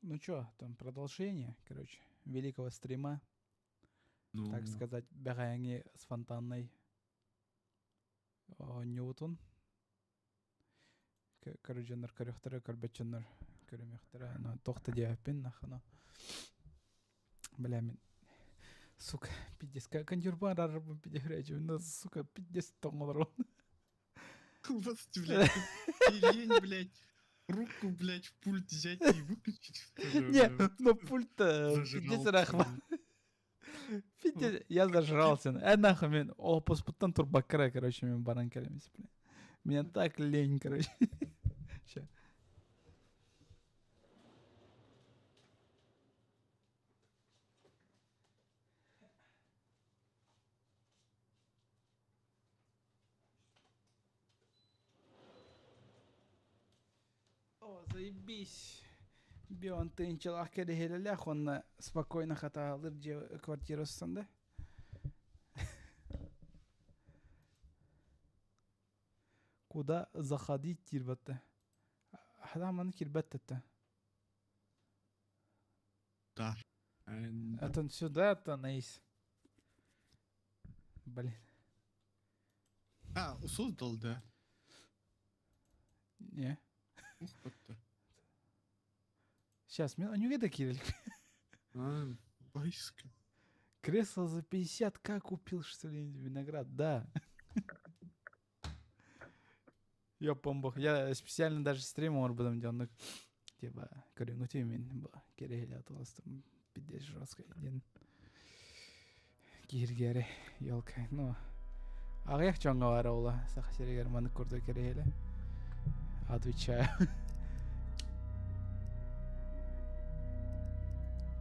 Ну чё, там продолжение, короче, великого стрима, Ну, так сказать, бэҕэһээҥи с фонтанной оонньуубутун. Көрө дьоннор көрүөхтэрэ, көрбөт дьоннор көрүмүөхтэрэ. Но туох да диэбэппин, нахуй. Бля, мин сука, пиздец, кондюрбан арарбын пиздец, ну, сука, пиздец тоҥолорун. Господи, блядь, ты лень, блядь, руку, блядь, в пульт взять и выключить, что ли, Не, блядь? ну пульт пиздец Зажрался, рахма. блядь. Пиздец, я зажрался. Нахуй, мен опуспуттан турбаккара, короче, мен баран кэлэмис, блин. Меня так лень, короче. Ща. О, заебись. Бион тыынчалаах кэриһилэлээх уонна спокойно хатаалыр дьиэ квартирасыттан да. Куда заходить киирбэттэ. Хата маны киирбэт Да. Это сюда-то, Нейс. Блин. А, создал, да? Не. Ух, вот Сейчас, мен онюге кирил. А, поиск. Кресло за 50к купил, что ли, виноград? Да. Ёпомбох. Я специально даже стрим будем делать. Типа, говорю, ну мен керейлі атыластым. Пиздец жестко. Ден. Кииргери, елка. Ну, аҕыйах дьоҥҥо баар ола Саха сиригэр маннык курдук кэриһилэ. Отвечаю.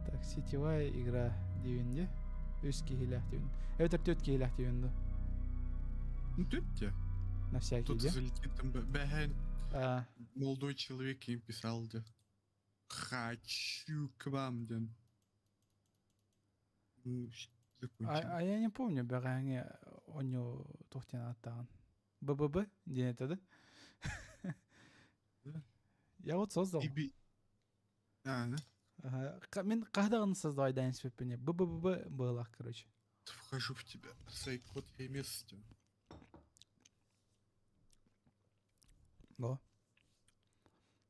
Так, сетевая игра диибин дии. Үс киһилээх диибин. Эбэтэр түөрт киһилээх диибин дуу. Ну, тут те. На всякий, Кто-то дии. залетит, там, бэхэн, А, молодой человек им писал, да. Хочу к вам, да. Ну, закончили. а, а я не помню, бэҕэһээҥи оонньуу туох диэн ааттааҕын. БББ диэн этэ да? Да. Я вот создал. И А, да? Ага. Мин хаһан даҕаны создавайдаан испэппин. БББ быһыылаах, короче. Вхожу в тебя. Сайкот я месте. О.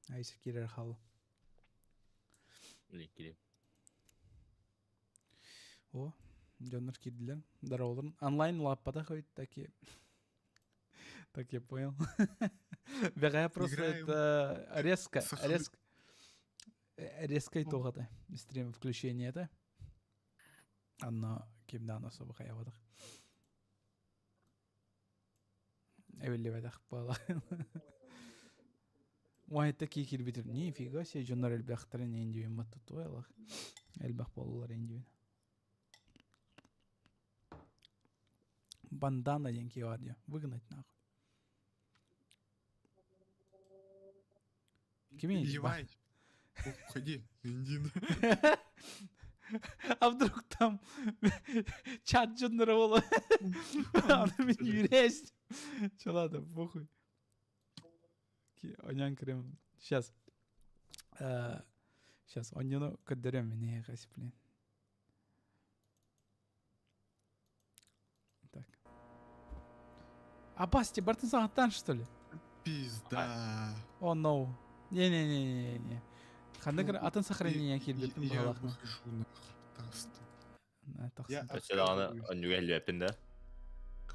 Айсы киирэр хаал. Блин, кирим. О, дьоннор киирдилэр. Здороволорун. Онлайн лааппатах эбит таки. Так я понял. Бэҕэһээ просто Играем. это резко, Сахары. резко, резкой туох это, стрим включение это. Анна кимдаан особо хайабатах. Эбиллибэтэх буола. Уайта ки кирбитир. Нифига себе дьоннор элбэхтэрин индивин маттутуайлах. Элбэх буоллар индивин. Бандана диэн киһи бар диye. Выгнать нахуй. Кими? Ливай. Уходи, иди. А вдруг там чат дьонноро буолла. Аны мин юрээс. Че ладно, похуй. Онян крем. Сейчас. Сейчас, онньону көрдөрөм мин блин. Так. А Басти, бартын саҕаттан что ли? Пизда. О, no. Не-не-не-не-не. Ханнык атын сохранение киирбиппин Я баҕалаах. выхожу нахуй. Таста. Тахсан. Я Өссө даҕаны отказываюсь. онньуга иһиллибэппин да.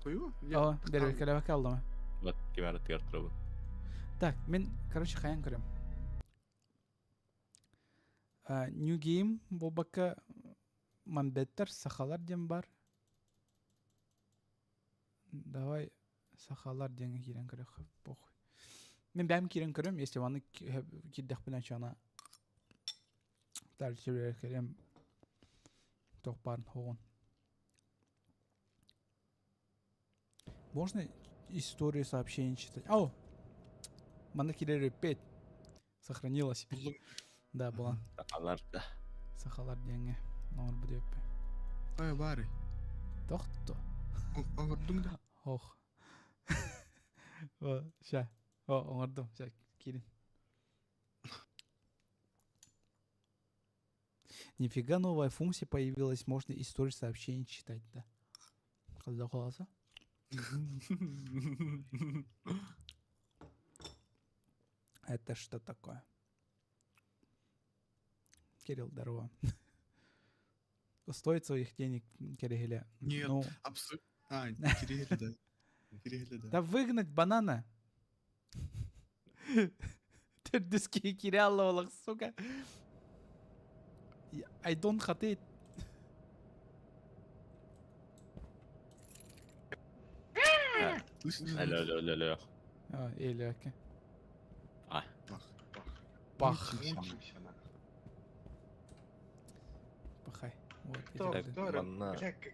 Хую? Я О, бэрбикэлэбэккэ алдама. Вот ким арытыгар турабын. Так, мин, короче, хайан көрөм. New Game буолбакка Мамбеттер сахалар диэн бар. Давай сахалар диэҥҥэ киирэн көрүөххэ, похуй. Мин бэйэм киирэн көрөм, если маны киирдэхпинэ чана кэлиэм туох баарын хоҕун. Можно историю сообщений читать? О! Манна киирэр петь. Сохранилась. Да, была. Сахалар да. Сахалар диэҥҥэ номер бүдүөппэ. Ай, бары. Тохто. Оҥордуҥ да? Ох. О, ща. О, оҥордум. Ща, киирин. Нифига новая функция появилась, можно историю сообщений читать, да. Когда голоса? Это что такое? Кирилл, здорово. Стоит своих денег, Кирилл. Нет, Ну, абсолютно. А, Кирилл, да. Кирилл, да. Да выгнать банана. Төрдүс Кирилл олох, сука. I don't hate it. Слышно? Алло, алло, алло, алло. А, или окей. А, Пах. Пах. Мучимся, нахуй. Пахай. Вот, Кто, иди кто, Манна. бля, как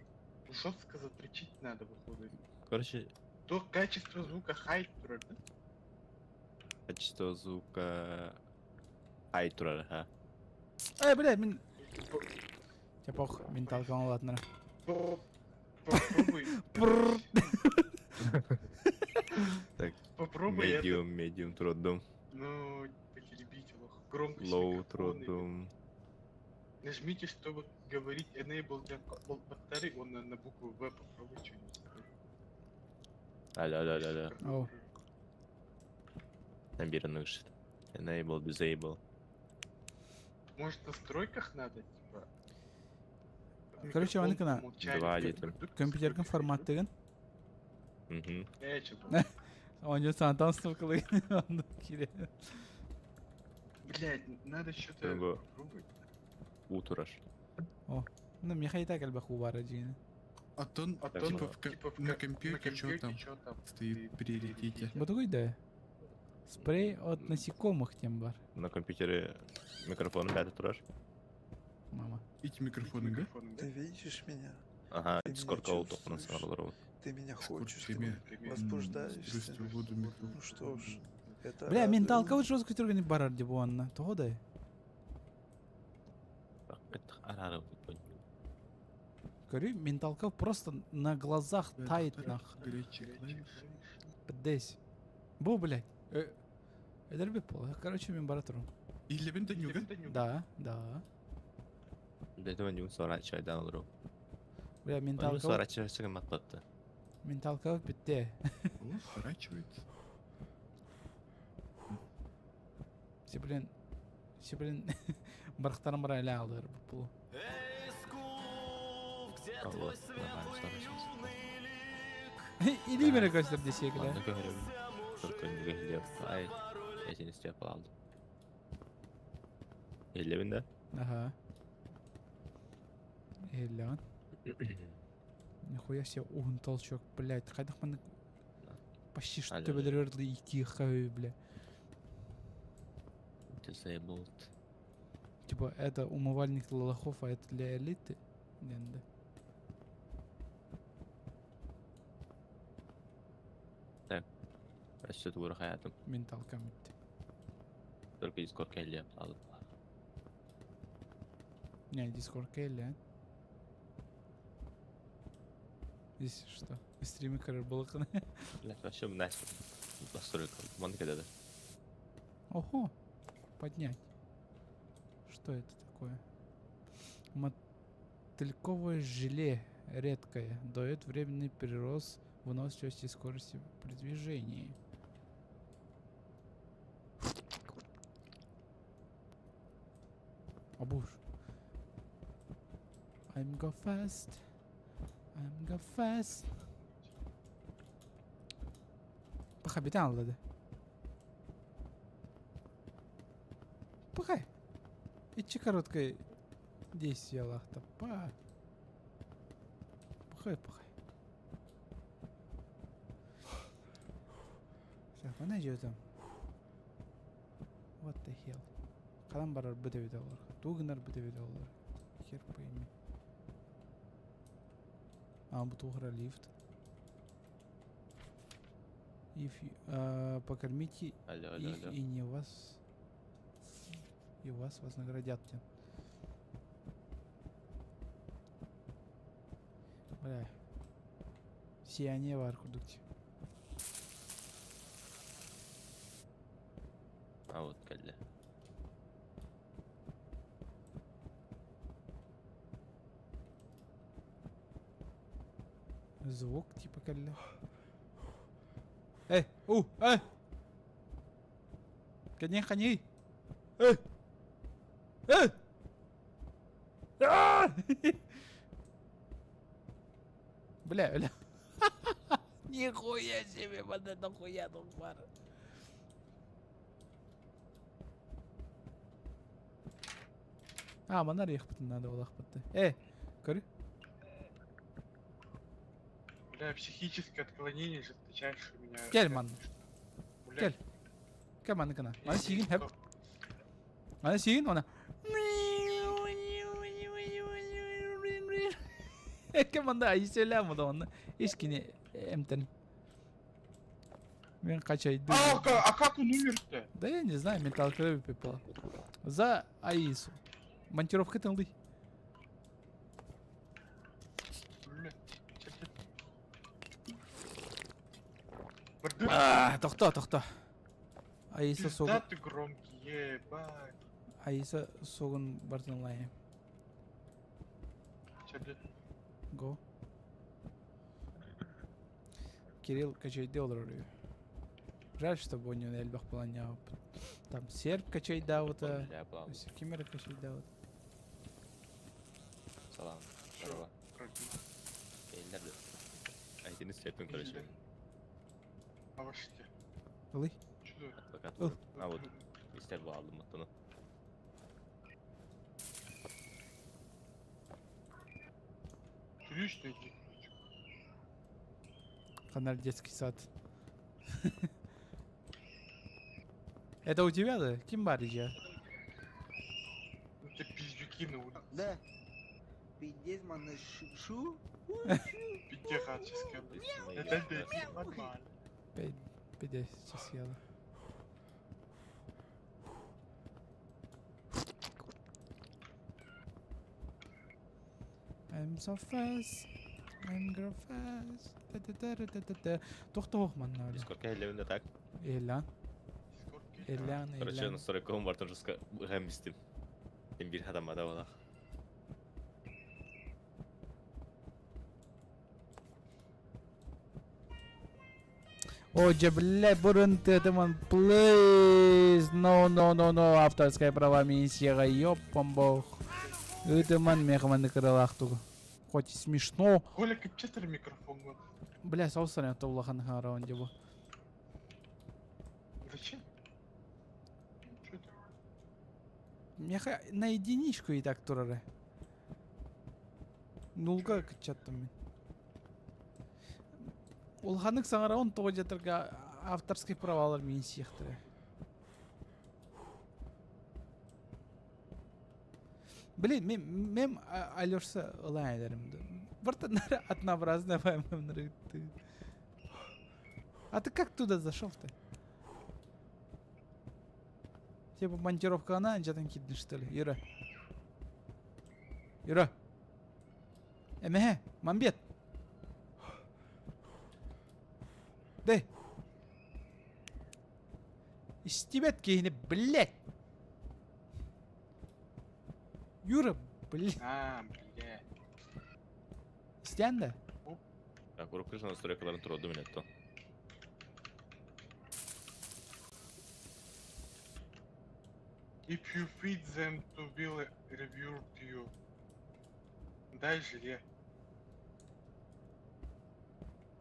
жестко затречить надо, выходит. Короче, То качество звука хай турар, да? качество звука... Ай турар, ха. Эй, блядь, мин... Тяпох, менталка ладно. Попробуй. Прррр. Так, Попробуй это, medium, medium трудом, ну, потеребить его. Громкость low микрофона или- трудом. Нажмите, чтобы говорить enable для батареи, он на букву В попробуй что-нибудь. сделать. Алло, алло, алло, алло. Оу. Набир нышит. Enable, disable. Может, в настройках надо, типа? Короче, Микрофон Ваныкана. по умолчанию Два только литра. вдруг Компьютеркин настройки формат деген. Угу. Чё Он сантан стукалы. Блять, надо что-то Его. попробовать. Утураш. Ну, Михаил так альбах убара джина. А то, А Так, то, типа, в типа, на компьютере чё там чё там стоит приоритете? Вот такой да. Спрей от насекомых тем бар. На компьютере микрофон пятый тураш. Мама. Эти микрофоны, да? Микрофоны, да? Ты видишь меня? Ага, Ты меня Discord call тоқынан чувствуешь? саңаралар. Ты меня Скоро хочешь, ты тебе меня возбуждаешься. Устройство воду микрофон. Ну что ж, это Бля, радует. менталка вот жестко түргені барар деп оанна. Того да. Говорю, менталка просто на глазах Да, тает повторяй. нах. Горячий клавиш. Десь. Бу, блядь. Эдерби пол. Короче, мен бара турум. Или винтанюга? Да, да. Для этого не сворачивай дан ру. Бля, Он менталка. сворачивается матпатты. Менталка битте. О, сворачивается. Все, блин. Все, блин. Бархтарым бар әлі алды бұл. Вот, нормально сворачивается. Или мере көстер десек, да? Ладно, говорю. Только не говорил. Ай, я тебе не степал. Или да? Ага. Эллен. Нихуя себе угун толчок, блядь. Хайдах маны почти что Алло, төбелер ики хай, бля. Disabled. Типа это умывальник для лохов, а это для элиты. Денде. Өссө тугур хаятым. Менталка митти. Только Discord келли алып. Не, Discord келли, а? Здесь что? Стримы короче, было Блять, вообще настя. Настройка. Манка да. Ого! Поднять. Что это такое? Мотыльковое желе редкое. Дает временный прирост выносливости и скорости при движении. Абуш. I'm go fast. I'm go fast. Паха, битан алды. Пахай. Ичи короткое действие лахта. Па. Пахай, пахай. Так, она идет там. What the hell? Калам барар бөтө бөтө олар. Тугнар бөтө бөтө олар. Хер пойми. А, бу тугра лифт. If you, покормите Алло, алло, их алло. и не вас и вас вознаградят. Тем. Бля. Сияние бар курдукти. А вот келли. Звук типа кэллэ. Эй, у, эй! Кэниэ ханий? Эй! Эй! Аа! Бля, бля. Нихуя себе, вот это хуя тут бар. А, манна арыйахпытын наада буолахпыт. Э, көрү. Бля, психическое отклонение жесточайшее у меня. Кел манна. Бля, Кел. Кел манна гына. Маны сиигин хэп. Маны сиигин она. Эке манда айселя муда онна. Искини эмтен. Мен качайды. А, а как он умер-то? Да я не знаю, металл крови пипала. За Аису. Монтировка тылды. Бля, чё-то. Тохто, тохто. Аиса согун. Пизда ты громкий, ебать. Аиса согун бартын Чё, блядь? Го. Кирилл качайды олорор. Жаль, что у него элбэх планя. Там серб качайдаабыта. Бля, план. Ким эрэ качайдаабыта. Салам. Чё? Здорово. Пробил. Эллер да. Айтини сеппин короче. А во что? Ылый. Чё? Адвокат. Ыл. А вот. Истер баалым оттону. Ключ найди ключ. Канал детский сад. Это у тебя, да? Ким бар я? Ну ты пиздюки на улице. Да. Пиздец, манна шу. Пиздехаческая. Это блядь, нормально. Пиздец, сейчас съела. I'm so fast. I'm grow fast. Та-та-та-та-та-та. Тохтоох манна. Дискордка эллебин да так. Эллан. Дискорд Эллан, Короче, Эллан. настройкаҕын бартын жестко быһан истим. Мен бир хадамада болах. О, дьэ, блядь, бурун тетеман, please. No, no, no, no. Авторская права миссия, ёпам бог. Ытыман мехман кыралахтугу. Хоть и смешно. Коля, кэпчэтэр микрофон вот. Бля, соусарен улахан хараон дебу. Зачем? Чё это? Меха на единичку и так турары. Нулга кычаттым мен. Улаханнык саҥараҕын тоҕо дьатарга авторский правалар миин сиэхтэрэ. Блин, мем, мем Алёшса ылаан эдэрим. Бартаннары однообразно ты. А ты как туда зашел-то? Типа монтировка она, там кидни, что ли? Юра. Юра. Эмэ, мамбет. Дэй. Истибэт киһини, блядь. Юра, блядь. А, блядь. Истээн да? Так, урукку настройкаларын турду мен этто. If you feed them to will revert you. Дай желе.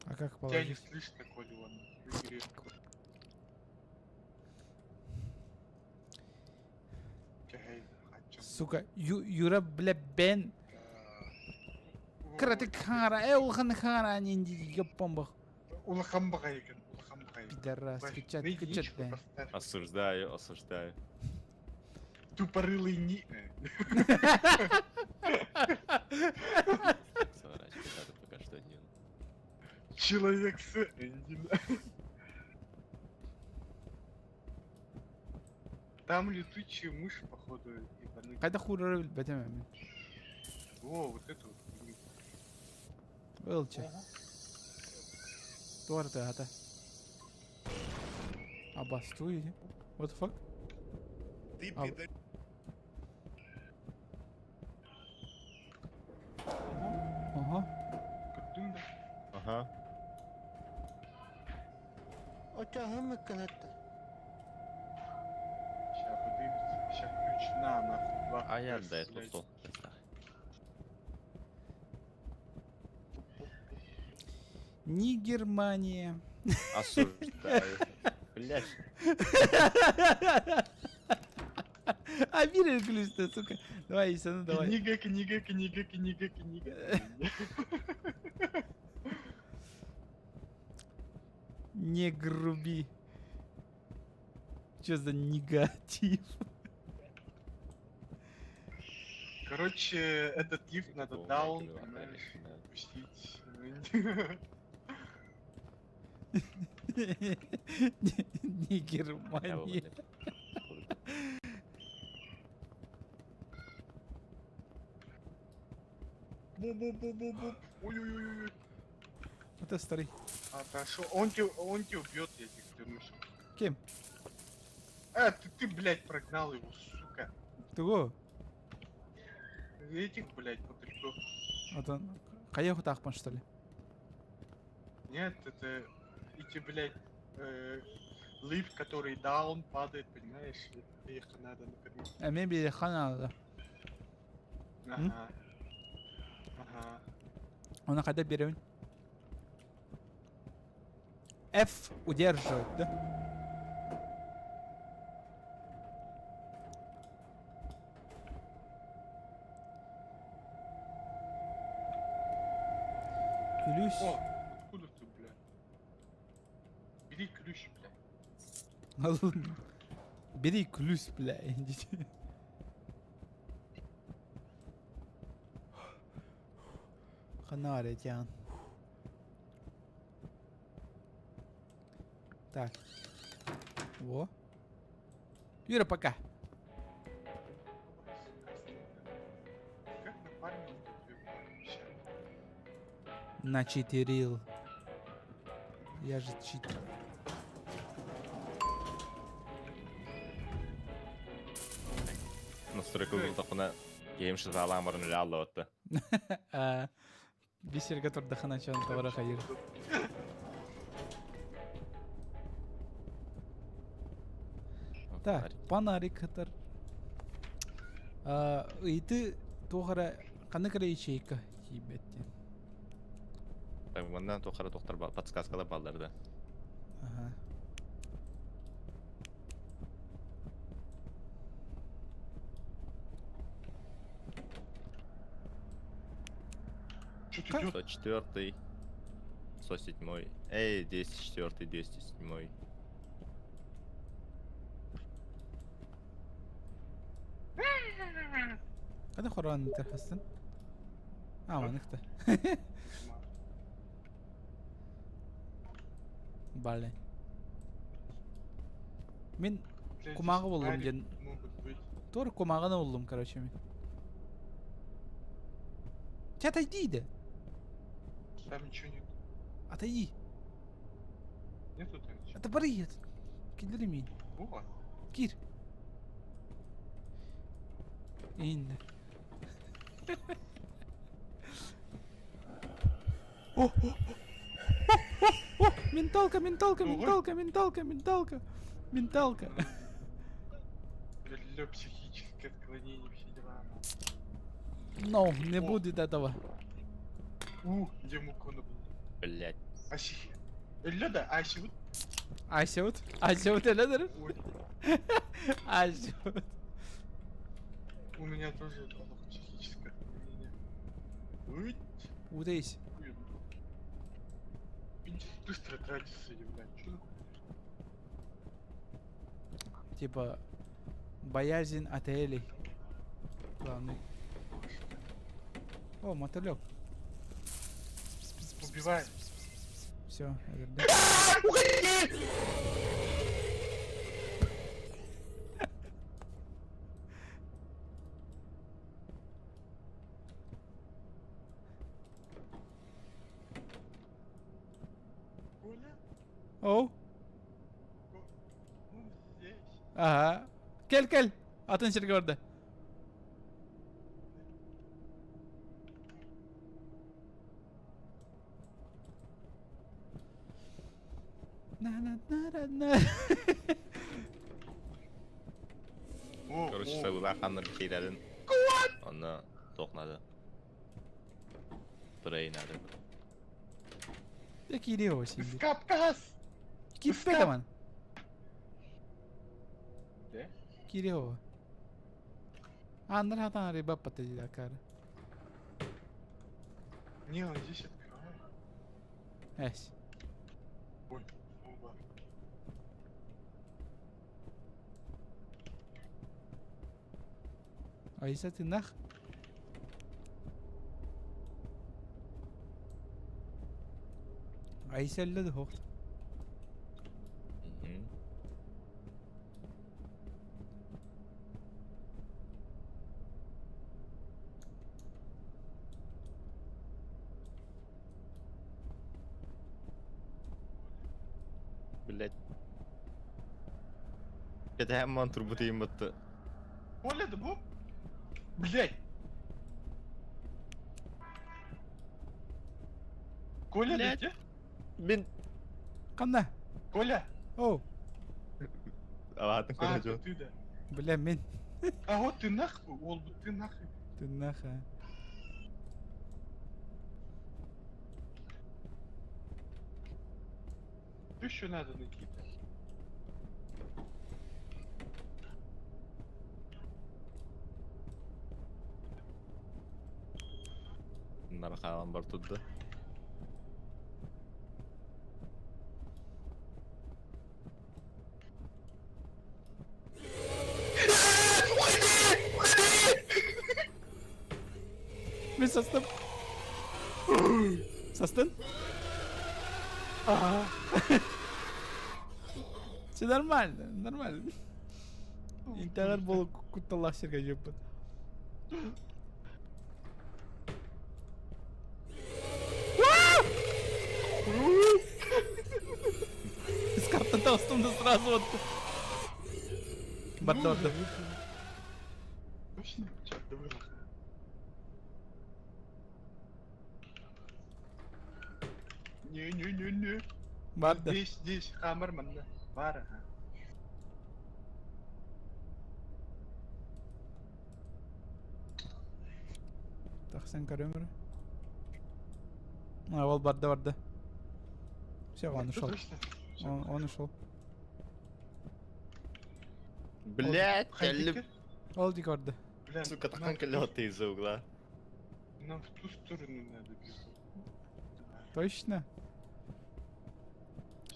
А как Тебя не положить? слышно, Коля, вон. В игре. Чай, хачам. Сука, Юра, бля, бен. Кыраты хара, э, улахан хара, нинди, ёппомбах. Улахан баҕайыгын, улахан баҕайыгын. Пидорас, Вась, кычат, на кычат, единичку бен. поставь. Осуждаю, осуждаю. Тупорылый не... Сворачивай, надо пока что не. Человек с Эндина. Там летучая мышь, походу, ебаный. Хайда хурары билбэтим мин. О, вот это вот. хуйню. Ылчы. Туарты ата. Абастуй. What the fuck? Ты А- пидор. Ага. Кырдың да. Ага. Аха. Очаһым ыккынатта. Ща подымется, ща ключ на, нахуй, два А я FPS, да, блядь. тут Не Германия. Осуждаю. Блять. А бери ключ ты, сука. Давай, Иса, ну давай. Книга, книга, книга, книга, книга. Не груби. Че за негатив? Короче, этот лифт надо даун, понимаешь, пустить. Не Германия. Бу-бу-бу-бу-бу. Ой-ой-ой. Это старый. Отошел. Он тебя, он тебя убьет, я тебе клянусь. Кем? А, ты, ты, блядь, прогнал его, сука. Того. Этих, блядь, мотыльков. Вот он. Каеху тахпан, что ли? Нет, это эти, блядь, лифт, который даун падает, понимаешь? Их надо накормить. А мне хана надо. Ага. Ага. Он когда берем? F удерживать, да? Ключ. О, откуда ты, блядь? Бери ключ, блядь. Бери ключ, бля, идите. Ханаритян. Так. Во. Юра, пока. Как нафармил тут вообще? Начитерил. Я же читер. Настройка тохуна киһим шызаалаан баран үлэ аллабатта. Бисерге турдахына чон товара хайыр. Так, панарик хатар. Ыйты туохара ханнык эрэ ячейка тиийбэт диэн. Так, манна туохара тохтар подсказкалар баллар да. Ага. Что-то идет. 104 107 Эй, 204 207 Ханна хороон тархастын? А, маныкта. Бале. Мин кумааҕы буллум диэн Тур кумааҕыны буллум, короче, мин. Чэ, отойди да. Там ничего нет. Отойди. Нету там ничего. Это бары Киллери мин. Во. Кир. Инна. О, о, о, о, о, менталка, менталка, менталка, менталка, менталка, менталка. Для психическое отклонение, все дела. No, не будет этого. У, где мукона был? Блять. Аси. Леда, аси вот. Аси вот. Аси вот, Леда. Аси вот. У меня тоже психическое отклонение. Удайся. Быстро тратится, блядь. Чё за Типа, боязнь отелей. Главный. О, мотылек. Убивай. Все, Уходи! Оу. Ага. Кел кел. Атын сиргэ барда. О, Короче, о, сабылаах ханна киирэрин. Онно туох надо. Спрей надо. Я киириэ син. Капкас! Киирбэт аман. Де? Киириэ Ааннар хатан арыйбаппата дии акаары. Не, он здесь открывает. Эс. Ой, оба. Айса ты нах? Айса эллэ да хохт. Мгм. Блять. Кэтэһэн ман турбут ыйыммытты. Оля, да бу? Блять! Коля, Блядь. да где? Мин Ханна? Коля! Оу, Алаатын А, көрө это дьон. ты, да. бля, мин. А вот ты нахуй, ол, ты нахуй. Ты наха. Ты еще надо найти. Нархаалан бар турда. Мин састым. Састын? Все нормально, нормально. Интегр буолу кутталлаах сиргэ дьыппыт. Из карты толстом да сразу вот. Барда барда. Точно? Чё, давай нахуй. Не-не-не-не. Барда. Здесь, здесь, хаммер манна. Бар, ага. Тахсан көрөмөр. А, ол барда барда. Все, он ушел. Точно? Всё. Он, он ушел. Блять, Ходите. Ол дик барда. Бля, Сука, нам такан в ту- кэллэ из-за угла. Нам в ту сторону надо бежать. Точно?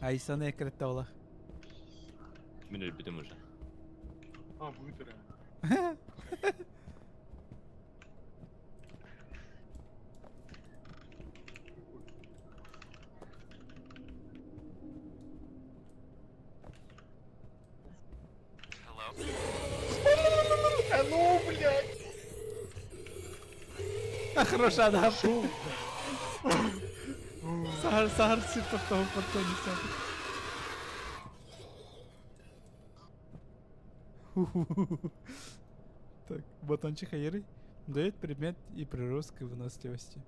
Айсаны экретте олах. Мин өлбүтүм уже. А, быстро. А ну, блядь! А хороша да. Сахар сахар сир тоқтауы портони Так, батончик Аиры дает предмет и прирост к выносливости.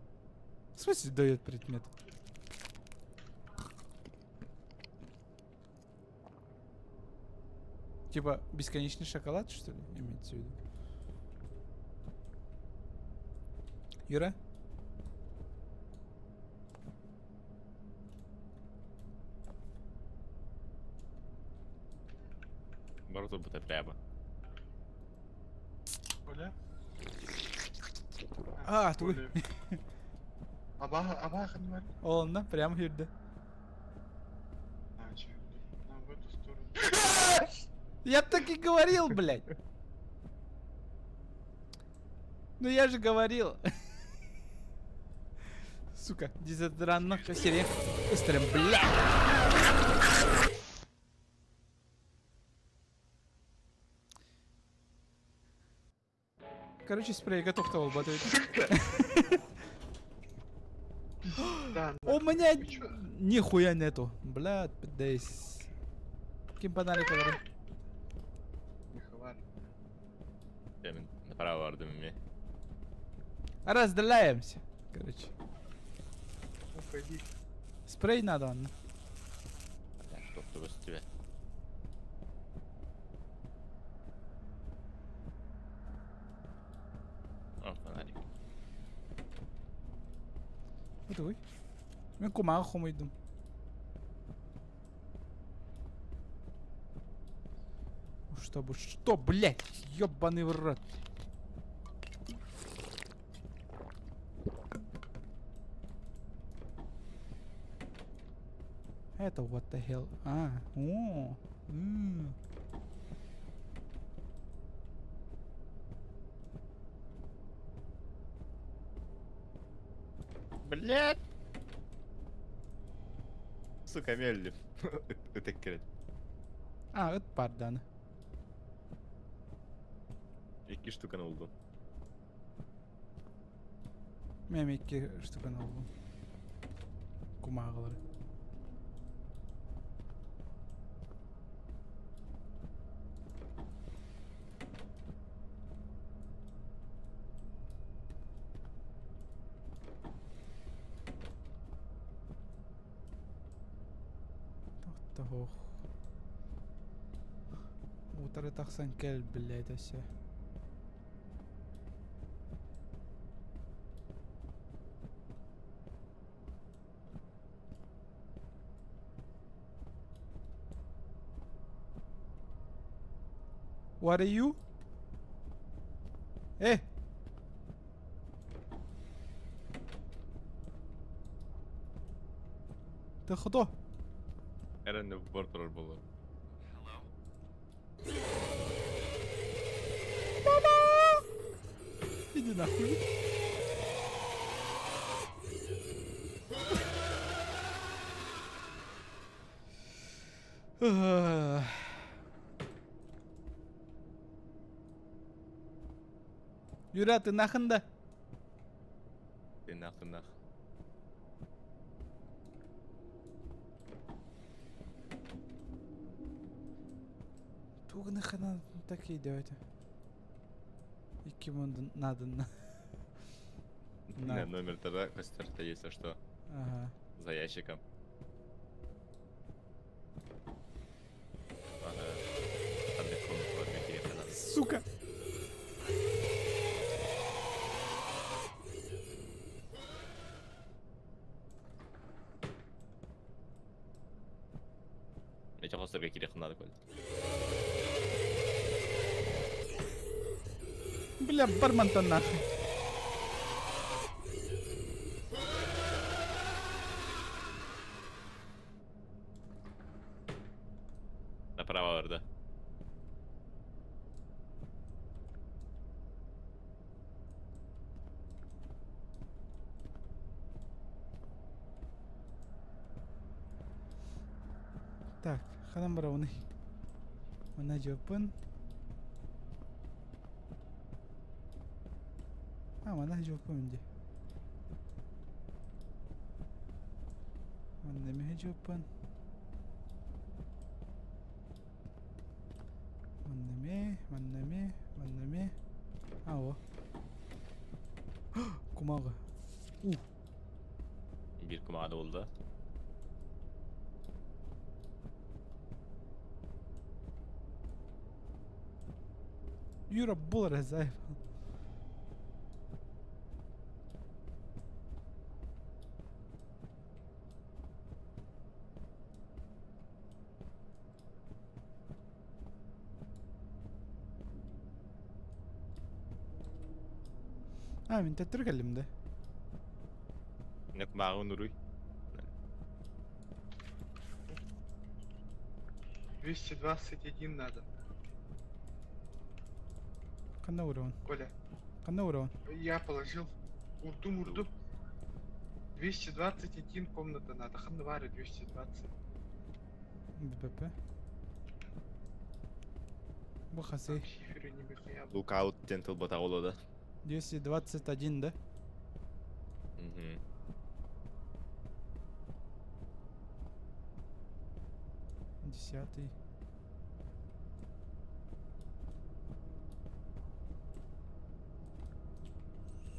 В смысле дает предмет? Типа бесконечный шоколад, что ли, имеется в виду? Юра? Бар турбута прямо. Оля? А, туй. Оля. Абаха, абаха, не вари. Онна, прямо юрді. А, чё, нам в эту сторону. Я так и говорил, блядь. Ну я же говорил. Сука, дезодорант серия. Быстрым, блядь. Короче, спрей готов того батарею. Да, У меня Вы чё? нихуя нету. Блядь, пиздец. Ким подарок говорю? Михалар. Мин направо бардым ми. Разделяемся. Короче. Уходи. Спрей надо, Анна. Так, что? Көстүбэт. О, фонарик. Бу Мин кумааҕы хомуйдум. Чтобы что, блядь, ёбаный в рот. Это what the hell? А, о, м. Блядь! Сука, мелли. Ытык А, ыт баар Икки штуканы булдум. Мин икки штуканы булдум. Кумааҕылары. Тохтоох. Утары тахсан кэл, блядь, өссө. What are you? Э! Ты кто? Эрэнэ бар турар буолар. Мама! Иди нахуй. Ах. Юра, ты нахын да? Ты нахуй нах. Тугу нахрена так идете? Икки мунду надо на. На номер тогда костер-то если что. Ага. За ящиком. Ага. Там комната вот телефона. Сука! Эти хосторга кириэххин надо Коль. Бля, бармантан нахуй. Направо барда. Так, ханан барабыный? Манна дьуоппун. А, манна дьуоппун дии. Манна эмиэ дьуоппун. Манна эмиэ, манна эмиэ, манна эмиэ. А, о. Кумааҕы. У. Биир кумааҕы булда. Юра бул эрэ заебал. А, мин төттөрү кэллим да. Не кумааҕы нуруй. 221 надо. Ханна уровень? Коля, Ханна уровень? я положил. Урду мурду. 221 комната надо. Ханвары 220. БП. Бу хасый. Шиферы не михая. Лукаут диэн тылбата оҕоло да. 221, да? Мгм. Десятый.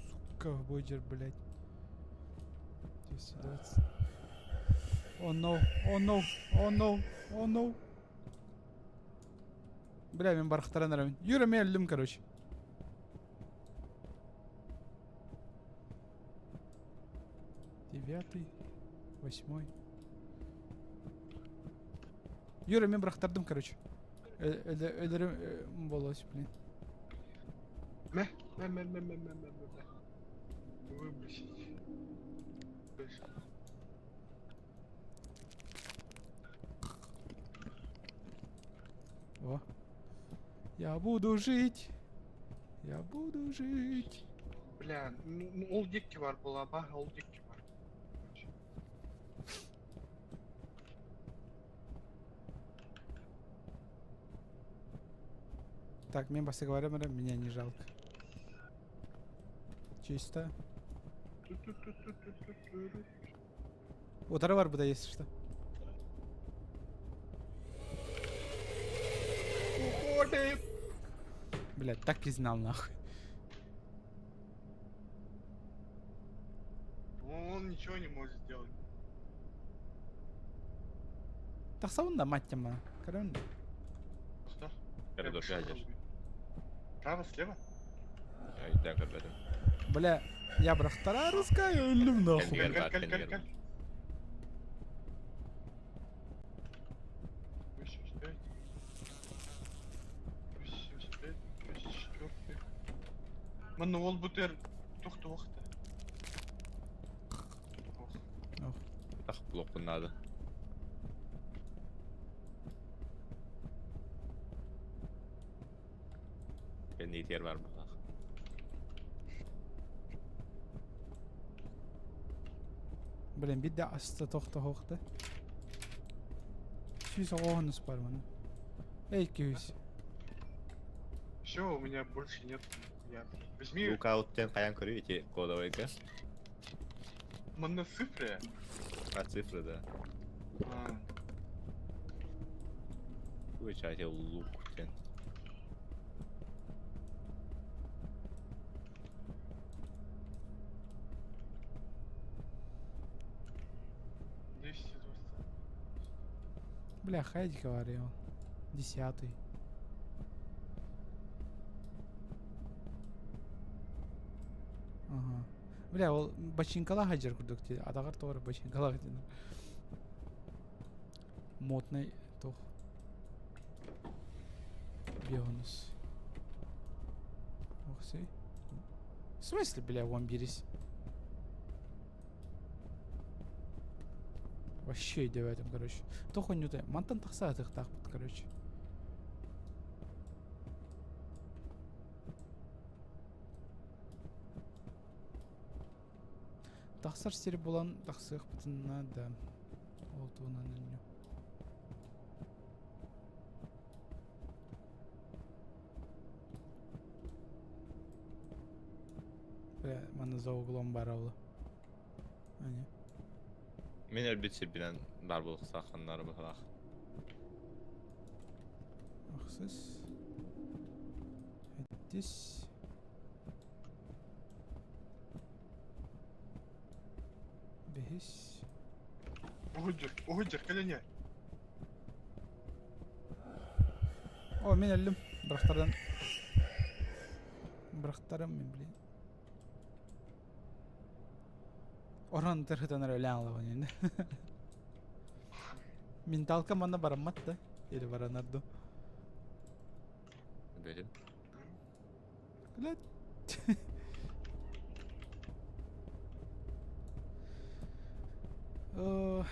Сука, бойджер, блядь. 220. Oh no, oh no, oh no, oh no. Бля, мин барахтаран эрэбин. Юра, мен өллүм, короче. Девятый, восьмой. Юра, мен бырахтардым, короче. Өлөрүм болос, блин. Мэ, мэ, мэ, мэ, мэ, мэ, мэ, мэ. Выбросить. О. Я буду жить. Я буду жить. Бля, ну, ну ол дикки бар была, ба, ол дикки бар. Так, мен говоря, меня не жалко. Чисто. Утары бар буда, если что. Уходим! Блядь, так и знал нахуй. Он ничего не может сделать. Тахсабын да мать тема. Көрөн. Что? Коридор гаджет. Право, слева? Өйдөөн көрбөтүм. Бля, я бырахтара русская өллүм нахуй. Кэллигэр Кэл, баар, кэл, кэл, кэллигэр кэл. баар. 85. 85, 84. Манна ол бутер тухту вахта. Ох. Ах, блокпун надо. Кэнниитигэр баар буоллах. Блин, бидде аста тохто хохта. Сүүс оҕоһун бар маны. Эй, күүс. Все, у меня больше нет. Я. Возьми Лукауттен хайан көрүү ити кодовойга. манна цифры. А цифры да. А, Включайте лук тен. Двести двадцать. Бля, хайди говорил. Десятый. Ага. Бля, ол бачинкала хаджар курдук ти. Адагар тоғыр бачинкала дин. Модный тох. Бионус. Ох, сей. В смысле, бля, вон берись? Вообще иди в этом, короче. Тоху не Мантан тахса тахпыт, короче. Тахсар сир булан тахсых бытына да. Ол туунан үнню. Бля, маны за углом баралы. Ане. Мен өлбүт сирбинэн баар буолуохтаахханнары быһалаах. Ахсыс. Эттис. Бэһис. Уһуджер, уһуджер, кэлиҥ. О, мин өллүм. Бырахтардан. Бырахтарым мин, блин. Орон тырхытанар өлөөн алабын енді. Менталка манна бараммат да. Или баранар ду. Бөтүм. Блядь. О.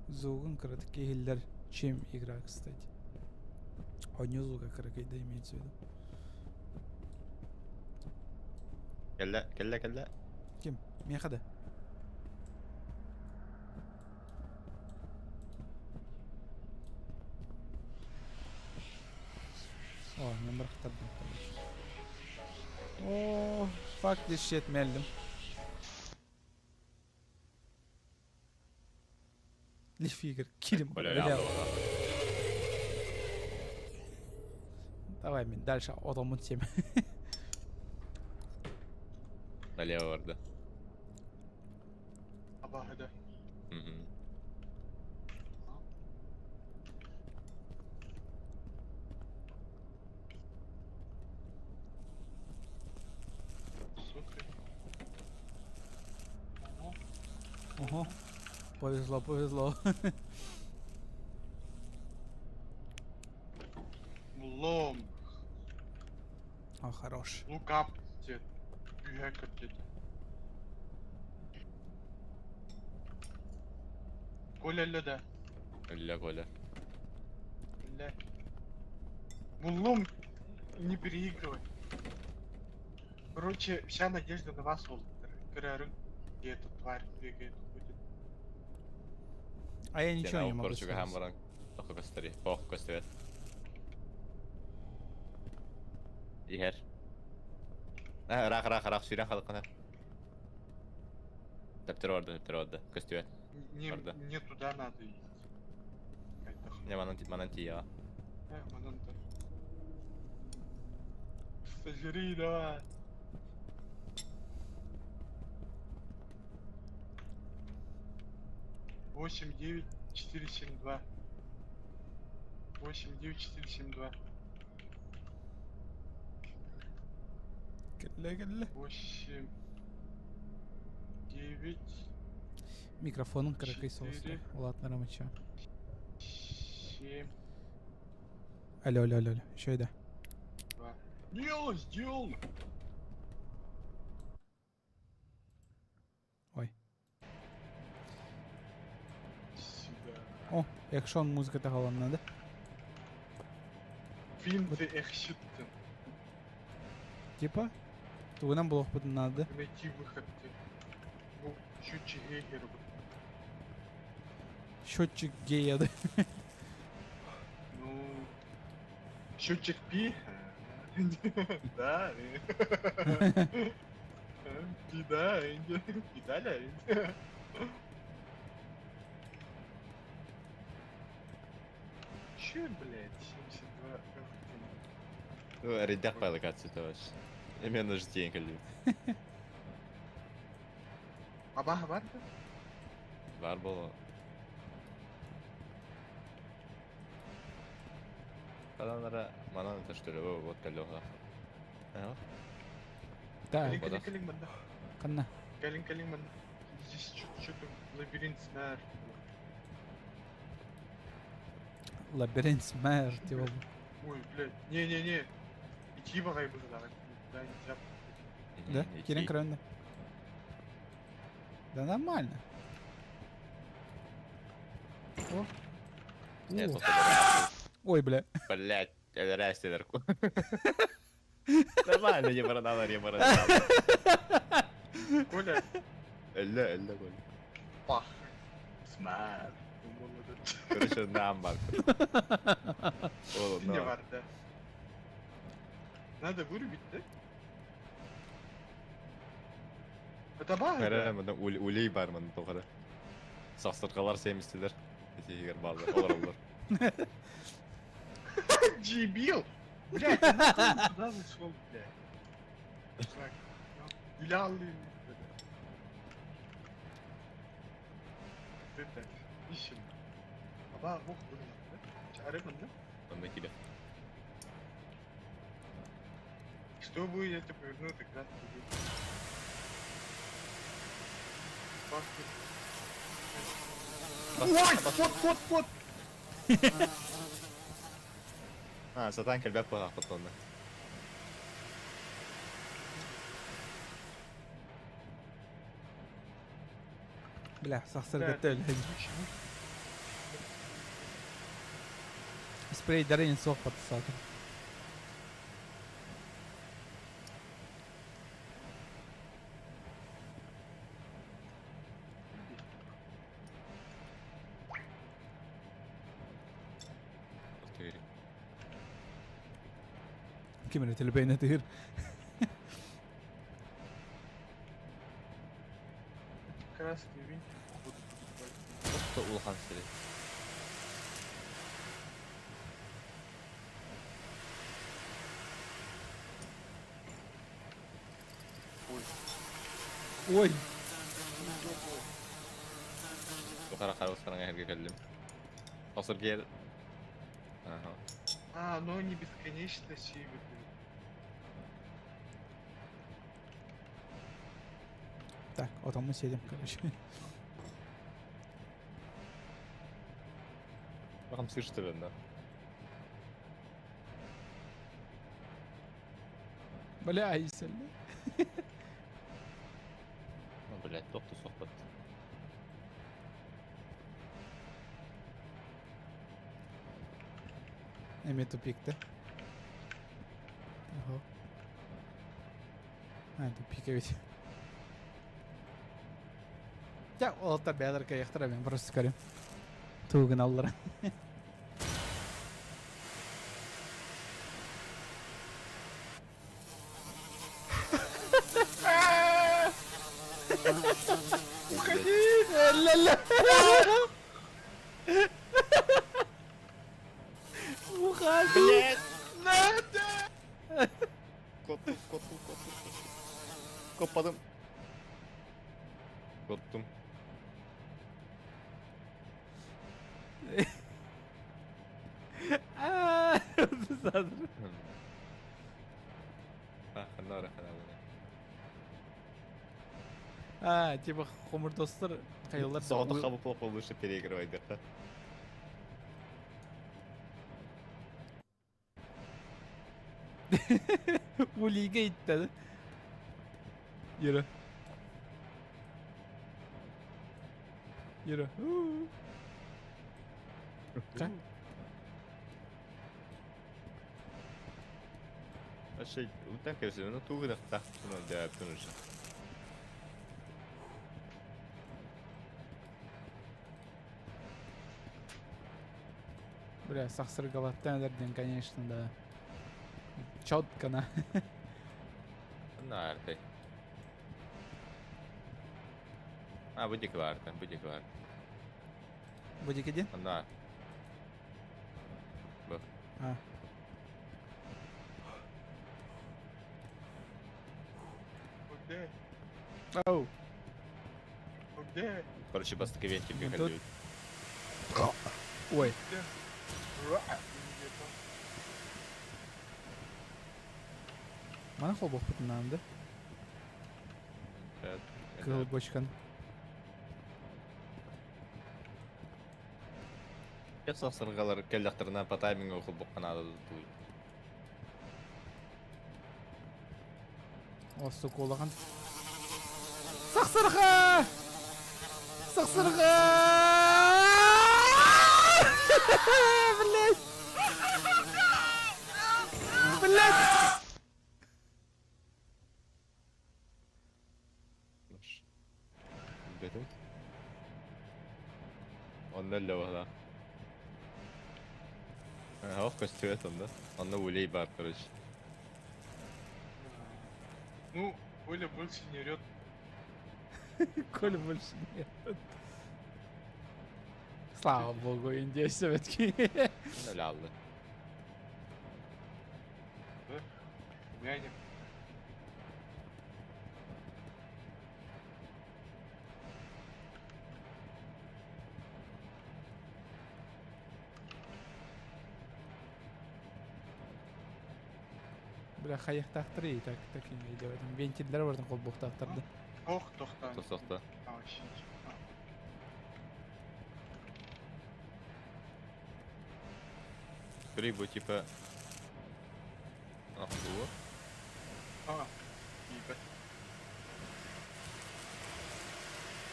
Звугун короткий хиллер, чем игра, кстати. Одни звука короткий, да, имеется в виду. Кэллэ, кэллэ, кэллэ. Ким? Меха да? О, мен бырахтардым, короче. О, fuck this shit, меллим. Лифигер, кирим. Бля, Давай мен дальше отомун сем. Налево барда. Абааһы да. Мгм. Сука. Ого. Ого. Повезло, повезло. Лом. О, хорош. Look up диэт. Үһэ көрдүт. Коля өллө да. Өллө Коля. Бля. Буллум, не переигрывай. Короче, вся надежда на вас, Волтер. Көрөрүҥ, где эта тварь бегает, ходит. А я ничего не могу Короче, сказать. баран. Тохо көстөр. Ох, көстөр. Иһэр. Рах, рах, рах, сүүрэн халыккана. Төптөрү барда, төптөрү барда. Көстүбэт. Не, Барда. не туда надо идти. Какая-то Не, манан, манан тиийэ. Манан-то. Сожри, давай. 8, 9, 4, 7, 2. 8, 9, 4, 7, 2. Кэллэ, кэллэ. 8, 9, Микрофонун кыракый соҕус. 4, Улаатыннарым ычча. 7, Алло, алло, алло, алло. Еще да. 2. Дело сделано! Ой. Сюда. О, экшон музыката хааланна да? Финты эхщиттен. Типа? Тугунан булуохпутун наада. Найти выход. Ну, счетчик Гейгера. Счетчик гея, да? Ну, счетчик Пи? Да. Пи, да. Педаля. Че, блядь, 72 Ну, эрэйдэх байлыкация вообще. Именно житиен кэллибит. Абааһы баар да? Баар буолуо. Манан манан это что ли, вот кэллэ Да, Кэлиҥ, кэлиҥ, кэлиҥ, манна. Ханна. Кэлиҥ, кэлиҥ, манна. Здесь что-то лабиринт смерти. Лабиринт смерти. Ой, блядь. Не-не-не. Идти баҕайы быһыылаах. Да, нельзя. Да? Киирэн көрөн да. нормально. О. Нет, О. Ой, бля. Блять, өлөрөөстүлэр. Нормально, не продала, не продала. Коля. Өллө, өллө, Коля. Пах. Смерть. Молодец. Короче, нам бар. О, Не на. бар, да. Надо вырубить, да? Это бар, Кэрэ, да? манна улей бар манна тоҕо. Сахсырҕалар сиэмистилэр. Итигэр бааллар, олороллор. Дебил! Блядь, ты нахуй туда зашел, блядь. Так, ну, Илялы. Это, ищем. Аба, ох, да? Чары, да? Онно киирэ. Что будет, я тебя поверну, тогда Пахнет. Ой, кот, кот, кот! А, сатаан кэлбэт буолаахпыт онно. Бля, сахсыргатта өлө. Спрейдерин суох баттасаатым. Тыыр. Ким эрэ төлөпөйүнэ тыыр. Красный винтик, походу, будет Охто улахан сири. Ой. Ой! Бу хара харыс хараҥа эргэ кэллим. Осыр киэр. Ага. А, ну они бесконечно сейвят. Так, вот мы сидим, короче. Бахам сырышты бенде. Бля, Айсель. Ну, блядь, тохту сохпат. Эми тупик-то. Ого. А, тупик ведь. Я олта бәдер каяқтыра мен просто көрем. Тугын аллара. Уходи! Ля-ля! Уходи! Блядь! Надо! Koptum, koptum, koptum. Koppadım. Koptum. Ханара, ханара. А, типа хомурдостар кайылар. Соғды қабып плохо лучше переигрывай, да. Улиге иттedi. Yürü. Yürü. Ка? Вообще, вот так я все, ну тугы так, ну да, уже. Бля, сахсыргалаттан дерден, конечно, да. Четко на. Нарты. А, будик варта, будик варта. Будик иди? На. Б. А. Где? Оу. Где? Короче, бастык ивенте Ну, бегали. тут- Ой. Где? Мана холбох пытынанды. Кыл бочкан. Я сахсыргалар келлахтарына по таймингу холбокканада туй. О, сука, улахан. Сахсырга! Сахсырга! Блять! Блять! Бетим. Онно левала. Ага, костюет он, да? Онно улей бар, короче. Ну, Оля больше не орет. Коля больше нет. Слава богу, Индия все-таки. Ну лялды. Няня. Бля, хаяхтахтыры так так не делать. Вентильдер бар холбохтахтарды. Ох, тохта. Тосохта. А, вообще. А, Прибу типа... Ах, было. а, ебать.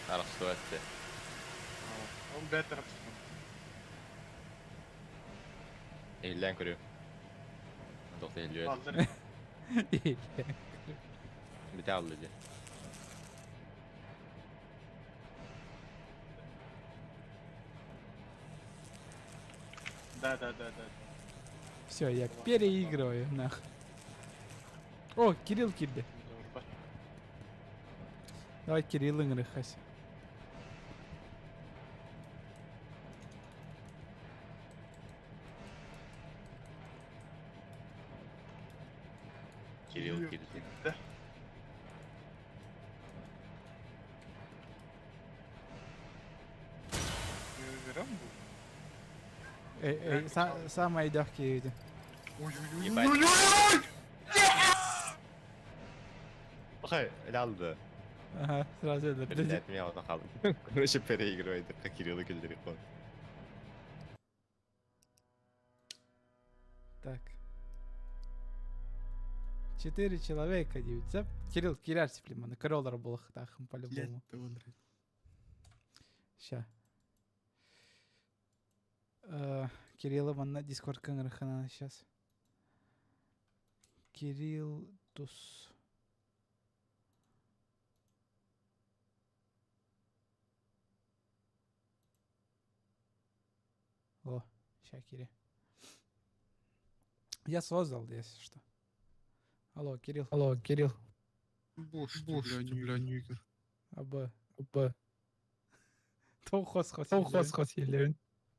Арахсуатте. А, Он бетер. Eğilen көрү. Доқты eğiliyor. Аллар. Бите алды ди. Да, да, да, да. Все, я переигрываю, нах. О, Кирилл кирди. Давай Кирилл ыҥырыхас. Кирилл, Кирилл. Да. Эй, самый легкий виде. Ебать. Ой-ой-ой. Хай, алды. Ага, сразу это. Блять, меня вот нахал. Короче, переигрывает, как Кирилл и Кельдерихон. Так. Четыре человека, девять. Кирилл, киряр сиплеманы. Короллар булахтахым по-любому. Ща. Кирилла манна Дискорд кыңырхана сейчас. Кирилл Тус. О, ща, Кири. Я создал, если что. Алло, Кирилл. Алло, Кирилл. Бош, бош, бля, нигер. А Б. Б. Тоу хос хос. Тоу хос хос елеун.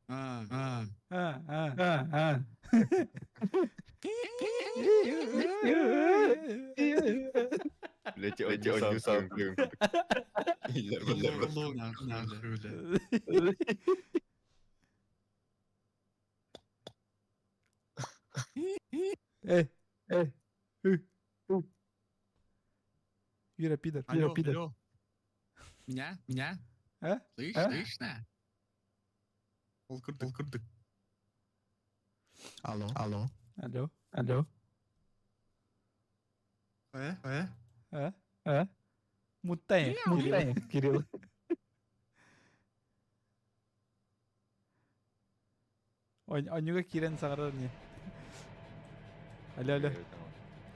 А, а. А, а. А, а. Блять, он сам. Эй, Эй. Юра, пидор. Юра, пидор. Меня? Меня? А? Слышь, А? слышно? Полкырдык, полкырдык. Алло. Алло. Алло. Алло. Э? Э? А? А? Муттай. Муттай, Кирилл. Онюга кирен сағарар не? Алло, алло.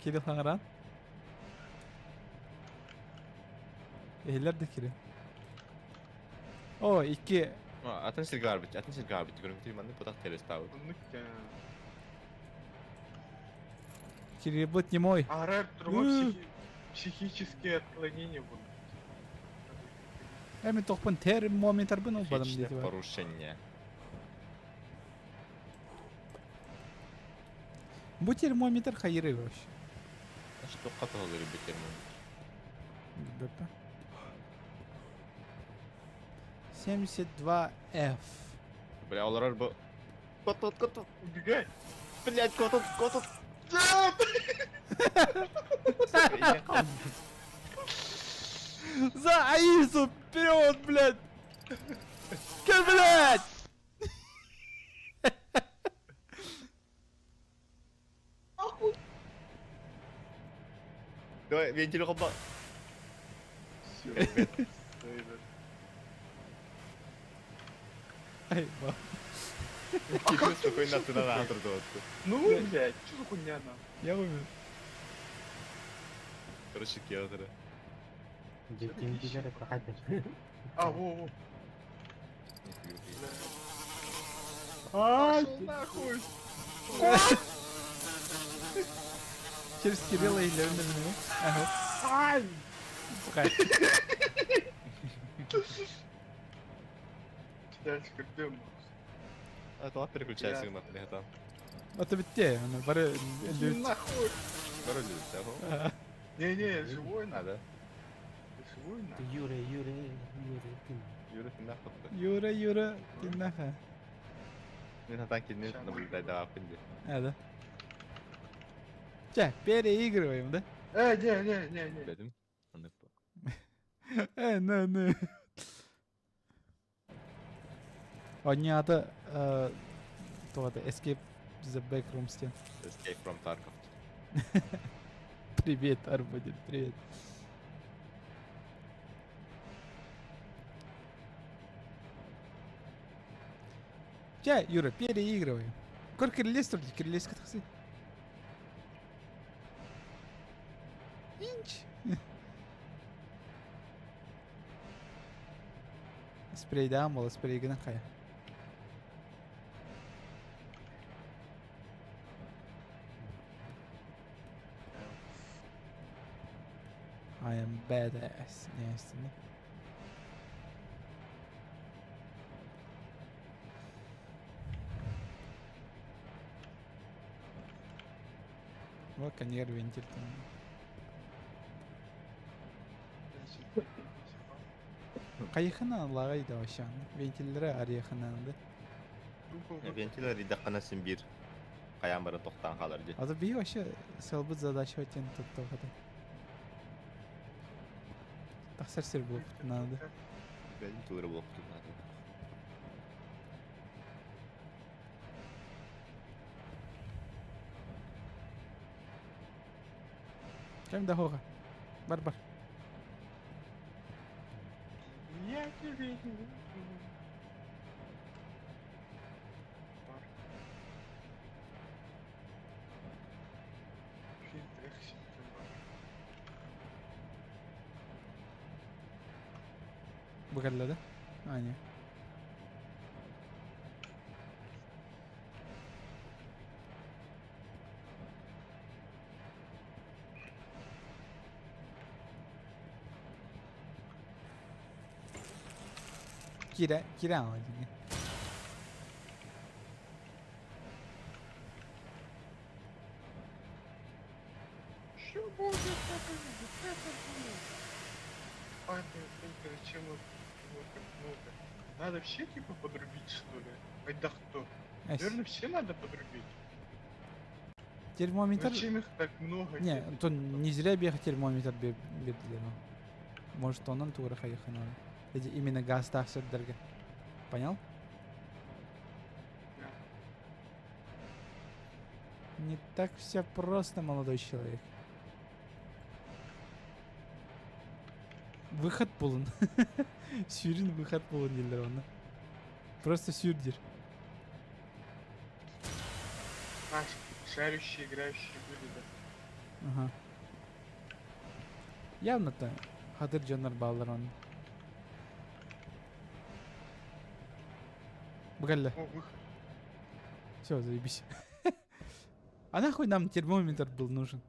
Кирилл хаңаран? Эхилер де Кирилл. О, икки. Атын сиргар бит, атын сиргар бит. Көрүм манны потак терес табыт. Кирилл будет не мой. Ара, психические отклонения будут. Эми тохпын термометр бын ол бадам Психичное дети. порушение. Бу термометр хайыры вообще. Что каталар бит термометр? БП. 72 F. Бля, олар бу. Кот, кот, кот. Убегай! Блять, кот, кот. За Аису вперед, блядь! Ка, блядь! Давай, вентиль хоба. Все. Ай, ба. Кирилл спокойно туда на Ну, блядь, что за хуйня нам? Я умер. Короче, Кирилл. А, во, во. Ай! Пошел нахуй! Через Кирилла и Леонida меня. Ага. Ай! Пускай. Дальше как дым. А то переключайся на это. А то ведь те, она бары Иди нахуй! Короче, да. Не-не, живой А, на. да. Живой на. Юра, Юра, Юра, ты. Юра, ты нахуй. Юра, Юра, ты нахуй. Не на танке не наблюдай, да, пинди. А, да. Че, переигрываем, да? Не, не, не, не. Бедим. На, на. Они это, то это, Escape the Backroom стен. Escape from Tarkov. Привет, Арбудин, привет. Че, Юра, переигрываем. Кор кириллес только, кириллес катхсы. Инч. Спрей да, мол, спрей гына хая. I am badass. Не, Вот конвейер вентиль там. Кайхана лагай да вообще. Вентиллері арияхана да. Какой Вентиль ридаххана син биир хайаан баран тохтоон хаалар дии. А то биһи вообще сыалбыт задача тен туттуохата. Тахсар сир буолбут надо. Бэйим тугура буолбутун наада. Кэм да хоха. Бар бар. Я тебе не нужен. Бар. Фильтр эксит бар. Бу кэллэ да? А, не. Кирэ, кирэ ала дии. Что будет? Это будет, это будет. Падает только зачем вот его так много? Надо все типа подрубить, что ли? Ай да кто? Эс. Наверное, все надо подрубить. Термометр... Зачем их так много? Не, делать? то не зря бега термометр бердилер. Может, онон тура хайыхын Эти именно газтаах сирдерге. Понял? Да. Не так все просто, молодой человек. Выход булун. Сүүрүн выход булун дииллэр онно. Просто сүүр диир. А, шарющие, играющие были, да. Ага. Явно-то хатыр дьоннор бааллар онно. Бу кэллэ. О, выход. Все, заебись. А нахуй нам термометр был нужен?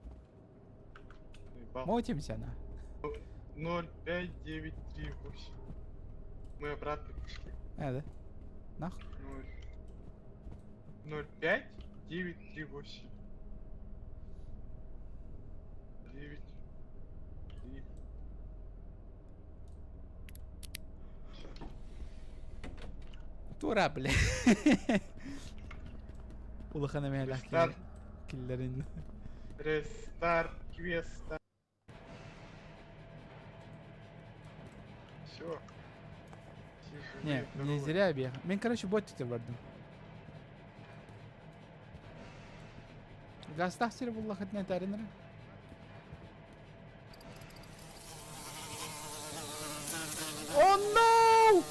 Заебал. Мотимся на. 0, 5, 9, 3, 8. Мы обратно пришли. А, да? Нахуй? 0, 0, 5, 9, 3, 8. 9, 3. Тура, бля. Улахан эмээлээх Restart, киллэрин. restart, квеста. Все. Не, не зря бегал. Мен, короче, бот бардым. Газтаах сир буллахытына этээрин Oh no!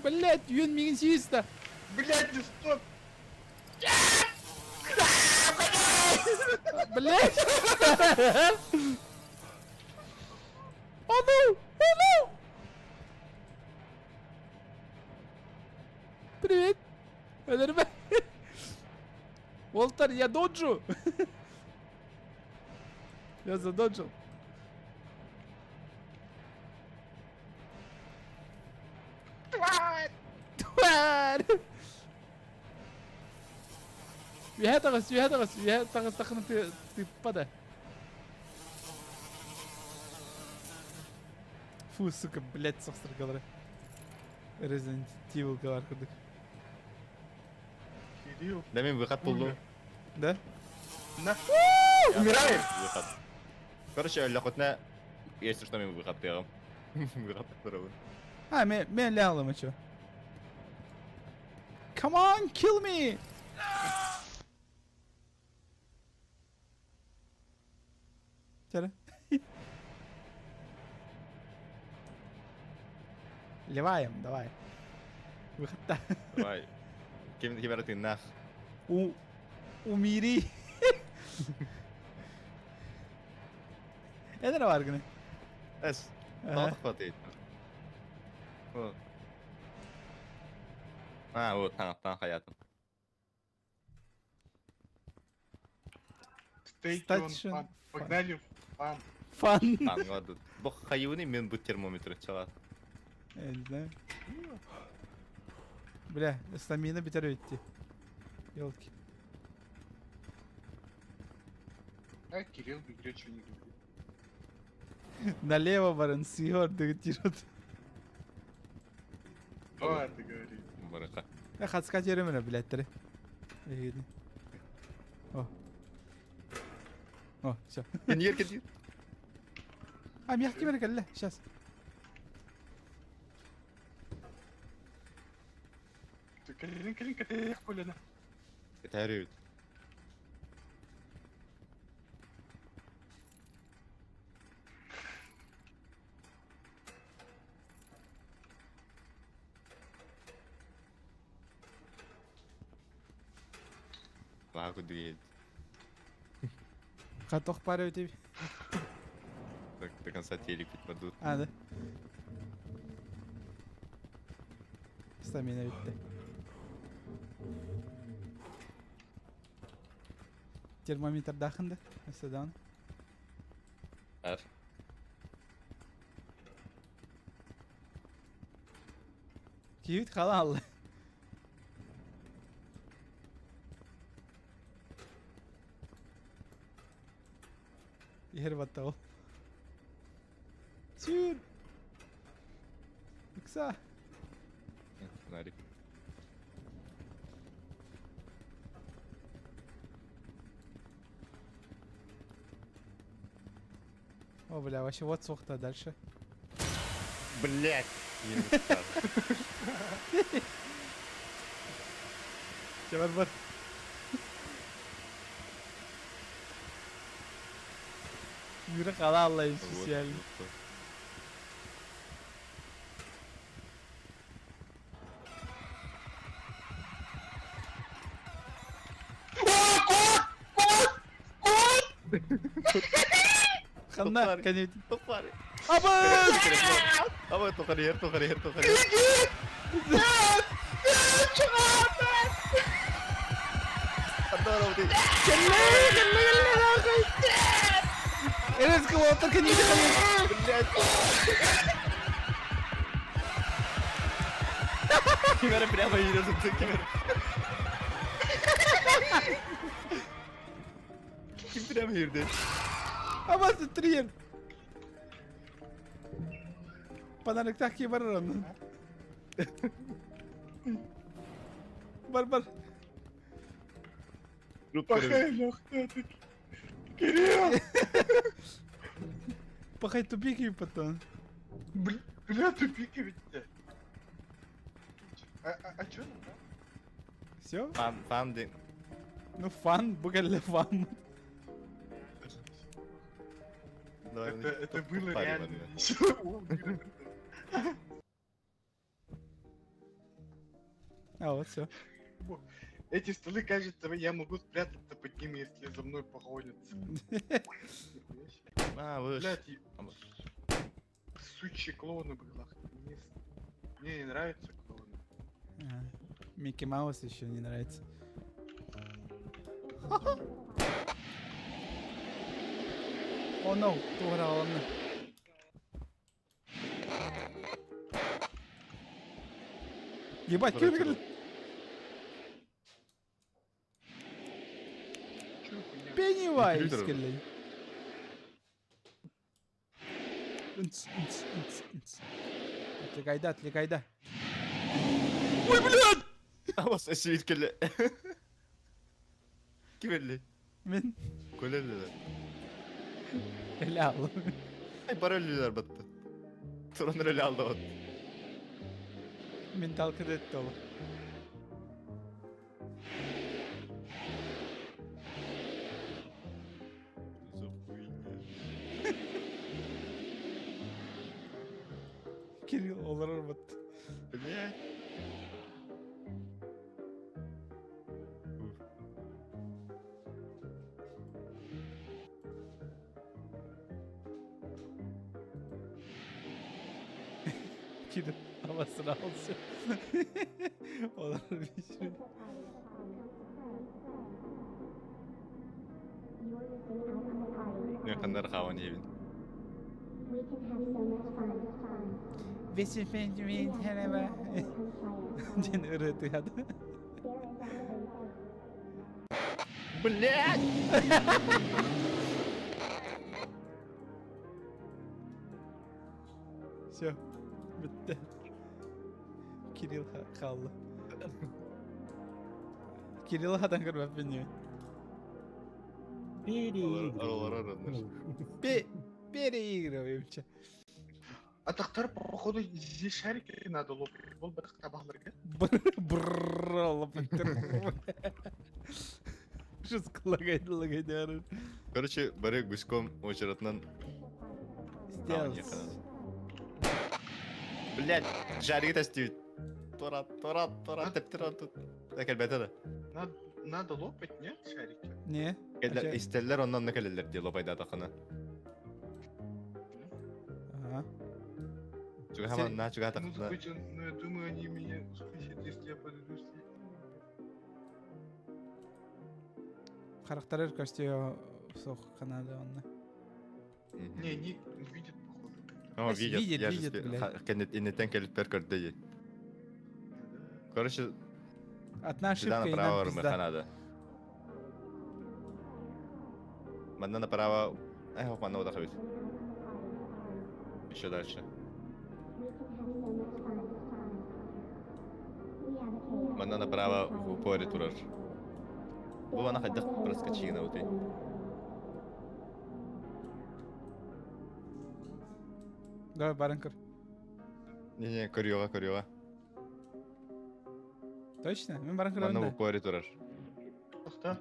Блять, үөн миигин сиир. Блять, не стоп! Блять! Oh no! Oh no! Привет! Өлөрүмэ! Уолтер, я доджу! Я задоджил. Тварь! Тварь! Үөһэ таҕыс, үөһэ таҕыс, үөһэ таҕыстаххына ты, ты пода. Фу, сука, блядь, сохсыргалары. Resident Evil курдук. Кирилл. Да мин выход буллум. Да? На. Умираем! Выход. Короче, өллөххүтүнэ, если что, мин выход Выход турабын. А, мен, мен лялым, а чё? Come on, kill me! Чара. Ливаем, давай. Выход Давай. Ким ким эрэ тыыннаах. У... Умири. Эн эрэ бааргыный. Эс. Тоҕо Вот. А, вот, таҥаттан хаятым. Стейки он Station фан. Погнали в фан. Фан. Таҥҥа Бу хайыыны мин бу термометр чалат. Я не знаю. Бля, стамина бүтэр идти. Елки. А Кирилл в игре что не говорит. Налево баран сыгор дегтирот. О, ты говори. Барыха. Хацка жеремene билеттери. Эһигини. О. О, все. Кеньер кеньер. А, мягкий бер кэллэ, сейчас. Кэлин кэлин кэтэх колена. Кэтээрүт. Лааку дует. Хатох пара өтеп. Так, до конца телек ведь А, да. Стамина битте. Термометр дахынды. Мәсәлән. Ар. Кибит хала алды. Иһэр батта ол. Сүр! Ыкса! Фонарик. О, бля, вообще вот сохта дальше. Блять! Чэ, бар бар. Yürü kala Allah специально. Ханна, конечно. Топари. Аба! Аба, тохарьер, тохарьер, тохарьер. Кэллэ, кэллэ, кэллэ, нахуй! Эрес кылоттар кэнниде Блять! Кимере прямо идет, кимере. Ким прямо ирде? Аба, триер. Панарыктах ки барар онун. Бар бар. Пахай, лёгкая ты. Кирилл! Пахай тупик потом. Бля, тупик ведь. А чё нам, да? Все? Фан, фан дин. Ну фан, бугалле фан. Это было реально весело. А вот все. Эти столы, кажется, я могу спрятаться под ними, если за мной погонятся. Нихуя себе. А, вы. Блядь, сучьи клоуны было. Мне не нравятся клоуны. Микки Маус еще не нравится. О, no, туграланы. Ебать, кир Чё хуйня? Пеннивайз, Компьютер. кэллэй. Унц, унц, унц, унц. Отвлекайда, отвлекайда. Ой, блядь! А вас эсивит келе. Кимелли? Мен Көлеллер. эле алым. Ай, барөллер батты. Тураныр эле алды вот. Ментал кредит ол. За хуйня. Кирилл олорор бат. Блять. Кирилл обосрался. Олорор биши. Не хандар хаван евин. Ден ырытыгады. Блять! Все. Бітті. Кирилл хаалла. Кирилл хатан көрбөппүн ньү. Олорор оннор. Переигрываем че. Атахтар, походу, здесь шарики надо лопать. Бол бак табахларга. Брррр, лопать. Что лагай Короче, бары гуськом очередынан Сделал. Блять, жарик тестиют. Тора, тора, тора, тептер тут. Так, ребята, да. Надо, надо лопать, нет, шарики? Не. Келлер, истеллер оннан келелер дии лопайдатахына. Ага. Чугаһаман на чугаһатахына. Ну, я думаю, они меня услышат, если я подойду с Харахтарар көстүө суох Канада онно. Не, не видит, походу. О, видит, видит, я же видит, блядь. Кеннет иннетен келиппер көрдө дии. Короче, Одна сюда ошибка и направо нам барымыха пизда. надо. Манна направо. Эх, манна удахабит. Еще дальше. Манна направо в упоре турар. Бу мана хайдах проскочи на уты. Давай, баран көр. Не-не, көрүөҕэ, көрүөҕэ. Точно? Мин баран Манна в көрөбүн да. упоре турар. Тохта.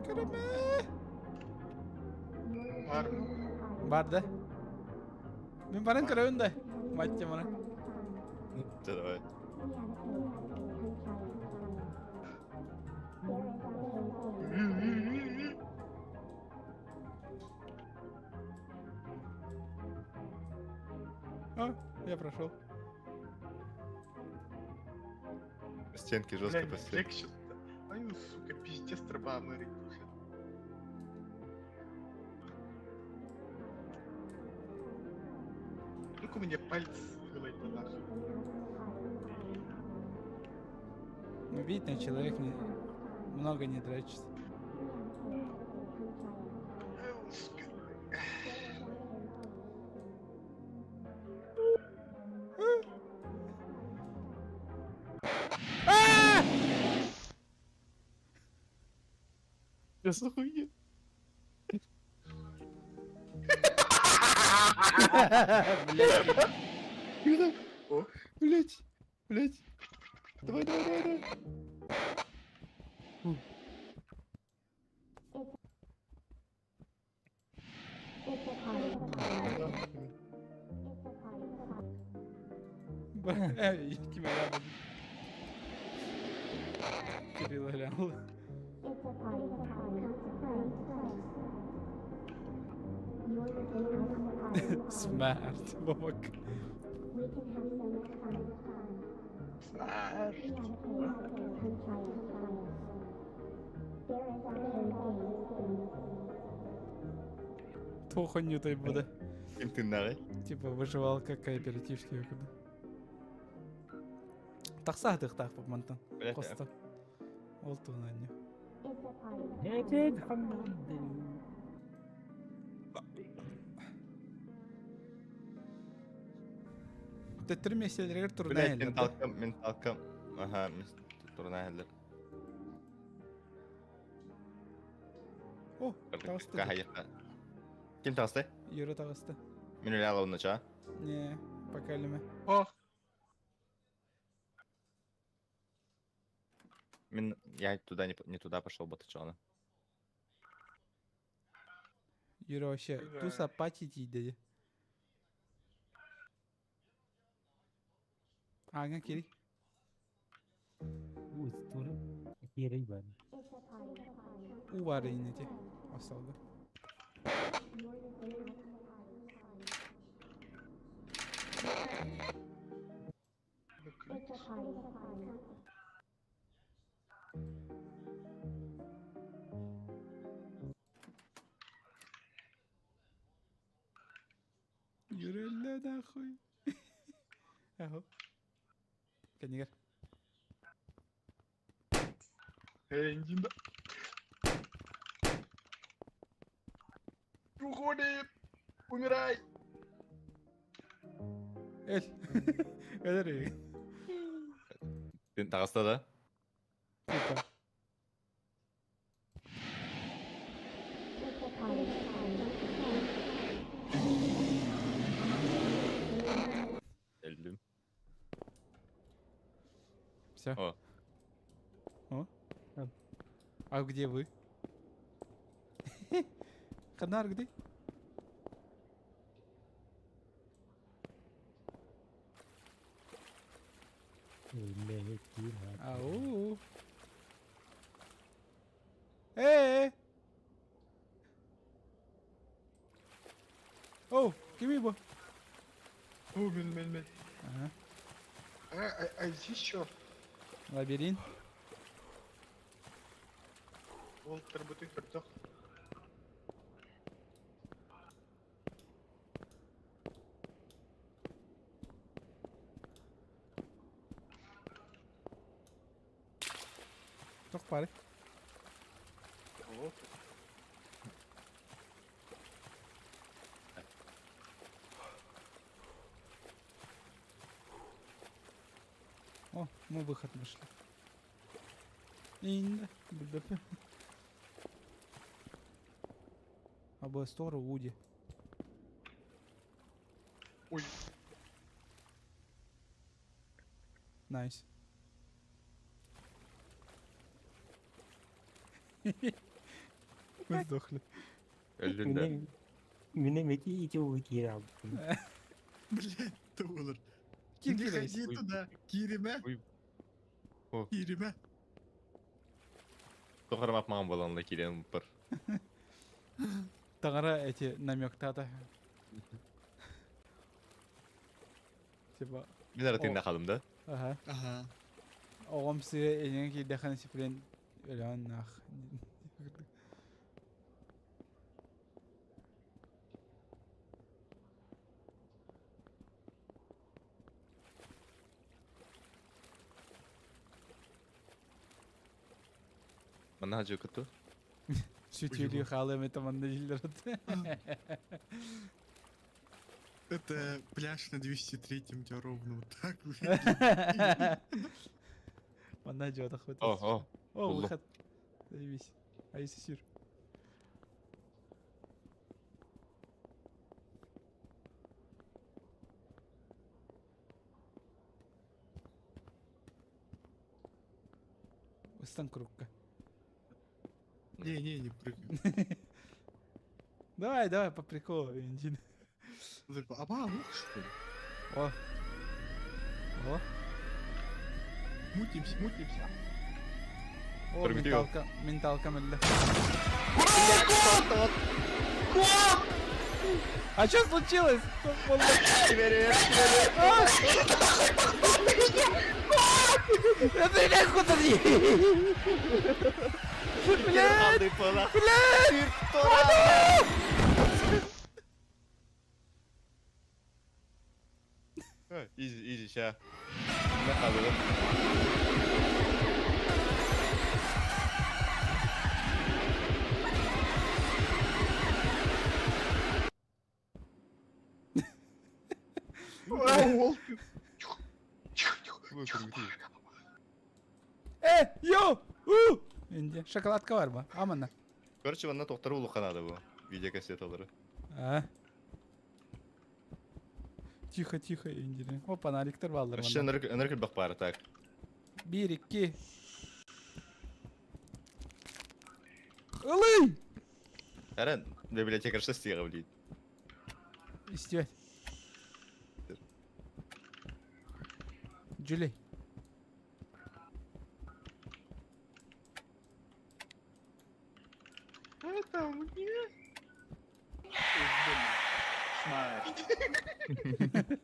Көрөмө. Бар. Бар да. Мин баран көрөбүн да. Мать мана. Чэ, давай. О, я прошел. Стенки жестко Бля, по стенке. легче. Ай, ну, сука, пиздец, труба мэрит уже. Вдруг у меня палец вылазит нахуй. Ну, видно, человек не... много не дрочит. Ай, сука. Я хуйня. Блядь. Блять, блять. Давай, давай, давай, давай. Эй, ким глянул. Кирилл глянул. Смерть, Бобок. Смерть. Ту хуйню той буде. Ким тыннагы? Типа выживалка кооператив курдук. Тахса тахтаах бу мантан. Блять, Косто. Ол туһунан ньу. Төттөрү миэстэлэригэр турунан Блять, иһэллэр да? менталкам, менталкам. Ага, турунан иһэллэр. О, таҕыста. Кахайыкка. Ким таҕыста? Юра таҕыста. Мин үлэ алабын ча. Не, пока илимэ. О, Мин я туда не, не туда пошел батычаны. Юра вообще Бля. туса пати тиийдэ. Ааҥҥа кири. Киирэй бар. Уу баар иннити. Остолго. закрыть. Юра өллө нахуй. Аһо. Кэннигэр. Эй, иди на... Уходи! Умирай! Эл. Өлөр Таҕыста да? Типа. Өллүм. Все. О. О. А где вы? Ханар, где? Ау. Э. О, кими бу? О, мен, мен, мен. Ага. А, а здесь что? Лабиринт. Ол тұрбытын көрдік. Тох пары. О, О, мы выход нашли. Инда, бдп. Абастора Уди. Ой. Nice. Мы сдохли. Өллүн да. Мине меки ити кире алдым. Блять, доллар. Кир Не кирейс. ходи туда. Кириме. Ой. О. Кириме. Тоқарым апмаған баланла кирен бір. Тағара эти намектата. Типа, Мин ара қалым да. ага. Ага. Оғым сире энен ки даханы сипрен өлөн нах. Манна хажы күтті. Сүтүлүү хаалым это манна дилдер. Это пляж на 203-м тебя ровно вот так выглядит. Манна жодах вот. О, о. О, Буллу. выход. Заебись. А если сюр? Устан крукка. Не-не, не прыгай. Давай, давай, по приколу, Валентин. Аба, лук, что ли? О. О. Мутимся, мутимся. О, Прыгни. менталка, менталка мэллэ. А что случилось? А! Это я куда Блядь! Блядь! Изи, изи, ща. Мына қалды. О, Тихо, тихо, тихо, тихо. Э, йоу! У! Инде шоколадка бар ба? Амана. Короче, манна тоқтар улу қанады бұл. Видеокассеталары. А. Тихо, тихо, индире. О, фонариктер баллар. Вообще, ынырк бақ бары так. Бир, икки. Ылый! Әрі, библиотекарша стиға білейді. Истебет. Жүлей. Это мне? Ой, блин. Смарт.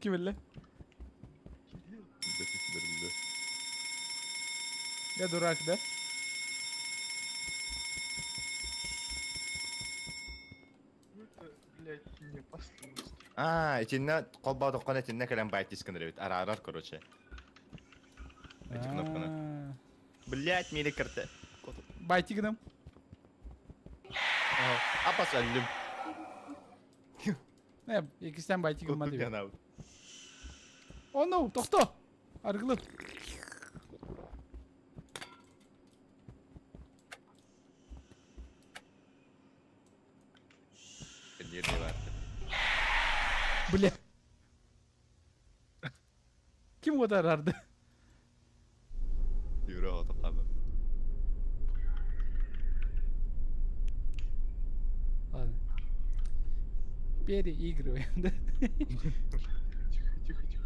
Ким элле? Я дурак, да? Ну Это, блядь, не опасно. А, итинне қолба тоққан итинне кэлэн байт дискін ребит. Арарар, короче. Эти кнопканы. А. Блять, мили кірті. Байтигным. Апас әлім. Э, иккистээн байтик гыммат Куттук эбит. диэн аабыт. Oh no, тохто! Арыгылы. Кэнниэр баар. Бля. Ким уота арарды? Юра оҕото хаалла. Ладно. Переигрываем, да? Тихо, тихо, тихо.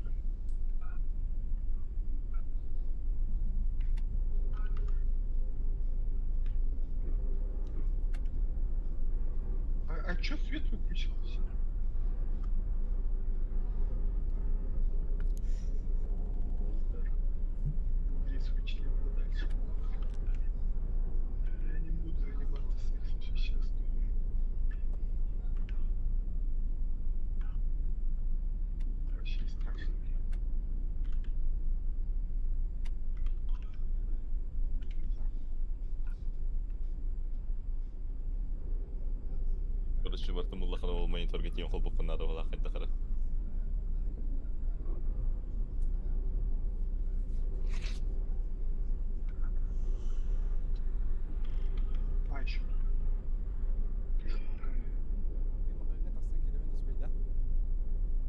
А чё свет выключился? Перескочили подальше. Я не буду заниматься сексом сейчас. Вообще страшно. Короче, бартым улахан ол мониторга тиийэн холбуккун наада буолаах хайдах эрэ. А, еще.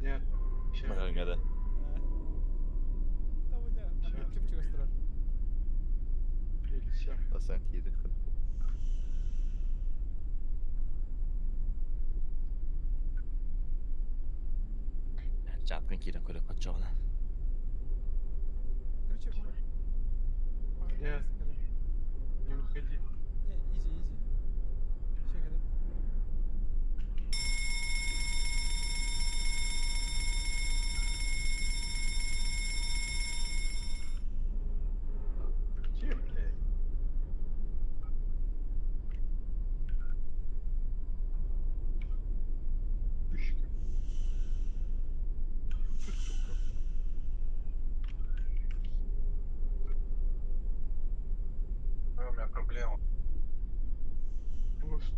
Нет. Ща. Маҕаҥҥа да. Нельзя. Тасан киирин Чаткын киирэн көрө хоччоҕуна. Нет. Не выходи. Не, изи, изи. Все, кэлим. Где, блядь? Пышка. Ты, сука. У меня проблема. Просто.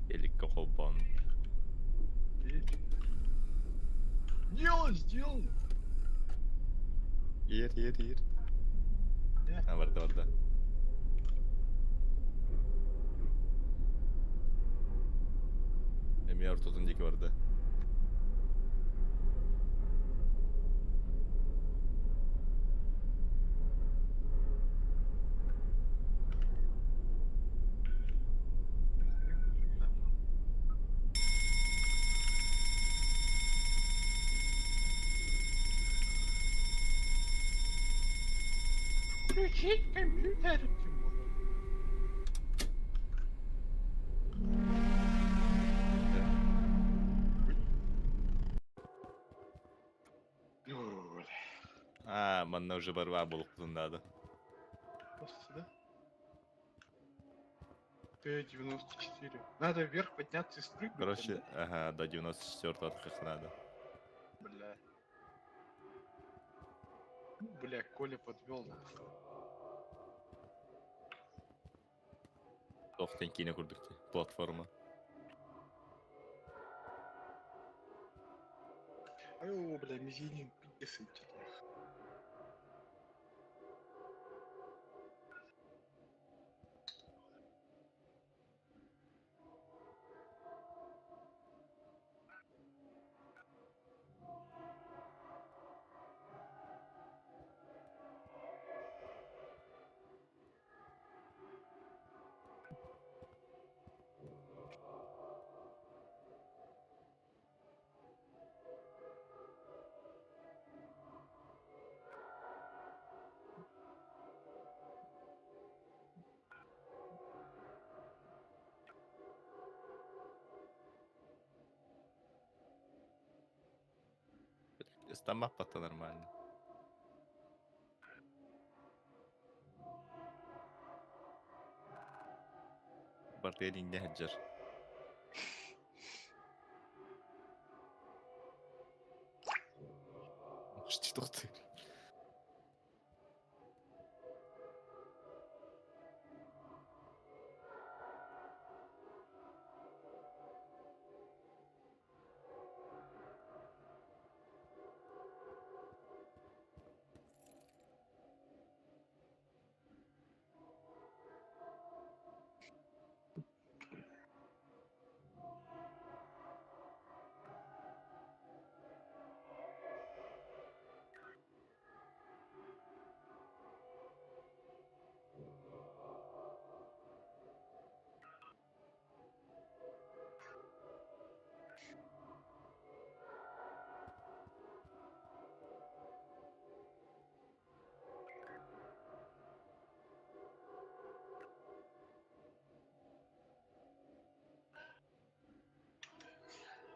Эликка холбоон. Едь. Дело сделано. Иэр, иэр, иэр. Э. А, барда, барда. Эмиэ ортотун диэки барда. Включить компьютер. А, манна уже барва буолуохпутун наада. Просто, да? Т-94. Надо вверх подняться и спрыгнуть. там, Короче, да? ага, до 94 открыть надо. Бля. Ну, Бля, Коля подвел нас. Туох киинэ курдук дии, платформа. Ай, бля, мизинец пиздец идет. Там маппа-то нормально. Бартыгар иннэ сылдьар. Может, тохтуур.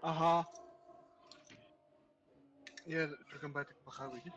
Ага. Я түргэн пахавый иди.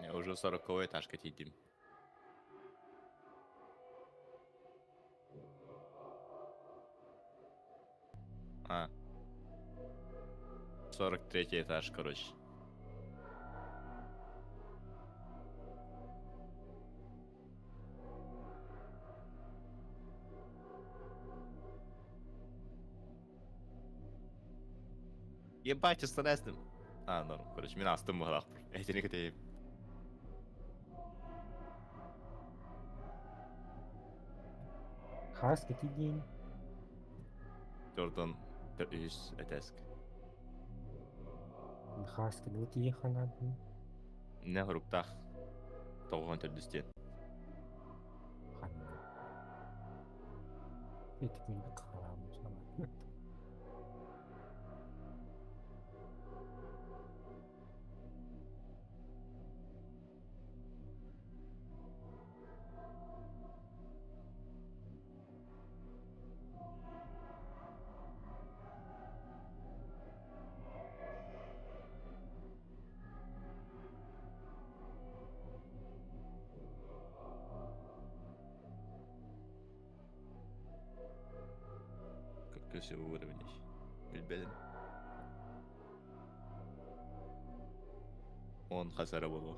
Я уже 40 этажка тиийдим. А. 43 этаж, короче. Ебать, останестым. А, норм, короче, мин астым быһалаах. Этини кэтэйим. Хаас кэтидиин. Jordan үһүс этээск. Хаас кэдыл тиийэ ханаатын. Не хоруктаах. Тоҕуһун төрдүс диэн. Ханна. Итин хараам санаат. Как красиво уровень. Билбэтим. Он хасара боло.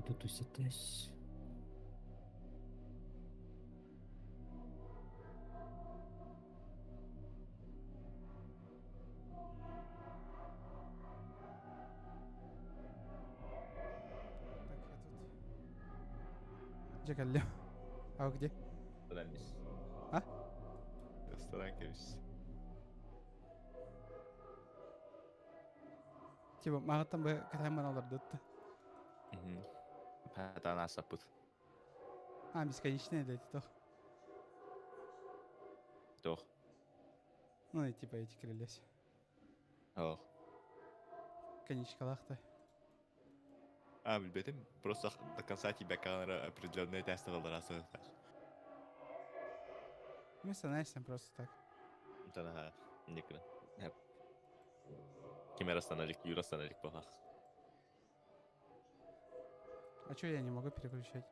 Отут үс этээс. Так, я тут. Дьэ кэллим. А вы где? Ресторан А? Ресторан кэбис. Типа, мағыттан бы катайын олардытты. Патана сапыт. А, бесконечная да, это Тох. Ну, и типа эти крылись. Ох. Конечкалах-то. А, билбэтим. Просто до конца тебя камера определенная тест аларасы. Мы становимся просто так. Танаха. Никна. Ким эрэ станарик, Юра станарик буоллах. А чё я не могу переключать?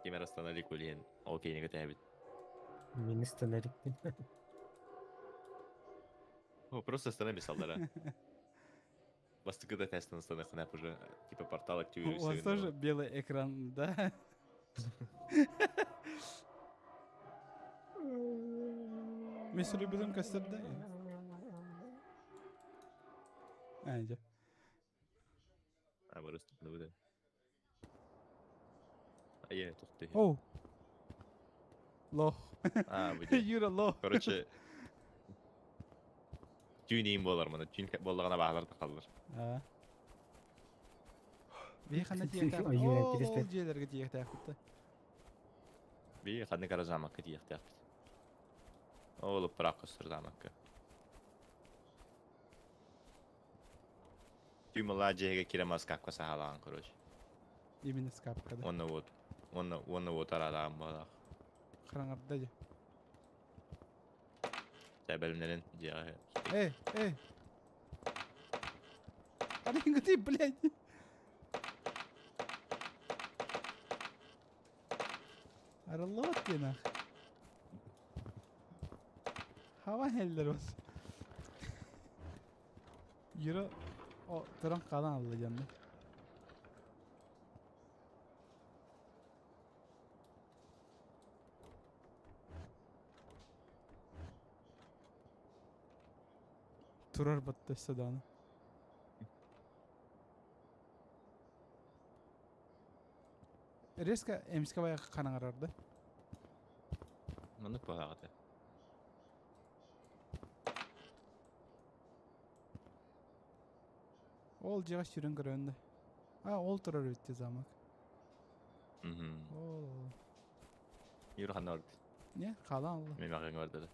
Ким эрэ станарик улиһин ол кейнигэ тэһэбит. Мин станарикпин. О, просто стана бесаллара. Бастакы да тестан станахына уже типа портал У активируется. вас тоже белый экран, да? Мен сүрүбүтүм көстөр да. А, иди. А, барыс, ну да. А я тут ты. Оу. Лох. А, будет. Юра, лох. Короче, түүн иин буолар мана, түүн буоллаҕына баалар да хааллар. А. Бии ханна тиийиэхтээх. Ой, Юра, Ол интересно. дьиэлэргэ тиийиэхтээхпит да. Бии ханнык ара замакка тиийиэхтээхпит. Ол ыппыраах көстөр замакка. Түүн малаа дьиэгэ киирэ маскаакка саһалаан, короче. Именно скапка да. Уонна вот, уонна уонна вот араалаан буолаах. Хараҥарда дьэ. Тэбэлимнэрин дьиэҕэ. Эй, эй. Аринга ты, блядь. Арыллыбат диэн ах. Хава хеллер бас. Юра о туран хаалан алла дьанны. Турар батта саданы. Резко эмске баягы хараҥарар да. Маннык баҕаҕата. Ол дьиэҕэ сүүрэн көрөбүн да. А, ол турар эбит дии замок. Ол ол. Юра ханна барбыт? Не, хаалан алла. Мен маҕаҥҥа барда да.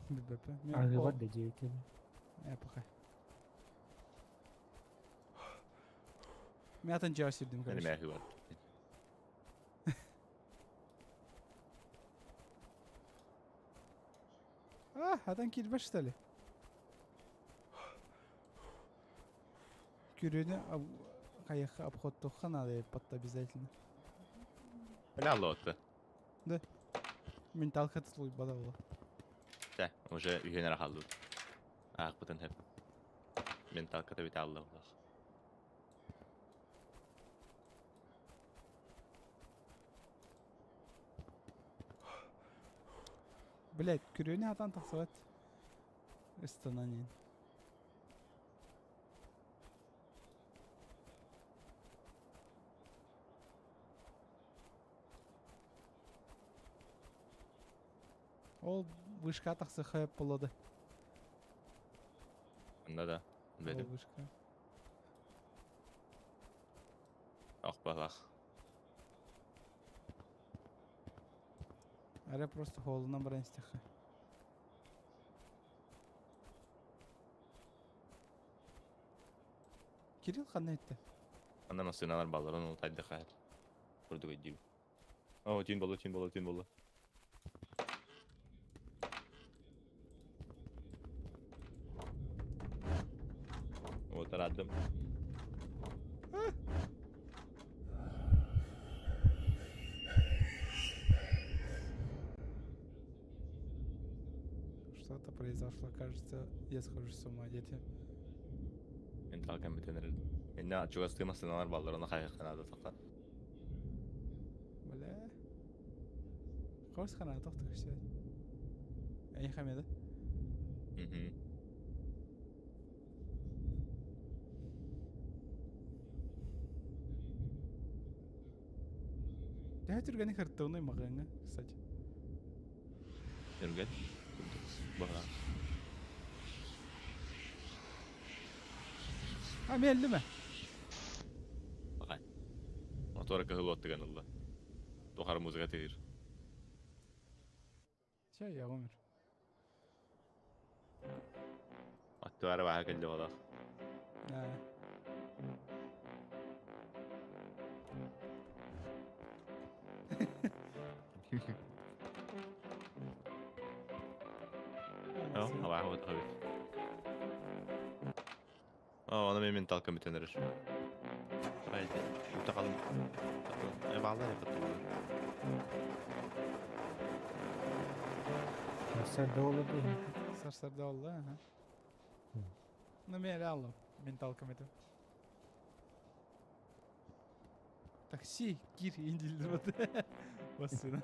Билбэппин. Мен Арыгы ол да дьиэтин. Э, пока. Мен атын дьиэҕэ сүүрдүм, Мен короче. эмээхи барбыт. А, атын киирбэт что ли? Күрүөнү хайыхха обходтуохха наада эбит обязательно. Бля, алла Да. Менталка тулуйбата буолла. Тэ, уже үһүөн эрэ хааллыбыт. Аахпытын сөп. Менталката бүтэ алла буоллах. Блять, күрүөнү атан тахсыбат. Ыстанан иһин. Ол вышка тахсыха буолла да. Онно да. Ол Билбэтим. вышка. Ох баҕалаах. Арай просто холунан баран истэххэ. Кирилл ханна эттэ? Онно массыыналар балларын ол тайдыха курдук өйдүүбүн. Оо, түүн буолла, түүн буолла, түүн буолла. Вот араадым. Что-то произошло, кажется, я схожу с ума, дети. Менталкам бүтэн эрэр. Инна чугастыы массыыналар баллар, онно хайыахха наада тоқта. Бля. Хос хана тохтук все. Эйхэ да? Мгм. Төһө түргэни хыртыбыный маҕыҥҥа, кстати. Түргэн. Баҕа. А, мэллимэ. Баҕа. Мотора кыһыл уоттыган ылла. Тухары музыка тыыр. Все, я умер. Аттуара баха кэллэ олох. А. Абааһы вот эбит. О, она мен менталка бүтэн эрэр. Хайда, утаҕалым. Бааллар эппит. Сарсыарда буола дии. Сарсыарда буолла, аха. Ну, мен эле аллым. Менталкам этим. Такси, кир, индилдер вот. Бассына.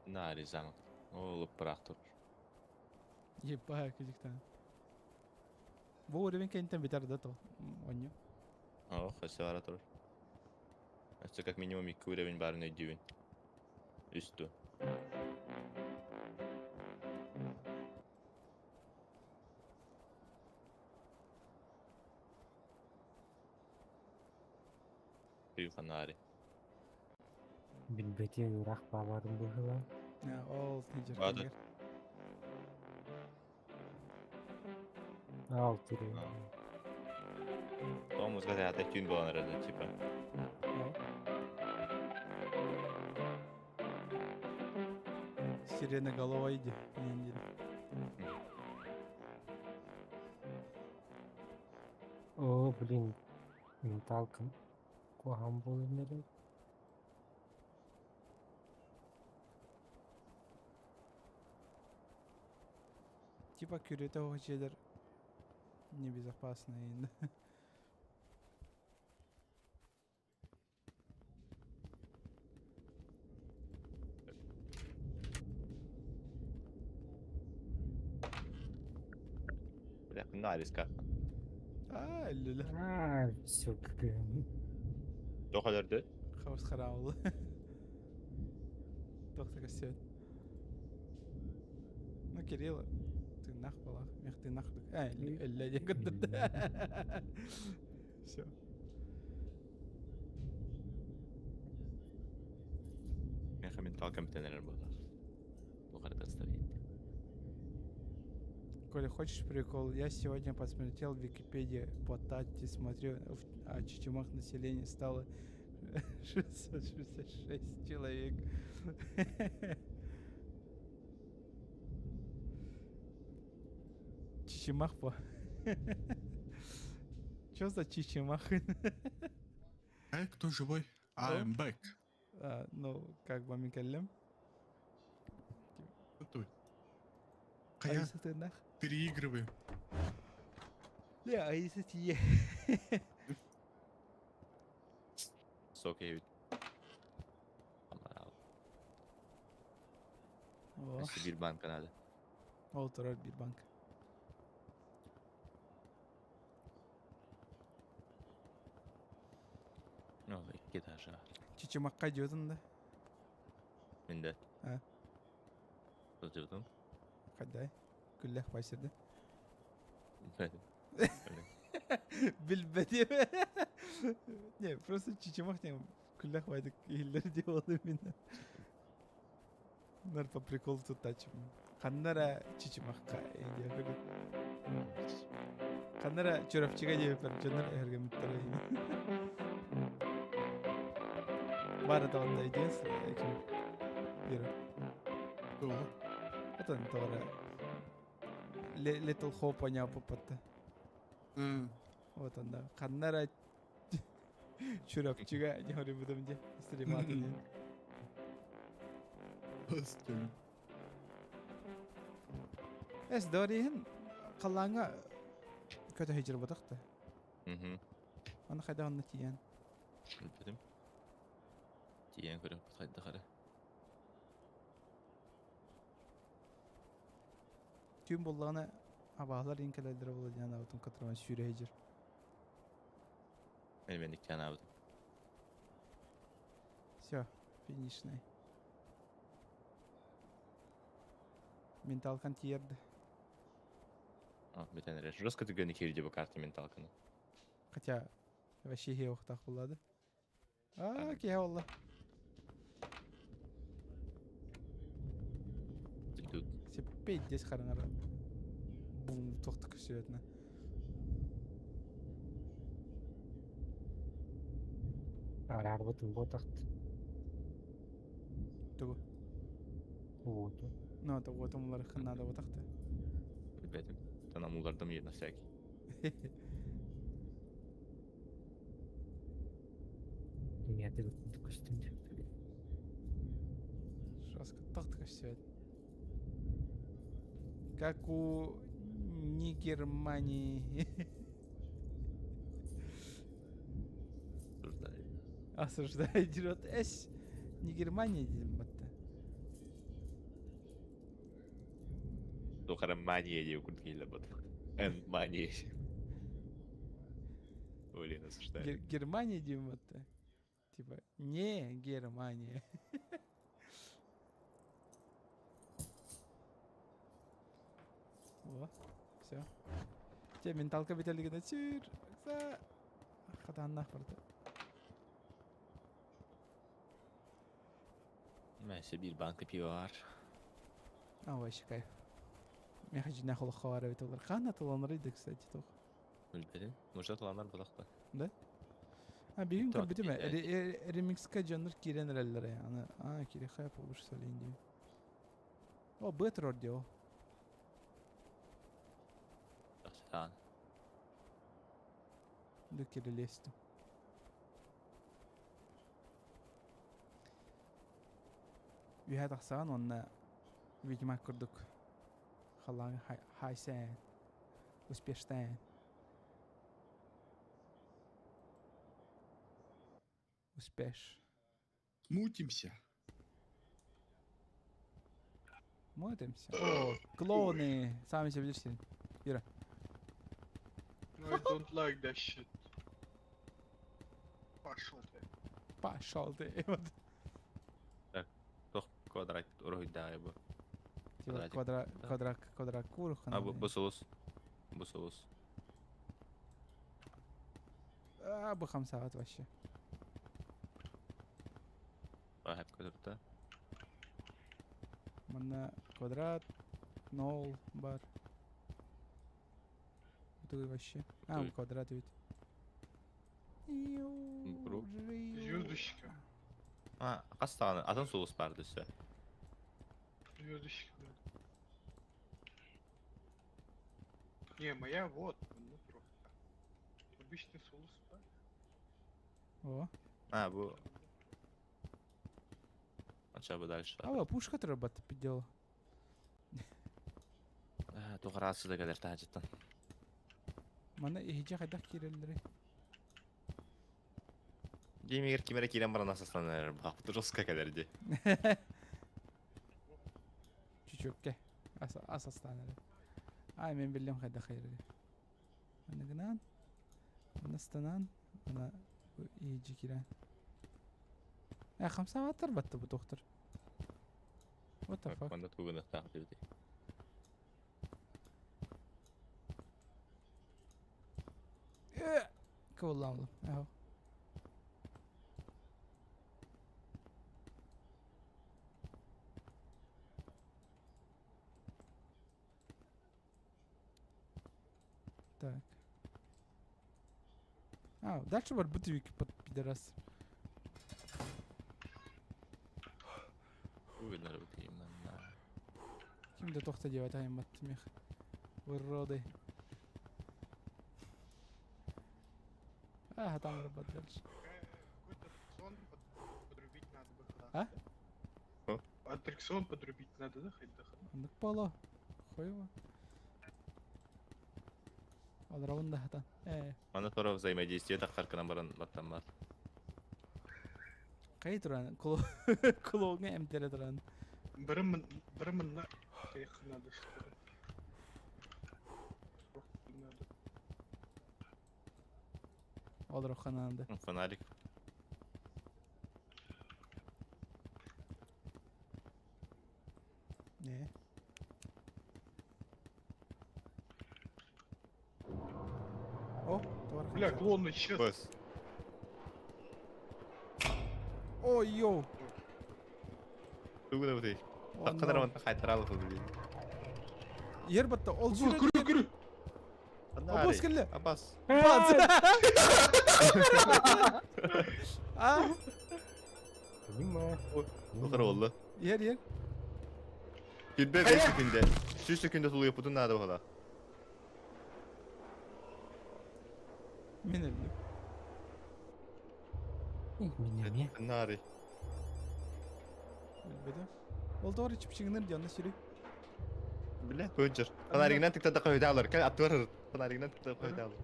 Нари замок. Ол ыппыраах турар. Ебать, кыдьыктан. Бу уровень кэнниттэн бүтэр да то онньу. Ох, өссө бара турар. Өссө как минимум икки уровень баарын өйдүүбүн. Үс ту. Фанари. Билбэтиэн ыраах баабарын быһыылаах. Ол тинжер Баатыр. кэмигэр. Аал түрү. Тоҕо музыка театр түүн буолан эрэр да, типа. Сиреноголовой иди. Индин. О, блин, менталкам куһаҕан буолан эрэр. Типа күрүөтэ оһо дьиэлэр небезопасные. Бля, нариска. А, өллүлэр. А, все, Тоҕо өлөрдө? Хаус хараабылы. Туох да көстүбэт. Ну, Кирилл тыыннаах буолаах. Миэх тыыннаах курдук. Э, өллө диэн көрдөрдө. Все. Миэхэ менталка бүтэн эрэр буолар. Туох эрэ таставит. Коля, хочешь прикол? Я сегодня посмотрел в Википедии по Тати, смотрю, в, а Чечемах население стало 666 человек. Чичимах по. Чё за чичимах? Эй, кто живой? I'm back. А, ну, как бы мин кэллим. Стой. Хайа, Айсы тыыннаах. переигрываем. Не, айсы тиийэ. Сок эбит. Амарал. О, Өссө биир банка надо. ол турар биир банк. Ну, икки этажа. Чичимакка дьиэтин да. Мин да. А. Сылдьыбытым. Хайдай. Күллэх байсырды. Билбэтим. Билбэтим. Не, просто Чичимах диэн күллэх байдык иһиллэр дии буоллум мин. Нар по приколу туттааччым. Ханна эрэ Чичимахка диэн көрдүм. Ханна эрэ Чурапчыга диэбиппэр дьоннор өһүргэммиттэрэ Бары таҕынна единственное, ким Вера. Кто? Отон тоҕо Little Hope аньааппаппатта. Вот онно ханна эрэ Чурапчыга дьоһуруйбутум дии стримаатын диэн. Господи. Эс Дориһин халлааҥҥа көтө сылдьарбатах да. Мгм. Аны хайдах онно тиийэн. Билбэтим. Тиийэн көрүөхпүт хайдах эрэ. Түүн буоллаҕына абааһылар иин кэлэллэрэ буолуо диэн анаабытым катраман сүүрэ сылдьар. Мин мин икки анаабытым. Все, финишный. Менталкан тиийэрдэ. О, бүтэн эрэр. Жестко түргэнник киирди бу карта менталканы. Хотя вообще иһиэ буолла да. Аа, киһи буолла. Тут Сеппей хараҥара. Бум, туох көстүбэтинэ. Араарбытын буотахт. Тугу? Уоту. Ну, это вот умларыхын надо вот так-то. Билбэтим. Танам улардым на всякий. Нет, ты костюм. Жестко. Тохтка все это. Как у Нигермании. Осуждаю. Осуждаю, дерет. Эс. Не Германия, дим, Тухара мания диye курдук киһилэр бат. Эн мания. Блин, осуждаю. Германия дим, батта. Типа, не Германия. О, все. Те менталка бителигин сүр. Хатаннах барда. Мәсе бир банка пиво бар. А, вообще кайф. Мен хочу нахуй хавара бит олар. Хана таланыр иди, кстати, тох. Билбедим. Может таланар булакта. Да? А бигин То, көрбүтүм ремикска дьоннор киирэн эрэллэр аны а кири хайп олуш солин дии. О, бэтрор дио. Тахсан. Да кирилесту. Үһэ тахсаан онна Ведьмак курдук халлаан хайсээн успештээн Успеш. Мутимся. Мутимся. О, клоуны! Сами себе билирсин. Юра. I don't like that shit. Пошел ты. Пошел ты. Так, тох квадрат уруһуйдааҕы бу. Типа квадра, квадрат, квадрат куруха. А, бу, бу сулус. Бу сулус. А, бу хамсаҕат вообще. Баһап көтөртө. Манна квадрат, нол бар. Бу вообще. А, бу квадрат ведь. Звездочка. А, хас даҕаны атын сулус баар өссө. Звездочка, да. Не, моя вот, ну просто. Обычный сулус, да? О. А, бу... Ача бу дальше. А, пушка отрабатывает, пидело. Туох араасы да кэлэр таһдьыттан. Манна иһдьэ хайдах киирэллэрий? Геймигер ким эрэ киирэн баран асасланан эрэр баҕаппыт жестко кэлэр дии. Чүчүккэ асастаан эрэр. Ай, мен биллим хайдах хайыры. Аныгынан, анастанан, ана иһдьи киирэн. Э, хамсаабаттар батты бу доктор. What the fuck? Манна тугуныктаах диэбитий. Кыбыллаамлым. Эһо. Так. А, дальше бар бутовик под пидорас. Тугунар бутый манна. Ким да тохта диэбэт айыммат мех. Уроды. А, там работать дальше. Какой-то аттракцион подрубить надо бы. А? Аттракцион подрубить надо, да, хоть да? Оннук буолуо. Хуево. Олоробун да хатан. Э. Манна тура взаимодействие тахсар гынан баран баттаммат. Кай туран кулуҥҥа эмтэрэ туран. Бары манна надо что ли? Надо. Олороххо наада. Фонарик. Не. О, туора Бля, хамсаат. клон исчез. Бас. Ой, йоу. Тугуна бутый. О, Тахханар no. манна хайтарал блин. Ер батта ол Күрү, сүрэ күрү, күрү. Абас кэллэ. Абас. Бац. А? Понимаю. Тухара болла. Ер ер. Кирбе 5 секунда. 100 секунда тулуйуппутун наада баһала. Мин өлдүм. Мин эмиэ. Наары. Билбэтим. Ол тоҕо чыпчыгыныр дьонно сүрү. Биле, көджөр. Фонаригынан тыктада көйдө алар. Кел аттылар. Фонаригынан тыктада көйдө алар.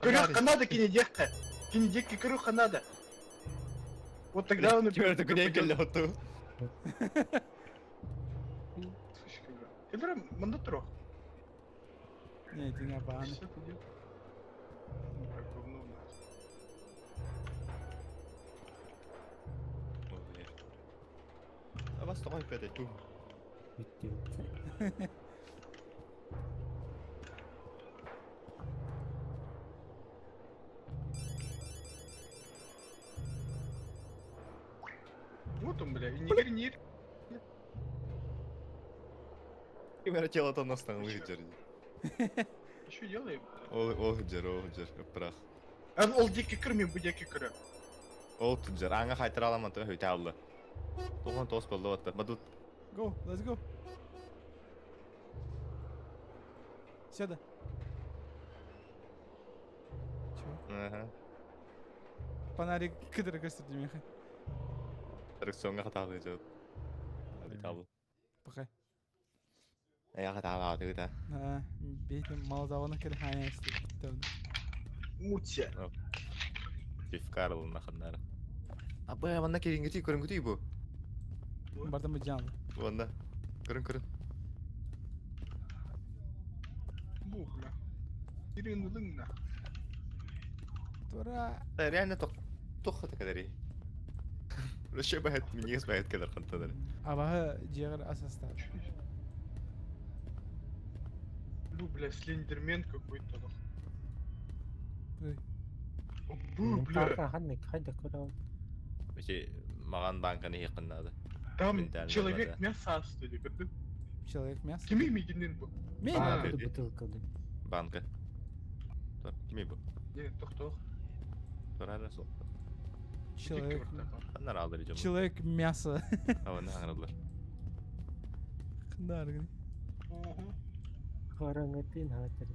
Көрүөххэ надо кинедиэххэ. Кинедиэккэ көрүөххэ надо. Вот тогда он Чөртө күнен келле оту. Сучка, бля. Ты прям манда трох. Не, тиңа бааны. Бля, говно нахуй. Абас тоҕой пэтэй ту. Бүттү бүттү. Вот он, бля, и не говори, не Ким эрэ тело настан лыгыдьар. Что делаем? Ол ол хыдьар, ол хыдьар, ыппырах. А ол диэки көр, мен бу диэки көрө. Ол тыдьар, аңа хайтар аламан тыга хөйтә алды. Тоған тоғыз болды батта. Бадут. Go, let's go. Сюда. Чего? Ага. Фонарик кыдыры көстөр демехе. Аттракционга хатаалы жот. Алды. Пока. Ая хатаалы алды да. А, бейтим малзаваны кир хая истеп. Мутя. Пивкарл наханнар. Абы, манна керингити көрүнгүтүй бу. Бардым жанлы. Онда. Көрүн көрүн. Бу, бля. Кирин на. Тура. Реально тох тох хата кадери. Вообще бахет минигес бахет кадер хантадар. Абаһы жегер асастар. Ну, бля, слендермен какой-то. нахуй. Ой. О, бу, бля. Ханнык хайда көрө. Вообще маган банканы якыннады. Там Ментально человек да. мясо остали. Человек мясо. Кими мигинин бу? Мен. А, Бутылка бутылка. Банка. Тур, кими бу? Не, тох-тох. Турара сол. Человек. Ханнар алды жом. Человек мясо. Аваны аңрадылар. Кындар. Хараңытын хатыр.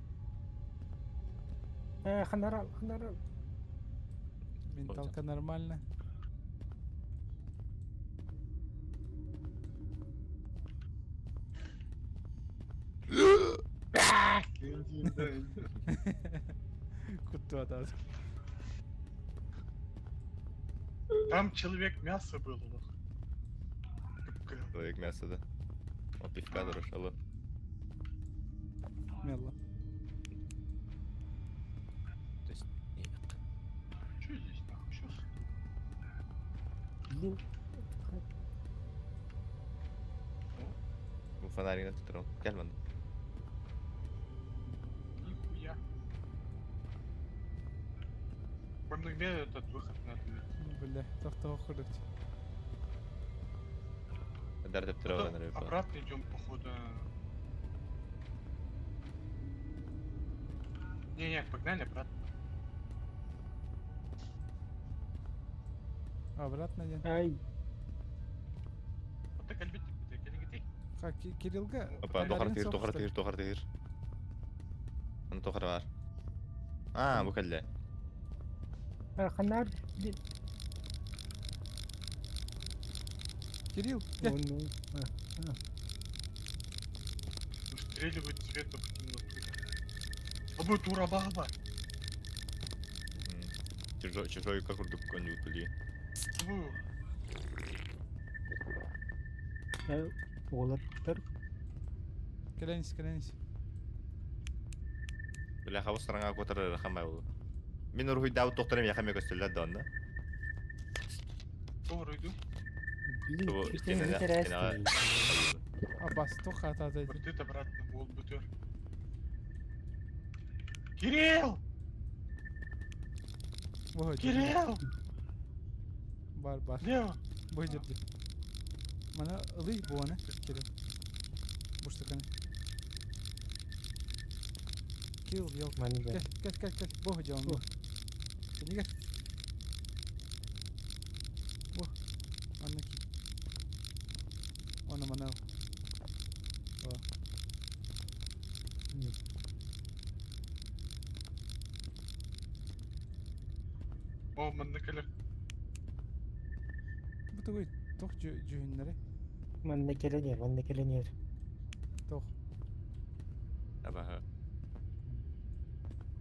Э, ханарал, ханарал. Менталка нормально. Кутту атат. Там человек мясо был. нахуй. Человек мясо да. О, пивка дорожало. Мелла. То есть Что здесь нахуй? Сейчас. Блин. бу фонаригын tutturам. Кел манда. Нихуя. Вам где этот выход надо найти? Бля, тохтоо курдук. Дар деп тура Потом Обратно идем, походу. Не-не, погнали обратно. Обратно ден. Ай, Вот так альбит, Ха, Кириллга. Опа, тохар тир, тохар тир, тохар тир. Аны тохар бар. А, бу кэлле. ханар. Кирилл, Ну, Выстреливает цветом в темноту. А будет ура-баба. Чужой, чужой как курдук коню тули. Бу. Олаттар. Келенис, келенис. Бля, хабыс сараңа котар хамай болу. Мен урхуй дау тохтарым яхаме көстөллөр да онда. Doğru иду. Блин, Бу это стенага, интересно. Абас, тох атат Вот это обратно, бол бутер. Кирилл! Кирилл! Бар, бар. Лево! Бу жерде. Мана ылый буаны, Кирилл. Буштаканы. Кирилл, ел. Мани Кел, кел, кел, кел. Бу жолун. О. Кенигер. Манна ки. Оны мана. О. О, манна кэлэр. Бу тугуй? Туох дьүһүннэри? Манна кэлэн иһэр, манна кэлэн иһэр. Туох? Абаһы.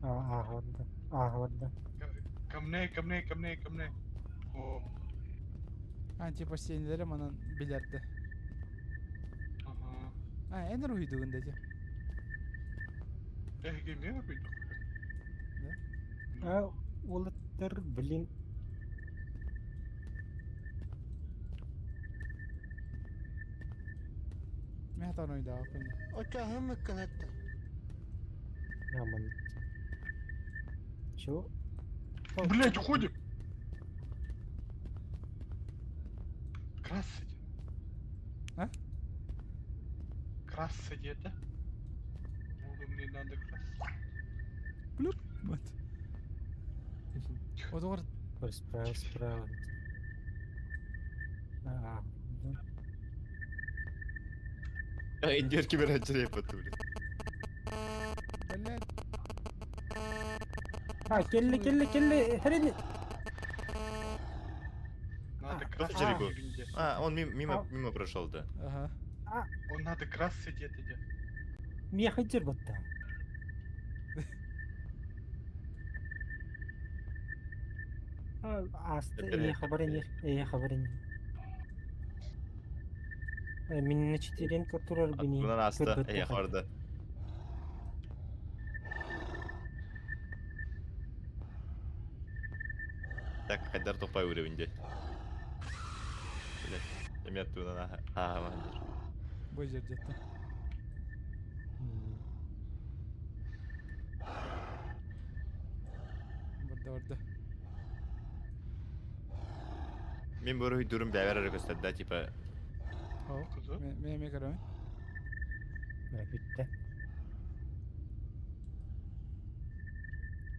Ааһа барда, ааһа барда. Ко мне, ко мне, ко мне, ко мне. О, А, типа сиэнилэри манан билэрдэ. ага. А, эн уруһуйдугун да дии. Эһиги эмиэ уруйдук. Да? А, уолаттар, блин. Мин хатан уруйдаабаппын дии. Оччоһум ыккынатта. Аман. Чё? Блять, уходим! Красить. А? Красить это? Буду мне надо красить. Блюп. Вот. Одугар Справа, справа. А, да. Индерки берәчерей потули. Блядь. А, келли, келли, келли, хрен. Надо А, красить. Джерико. везде. А, он мимо, мимо прошел, да. Ага. Он надо красить где-то. где. Мия хajjar батта. Аста, э, хабарин, э, хабарин. Мин на четыренка турар бини. Бунан аста, э, хорда. Так, хайдар топай уровеньде. Блядь, эмет тунан аха, мандыр. Бу жердетті. Барда барда. Мен бөрі дурум бәбәр әрі көстәді, типа, О, Кызы? мен мен көрөмүн. Бүтте.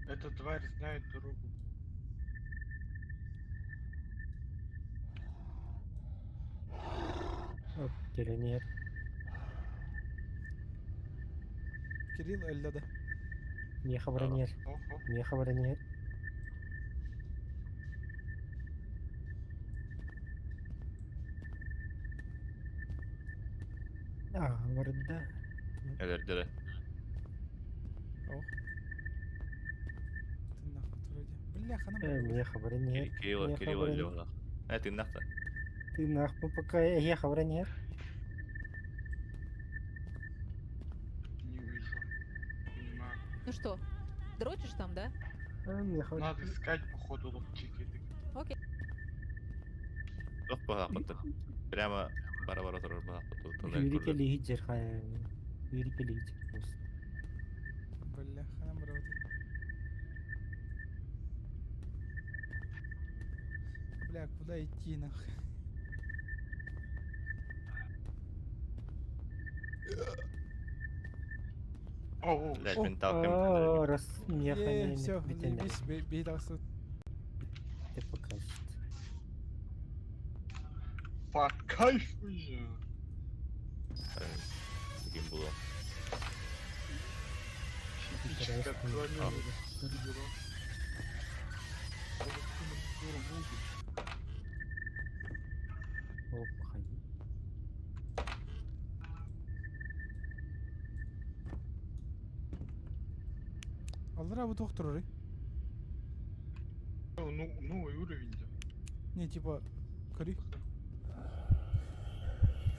Эта тварь знает дорогу. Оп, келенер. Кирилл өллө да. Мия хабаринер. Охо. Мия хабаринер. А, барда. әлердері. Ох. Тыннах тура Бля, ханам. Мия хабаринер. Кирилл, Мия Кирилл хабарин. өлі. Ә, тыннақта. Ты нахуй пока я хабаринер. Не вижу. Понимаю. Ну что, дрочишь там, да? Мия хабаринер. Надо искать, походу, ловчики. Окей. Тоқ бағақ Прямо бара-бара тұрыр бағақ Юрика лидер, Юрика лидер. Бля, ханам барабаты. Бля, куда идти нахуй? О, о, Блядь, О, менталка. О, раз мия Е, все, заебись, бей дался. Ты покажет. по кайфу же. Таким было. Эпическое Интересно. отклонение. Скоро будет. О, походи. Аллара бу доктор Ну, новый уровень, да. Не, типа, кори.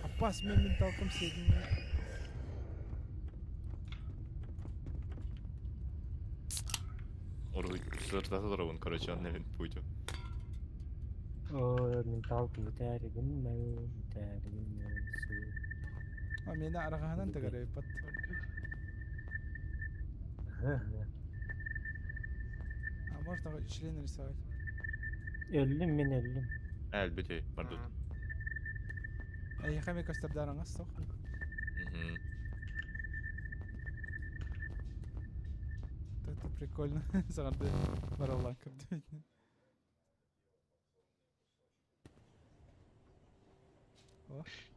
Опас мен менталкам седин. Уруй, сыртаты тұрғын, короче, он навин путю. О, менталка битәреген, мәу, битәреген, мәу, А мен арағанан тагары пат. Ага. А можно член рисовать? Өллүм мен өллүм. Әл, бітей, мардут. Эй, хами костардараңыз соқ. Мгм. Это прикольно. Сағарды баралан кірді.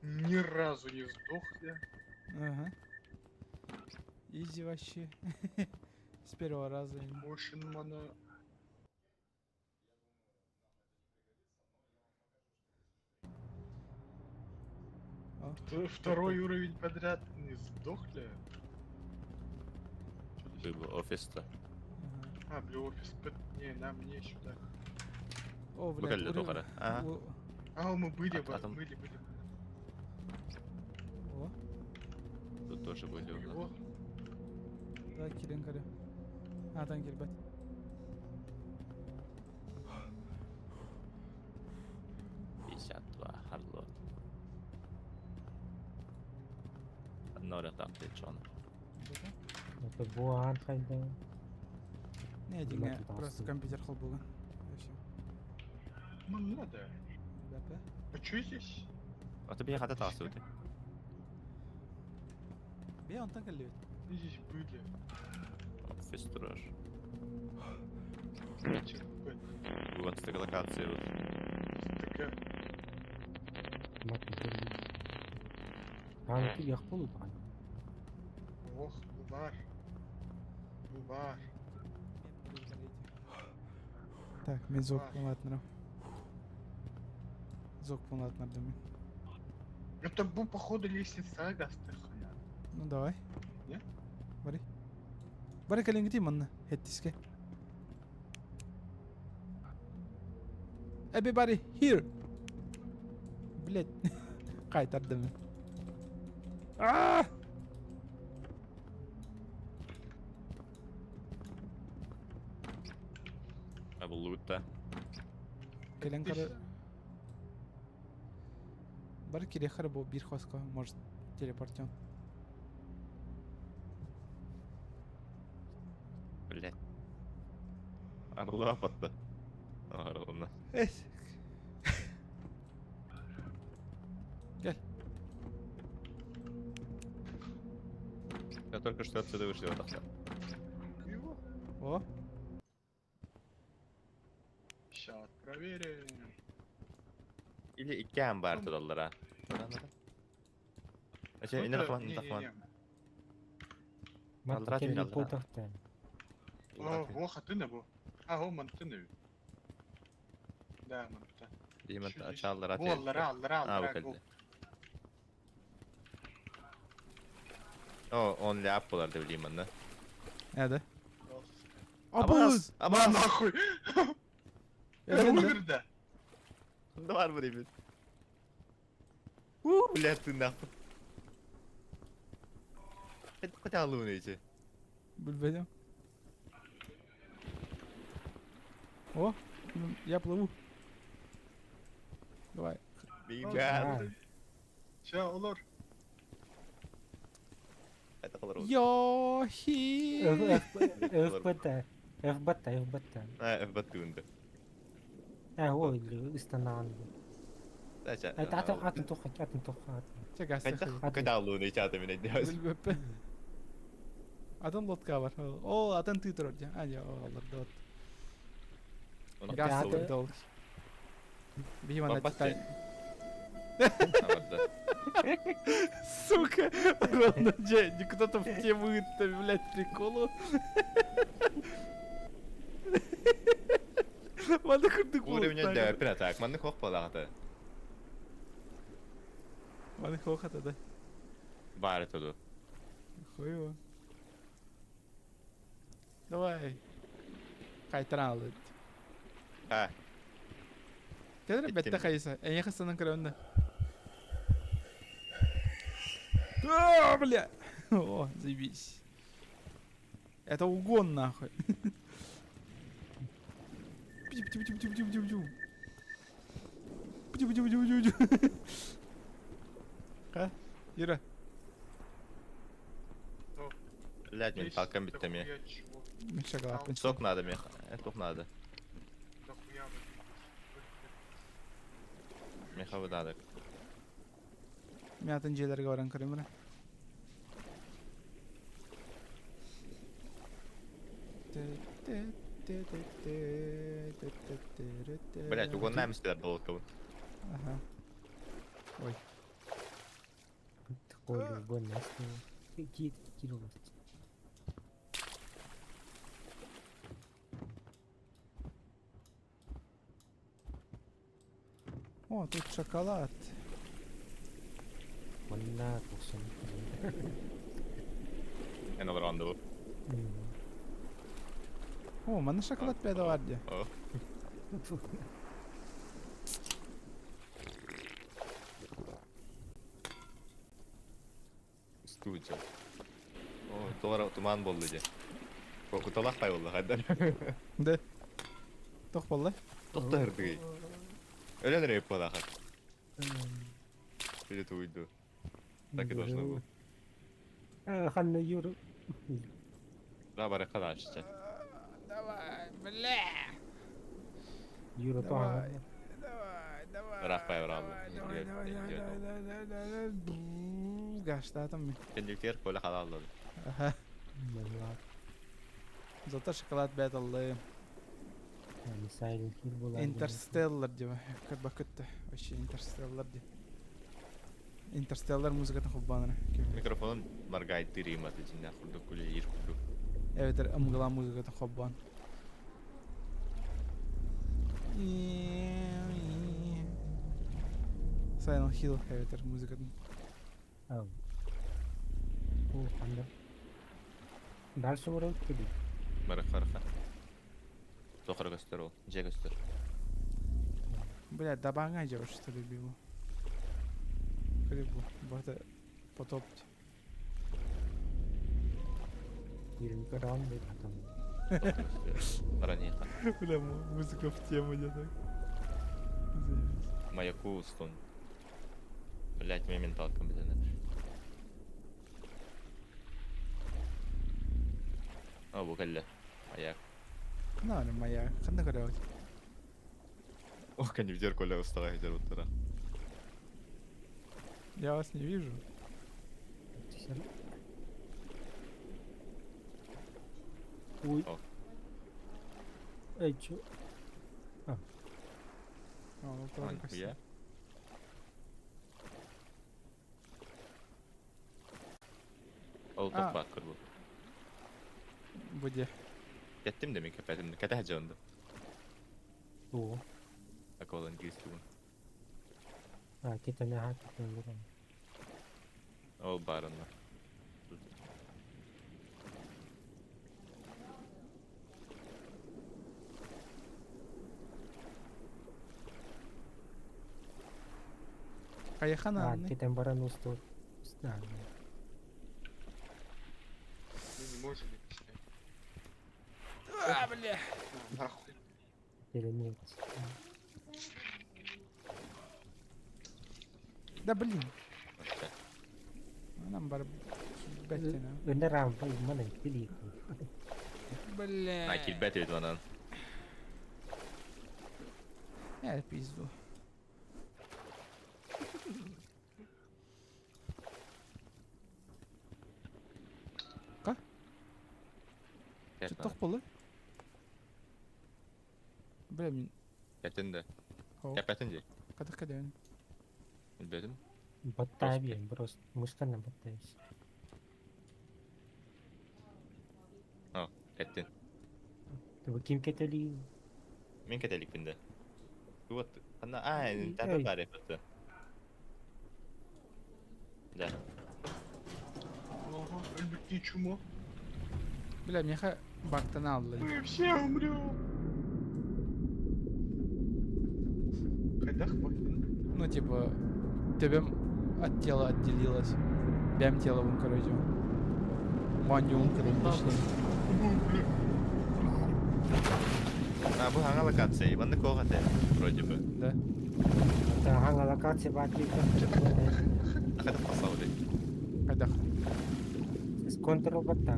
Ни разу не сдох я. Ага. Изи вообще. С первого раза. Очень мана. Второй уровень подряд не сдохли. Офиста. А, бля, офис. Не, нам не сюда. О, блядь, уровень. А, мы были, были, были. О. Тут тоже были у нас. Да, кирен каре. А, там кирбет. 52, харлот. Норя там ты чё? Это буан хайда. Не, дигне, просто компьютер холбуга. И все. Ну надо. А чё здесь? А ты бега хата ты. Бе, он так любит. Здесь были. Офис трэш. Вот с такой локации вот. Такая. Ох, бар. Бар. Так, мен звук полнатнырым. Звук полнатнырдым мен. Это был походу лестница гастыхая. Ну давай. Не? Бары. Бары каленгити манна. Хеттиске. Everybody here. Блять. Кайтардым мен. А! Лута. Кэлэн кары... Бар кирехар бу бир хоска, может, телепортен. Блять. Арла патта. Арла. Эс. Gel. Я только что отсюда вышел, вот так. О. Сейчас проверим. Или икки бар тураллара. Ача инер хван, тахван. Алра телепортахтан. О, во хатына бу. А, о, мантына. Да, манта. Деймент ачаллара. Бу аллара, аллара, аллара. О, он ляп болар деп билейм да. Эде. Абыз! Абаз! Нахуй! Умер, да? Да бар бу ребят. У, блядь, ты нахуй. Это хотя луны эти. Билбедим. О, я плыву. Давай. Биган. Ща, олор. Это холоров. Йохи. ФБТ. ФБТ, ФБТ. А, ФБТ унда. А, ой, истанан. Это атын тоха, атын тоха. Чека, Когда луны чата меня делать? Атын лодка бар. О, атын ты турар. А, не, о, алар дот. Газ дол. Бихиман титан. Сука, ровно не кто-то в тему это, блядь, приколу. Маны курдук Уровень да, так, маны хох полагата. Маны хохата, да. Бар это Хуево. Давай. Кайтрал. А. Тедре бетте хайса. Эне хасанан көрөндө. А, бля. О, заебись. Это угон нахуй. А, Ира. Блядь, мен талкан биттем я. Сок надо мне. Это надо. Меха надо. Мен атын жерлерге баран көрөм бра. Блять, угон наместер был кого. Ага. Ой. Колю, buenas. Киир, киир олорчу. О, тут шоколад. Манна тохсон. Эн олорон дуу. О, манна шоколад бэйдэ бар дии. О. Студия. О, тугара туман болду дьэ. Куталах пай болла хайдар. Да. Тох болла? Тохто ырдыгый. Өлөн эрэ ыппалаха. Или туйду. Так и должно было. Ханна Юра. Да, барыха дальше. Давай, бля. Юра Давай. тоҕо. Давай, давай. Ыраах пай бараалла. Давай, давай, давай, давай, давай, давай, давай. Гаштатым мен. Кендиктер коля халаллады. Аха. Манна. Зато шоколад бэт аллы. Silent Hill буолар. Интерстеллар диба. Көрбөккүттэ. Вообще Интерстеллар ди. Интерстеллар музыкатын хуббанара. Микрофонун маргайтыр иматы жинна курдук күле ир курдук. Эбэтэр ымгыла музыкатын хоббан. Silent Hill эбэтэр музыкатын. О, ханна. Дальше урок кили. Барыха барыха. Тохара көстөр ол. Же көстөр. Бля, дабаңа жабыш что ли било. Хлебу, бата потопть. Юрин Каран там. Тохара көстөр. Бараниха. Бля, музыка в тему я так. Заебись. Маяку устун. Блять, мен менталкам битенер. О, бу кэллэ. Маяк. Хана моя, хана көрөт. Ох, кондиктер коля устага хедер уттара. Я вас не вижу. Ой. О. Эй, чё? О, ол тоже А, көстөр. нихуя. Ол А. тохпат кырбы. Буде. Кеттим да мен кепетим. Кете жонду. О. Акол английский бун. А, китана хат китана. Ол барынна. Каяхана. А, китан баран усту. А, Мы не можем объяснять. А, бля. На, нахуй. или нет. Да блин. Вообще. Нам бар беттина. Өнөр рампа имман кили. Бля. На килбет ведь ванан. Я пизду. Ка? Тох болы? Бля, мин. Кеттин да. О, Кепетин же. кадах каден. Билбетим. Баттаби, просто мышканы баттайбыз. О, кеттин. Бу ким кетели? Мен кетеликпин да. Вот. Ана, а, тапы бар эппет. Да. Ага, өлбүттүү чумо. Бля, меха бактан алды. Мы все умрем. Хайдах бактын. Ну, типа, тебе от тела отделилось. Бям тело вон, короче. Манюм, короче, точнее. А, бу хаңа локация. Иванны когате. Вроде бы. Да. Та ханга локация бат А когда послал ли? Хайдах. С контрол батта.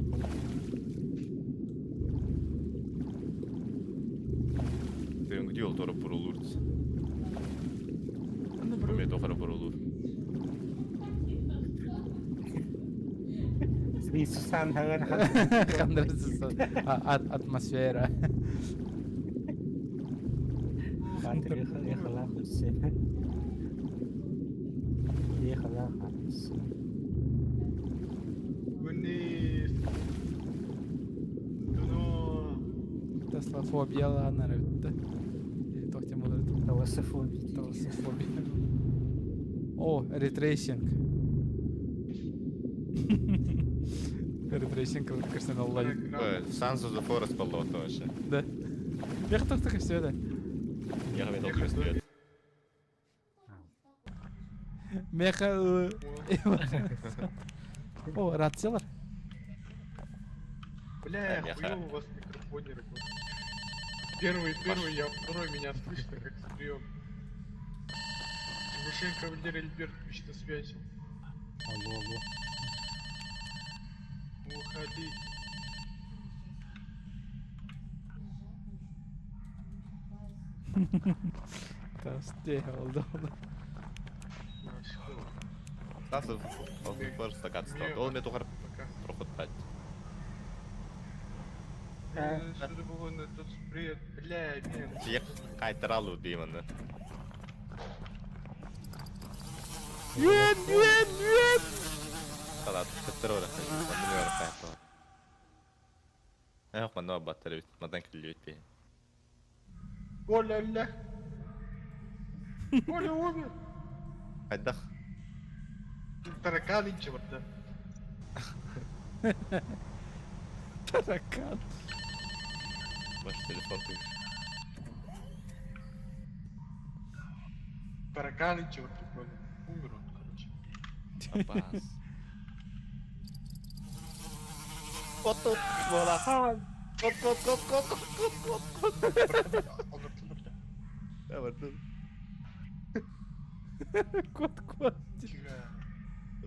Ты где ол торып бурулур? Ну, Бу тохара бурулур. Сусан хагар Атмосфера. Батыр ехала хусе. Ехала хусе. Фобиялааннар эбит да. Туох диэн буолар эбит? Талассофобия. Талассофобия. О, ретрейсинг. Ретрейсинг кырсын алла. Sons of the Forest боллоото вообще. Да. Меха тохто көстүө да. Я говорил, көстүө. Меха О, рациялар. Бля, Меха. хуёво у вас микрофон не работает. Первый, первый, я второй, меня слышно, как стрём. Тимошенко Валерий Альбертович на связи. Алло, алло. Уходи. Тасте, oldu oldu. Sons of the Forest такатстал. Ол мен тухар Пока. проход Что было на тот бред, бля, мен. Тиек кайтаралу деймін. Юэн, юэн, юэн! Салат, көттөр ора. Манны ора кайтар. Эх, манна баттар бит. Мадан килбит бе. Оля, ля. Оля умер. Кайдах. Тараканы черта. Таракан. Баш телефон тур. Тараканы черта, понял. Умер он, короче. Апас. Кот тут, бола. Кот, кот, кот, кот, кот, кот, кот. Он артылырда. Бардым. Кот, кот. Тихо.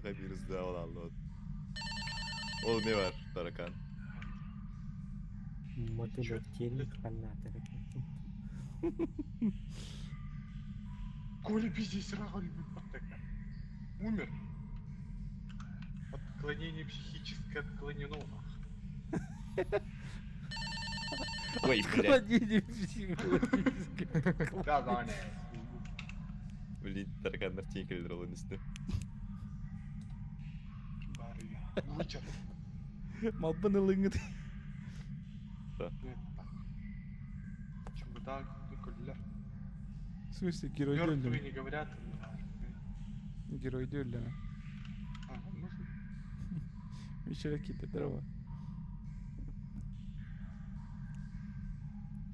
Бирүзде ол алды. Ол не бар, таракан? Мотылек телек фанаты. Коля пиздец, сразу любит вот такая. Умер. Отклонение психическое отклонено. Ой, блядь. Отклонение психологическое. Да, да, не. Блин, таракандар тиен келдир ол үстү. Бары. Лучше. Малбын ылыңыт. Нет, так. Чемодан, кулер. В смысле, герой Мертвые өлдү. не говорят. Герой өлдү. А, может, Мишеле ките дрова.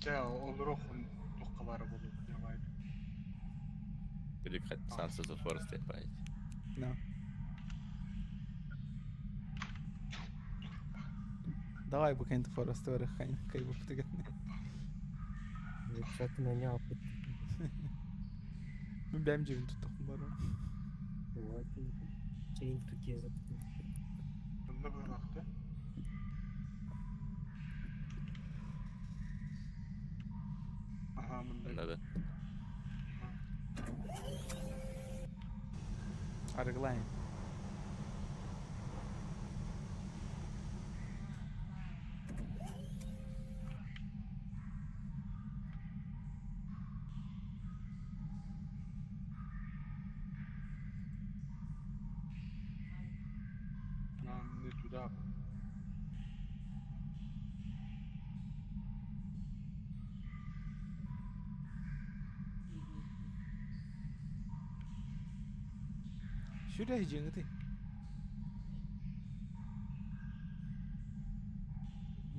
Да, ол рохун тухкалары болуп давай. Или Sons of the Forest деп байт. No. Давай бу кэнт Forest вары хайн кай бу птыган. Что-то нанял. Мен бәм жебин туттахым бар. Вот. Чейн туке Мында барак да? Ага, мында. Надо. Арыглайн. Нам не туда. Сүрэ жиңыты.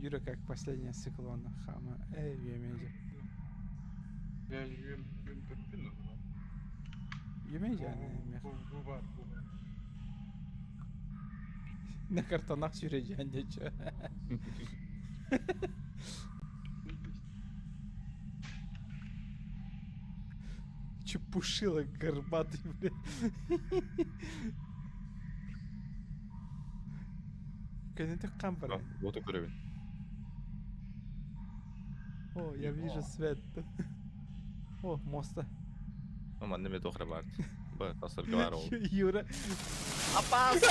Юра как последняя циклона хама. Эй, юмеже. Я юм юм пеппин. Юмеже аны мех. Бу бар, бу бар. На картонах сүрэ жандече. Чепушила горбатый, бля. Кәне камбара. Вот көрөбүн. О, я вижу свет. О, моста. Манны мен тухар бар. Б, тасыргы бар ол. Юра. Апас!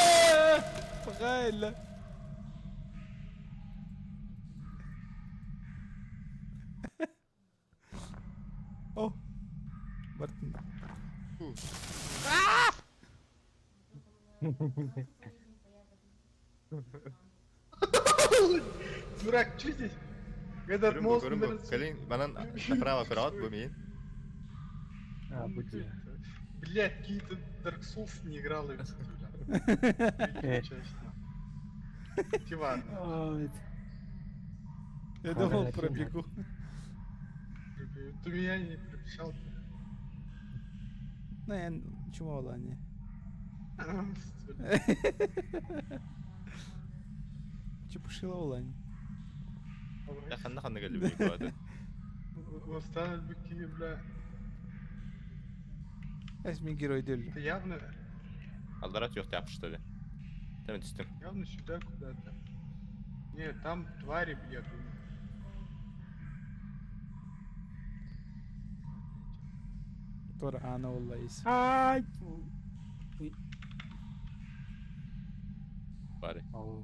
Правильно. О, Мартин. Дурак, что здесь? Этот Көрүм бу, мост көрүм бу. наверное, Кэлин, манан направо көрөҕүт бу миин. А, будь. Блять, какие-то Dark Souls не играл я, бля. Третью часть. Диван. Ой, Я думал, Ладно, пробегу. Ты меня не приписал. Ну, я чего не. Чепушила улань. Я ханна ханна кэллибит куаты. Восстанут быки, бля. Эс мин герой дөл. Это явно, Аллара түөхтэ апшты. Тәмін түстім. явно сюда куда-то. Не, там твари, я думаю. Тор ана уллайс. Ай! Бары. Ау.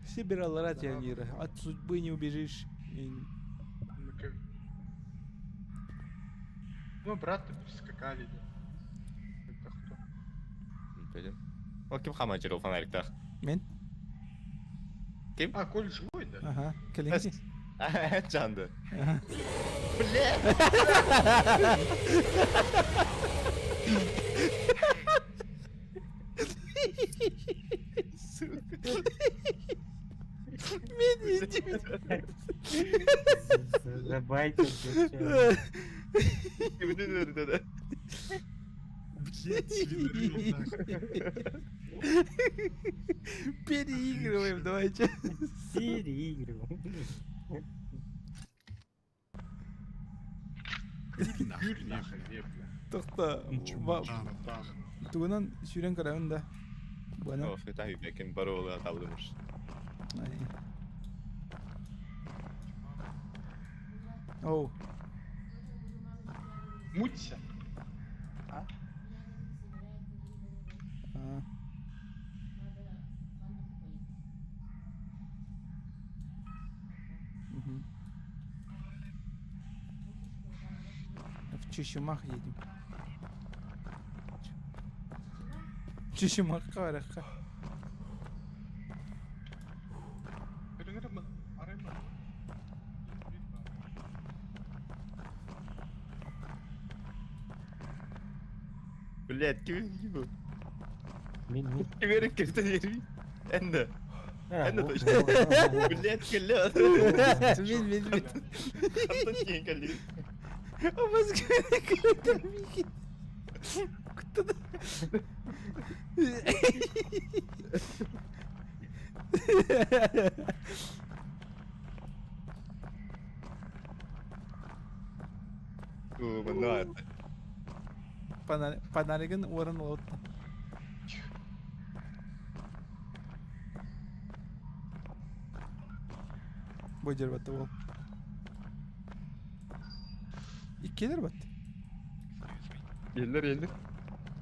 Сибиралара Тианира. От судьбы не убежишь. И- Ну, как- Ну, брата прискакали, да. Это кто? Бөлім. Ол ким хаман жер ол фонариктах? Мен? А, Коль живой, да? Ага. Кэлинги. Жанды. Ага. Бля! Сука. Мен иди. Забайтил, блядь. Блядь, свинарил нахуй. Переигрываем, давайте. Переигрываем. Нахуй, нахуй, бля. Тохта. Чемодан, там. Тугунан сүүрэн көрөбүн да. Буана. О, фита хүйбекин бары олы атабылымыш. Ай. Оу. Муться. А. Мгм. В Чищумах едем. Чищумах караха. Арыма. Блядь, ким ким? Мин, мин. Ким эрик киртен ери? Энде. А, Это во, точно. во, во, во. Блядь, кэлле. Мин, мин, мин. Антон киин кэлли. Абас кэллэ Кто-то. Уу, манна атты. Панаригын орын лотта. Бу батты ол. Иккилер батты. Еллер, еллер.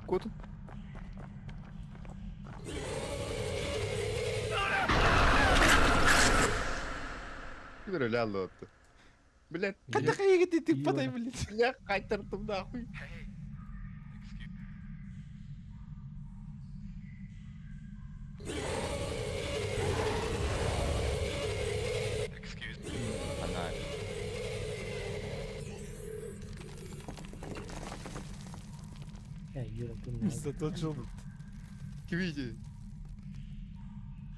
Котун. Ким эле алды атты. Блядь, Катака егет ты подай, блядь. бля, кайтырдым нахуй. Ана. Э, Юра, ты меня- Заточил. Ким ити?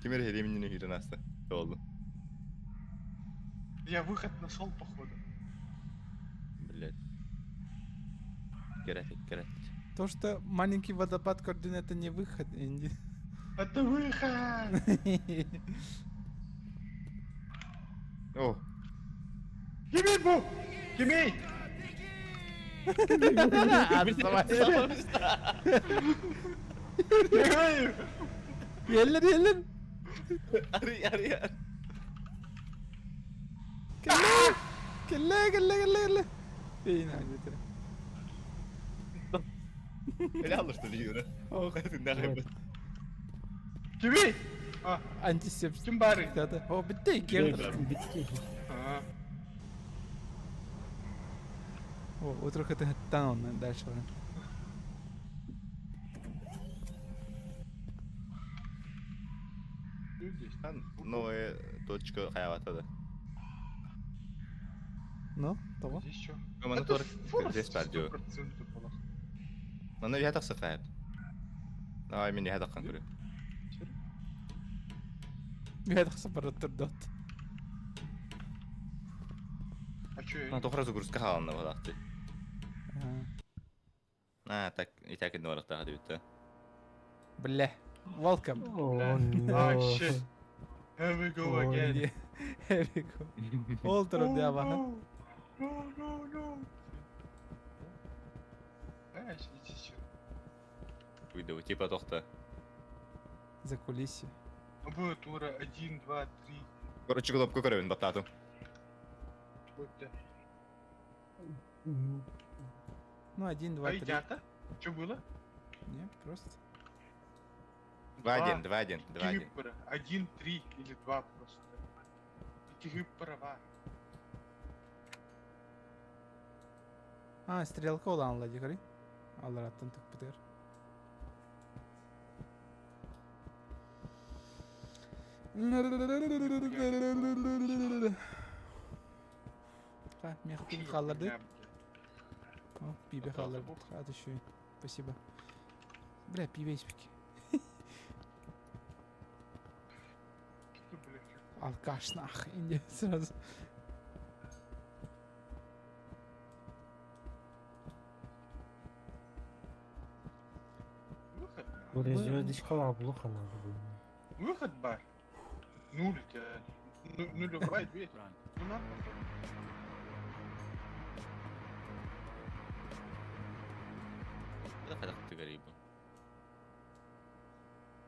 Ким эрэ хереминин үһүрэн аста. Олду. Я выход нашел, походу. Блядь. Керәт, керәт. То, что маленький водопад координаты не выход, Энди. Это выход! О, Кимей, бу! Кимей! Кимей! Еллер, еллер. Ари, ари, ари. Кэллэ. Кэллэ, кэллэ, кэллэ, кэллэ. Эйн аңгытыр. Эле алышты Юра. Ох, Нахуй. Кимей! А, антисептик. ким бары? Да-да. О, битте Блядь, икки. битки. А, О, утрох это тан дальше. баран. Что здесь? Новая точка хаявата да. Ну, того. Здесь что? Маны Это тор Форест здесь бар 100% была. Маны я тахса хаят. Давай мен я таххан көрө. Я тахса бараттыр дот. А чё я Ну тохра загрузка халанна балакты. А, так, и так инде баракта хады битте. Бля. Welcome. О, Ah, no. shit. Here we go Ой. again. Here we go. Ол турар Oh, дяба. no. No, no, no. А, сидите сюда. Уйду, типа тохта. За кулиси. Аббатура 1, 2, 3. Короче, кнопку көрөбүн баттатым. Вот да. Ну, один, два, А три. идята? Что было? Не, просто. 2-1, 2-1, 2-1. Кигиппера. 1, 3 или 2 просто. Кигиппера. А, стрелка olan лади, говори. Аллараттан тык бітер. Ха, мех халларды. О, пибе халларды. А, еще. Спасибо. Бля, пибе испеки. Алкаш нах, инди сразу. Выход. Бу звездочкалаах булуха надо было. Выход бар. Нуль тебя. Ну, нулевая дверь. Ну надо. Это тыгар ибо.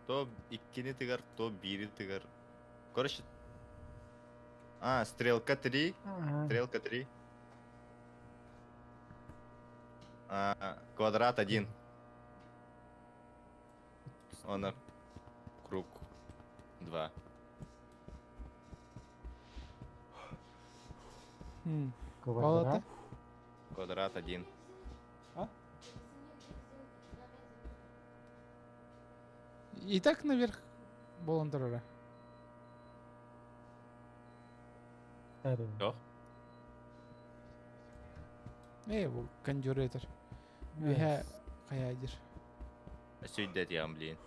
То иккини тыгар, то бири тыгар. Короче... А, стрелка 3. Стрелка 3. А, квадрат 1. Он круг 2. Квадрат. Квадрат 1. А? И так наверх болон турара. Жоқ. Эй, бу кондюретор. Үһэ хайадыр. Сүйдет я, блин.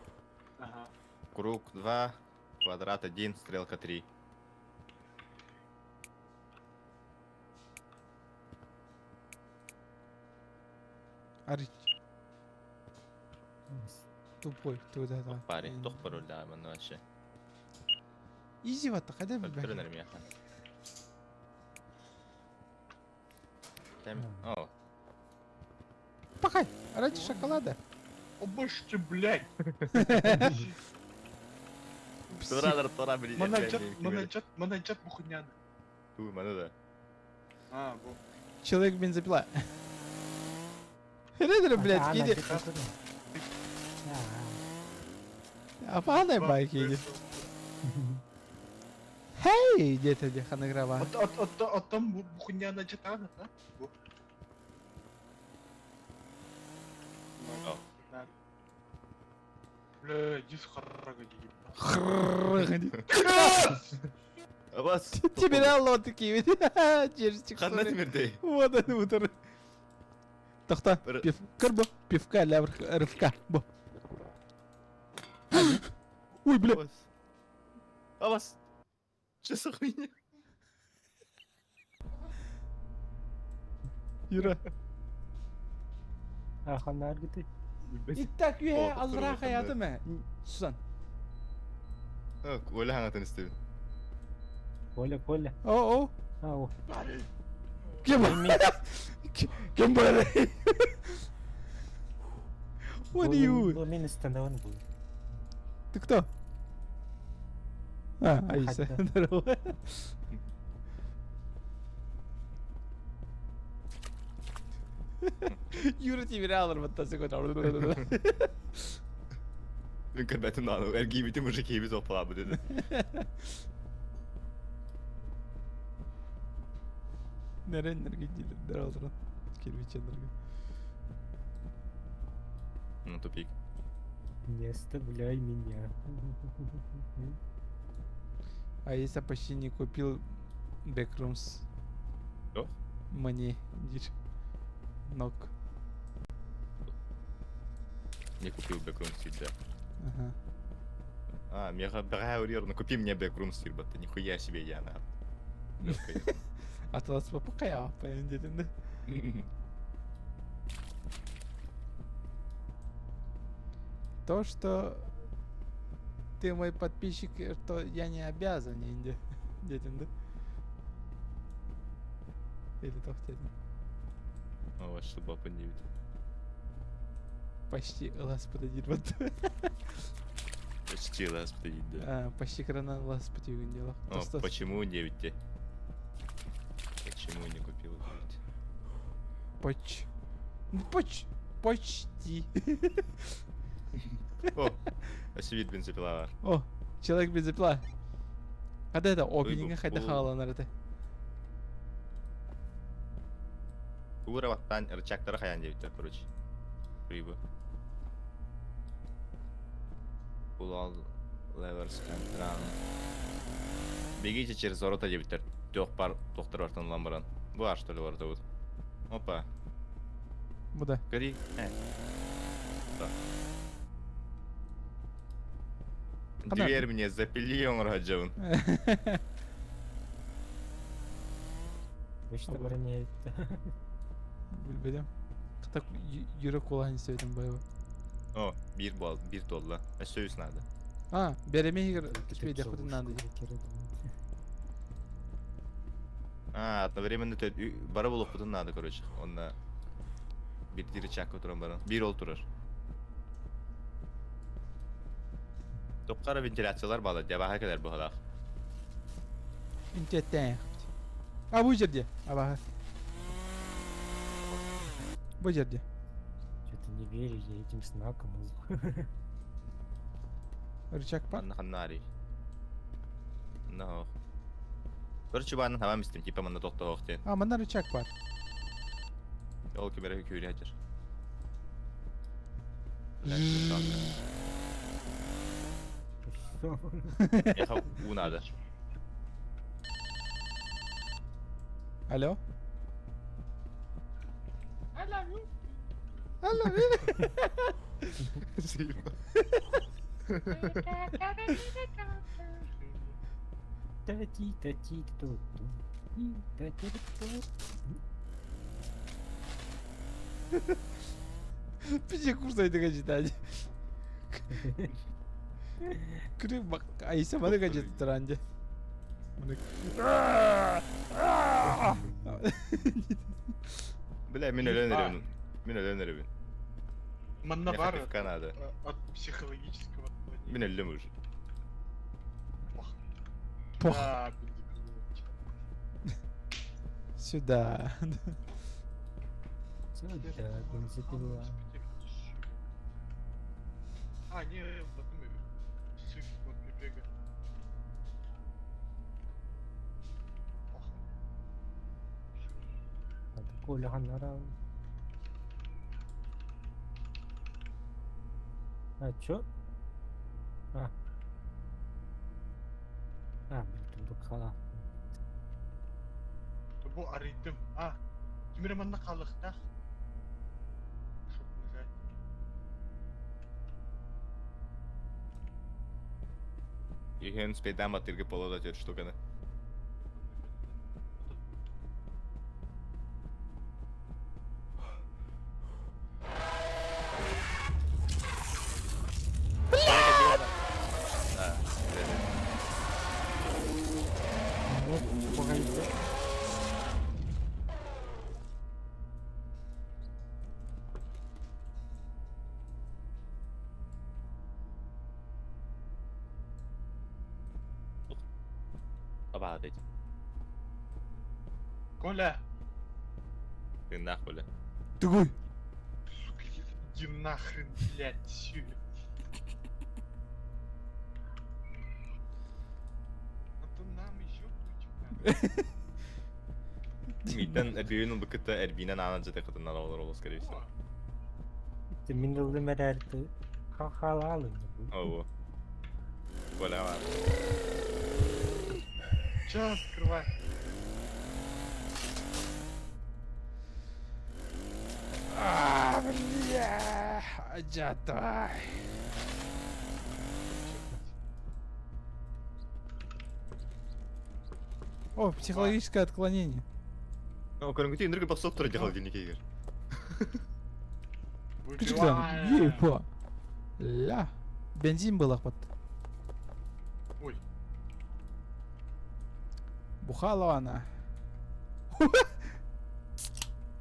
Ага. Круг 2, квадрат 1, стрелка 3. Арич. Тупой, туда да. Парень, тох пароль да, мен вообще. Изи ватта, кайда Тренер билбэм. мияха. Там, о, Пахай, ради шоколада. О, больше ты, блядь. Тура, тура, блин. Маначат, маначат, маначат бухуняны. Ту, маны да. А, бу. Человек бензопила. Редер, блядь, киди. Ападай байки иди. Хей, где-то где ханаграва. От, от, от, от там бухуняна читана, а? Бу. О. Бля, иди с харага, Хрррр. Абас. Тебе реально вот такие ведь. Черстик. Ханна тимирдей. Вот это вот. Тохта, пив, кырбо, пивка для рывка. Бо. Ой, бля. Абас. Что за хуйня? Юра. А ханна аргыты. Итак, үе алра хаятым. Сусан. Оля хаңатын истебин. Коля, Коля. О, о. А, о. Кем? Кем бар? What do you? Мен истанаван был. Ты кто? А, Аиса. Здорово. Юра тебе реально вот так Мен көрбәтім аны, эргибити мужик ебит опалабы dedi. Нерен гидилер алдыран. Кирпиченерге. Ну, тупик. Не оставляй меня. Аиса почти не купил Backrooms. Что? Мне диир. Нок. Не купил Backrooms да. Ага. А, мега браурер, ну купи мне Backrooms ты нихуя себе я на. Атыласпаппа хайаабаппын диэтин да. То, что ты мой подписчик, что я не обязан инде диэтин да. Или туох диэтин. О, что бапа не видит. Почти ыласпыта диир бат. Почти ыласпыта да. А, почти кырана ыласпыт үгүн дело. О, почему не видите? Почему не купил блядь? Поч. Ну, поч. Почти. О, осевит бензопила. О, человек бензопила. Когда это опенинга хайда хааланар это? Ура ваттан рычагтара хаян диэбиттэр, короче. Прибы. Pull all levers and run. Бегите через ворота диэбиттэр. Туох бар, туохтар бартан ылан баран. Бу ар что ли ворота вот. Опа. Бу да. Гори. Э. Да. Дверь мне запили, он раджавын. Вышта баран Билбедем. Хата жүрек кулаһын истебитим боева. О, биир буол, биир туолла. Өссө үс наада. А, бэрэми иһигэр үчүгэйдэхпитин наада дии. А, одновременно бары булуохпутун наада, короче. Онно биирдии рычагка туран баран. Биир ол турар. Тоххара вентиляциялар баалар, дьабааһа кэлэр быһалаах. Интиэттээх. А бу жерде, абаһа. Бу жерде. Что-то не верю я этим знаком. Рычаг па? Манна ханнаарый. Манна оһох. Короче, баанын хабам истим, типа манна тохтоох диэн. А, манна рычаг бар. Ол кимэрэ күүрэ сылдьар. Миэхэ уу наада. Алло? I love you. I love you. Та-ти, та-ти, ту, ту. Та-ти, ту. Пиздец, курсай читать. Күрүк бак Айса маны гажет туранде. Маны Бля, мин өлөн эрэбин. Мин өлөн эрэбин. Манна Миэхэ баар пивка наада. от психологического отклонения. Мин өллүм уже. Пох. А, бензопила. Сюда. Сюда, бензопила. А, не, потом сыр вот прибега. Ох. А такой ляган А чё? А. А, блин, бакала. Бу арыйдым. А, ким эрэ манна хаалыахтаах. Чтоб нажать. Иһэн спейдаан баттыырга полода түөрт штуканы. Абаҕа Коля! Тыыннаах Коля. Тугуй! Сука, иди нахрен, блядь, сюда. А то нам еще кучу надо. Мийтен эрбиин ылбыккыта эрбиинэн аанан дьэ кытыннар олор ол скорее всего. Мин ыллым эрээрти халаалын. Оо. Коля бар. Че открывай? А, бля, дьатай. О, психологическое отклонение. О, көрүҥҥүтү инниргэ бахсап турар дьахал динникейгер. Күчүктэн, епа. Ля. Бензин был Ой. Бухала она.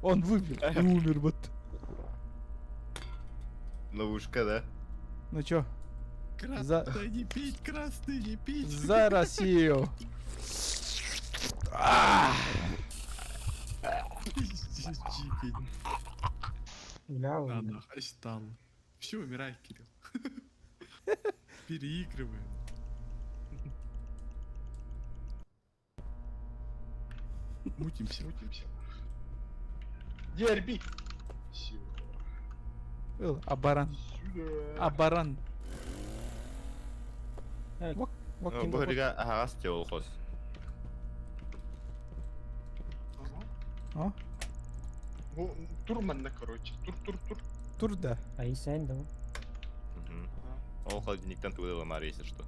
Он выпил и умер вот. Ловушка, да? Ну чё? Красный За... не пить, красный не пить. За Россию! Бля, Да, нахуй стало. Все, умирай, Кирилл. Переигрываем. Мутимся, мутимся. Дерби. Все. Ыл, абаран. Сюда. Абаран. Так. Вок, вок, Бу рига аһаҕас теолхос. Ага. О? Бу тур манна, короче. Тур, тур, тур. Тур да. А и сен да. Ол холодильниктан тугу ламар, если что.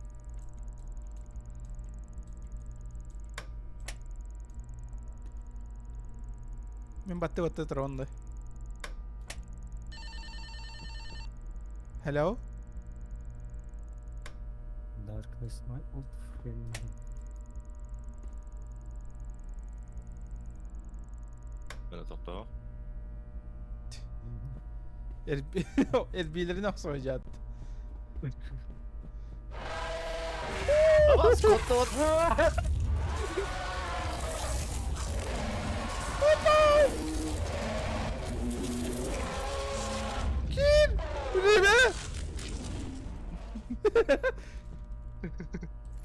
Мин батты батты тур онда. Hello? Darkness my old friend. Мына тохтоо. Эрбийлерин охсуожаат. Авас, котто Ким? Время?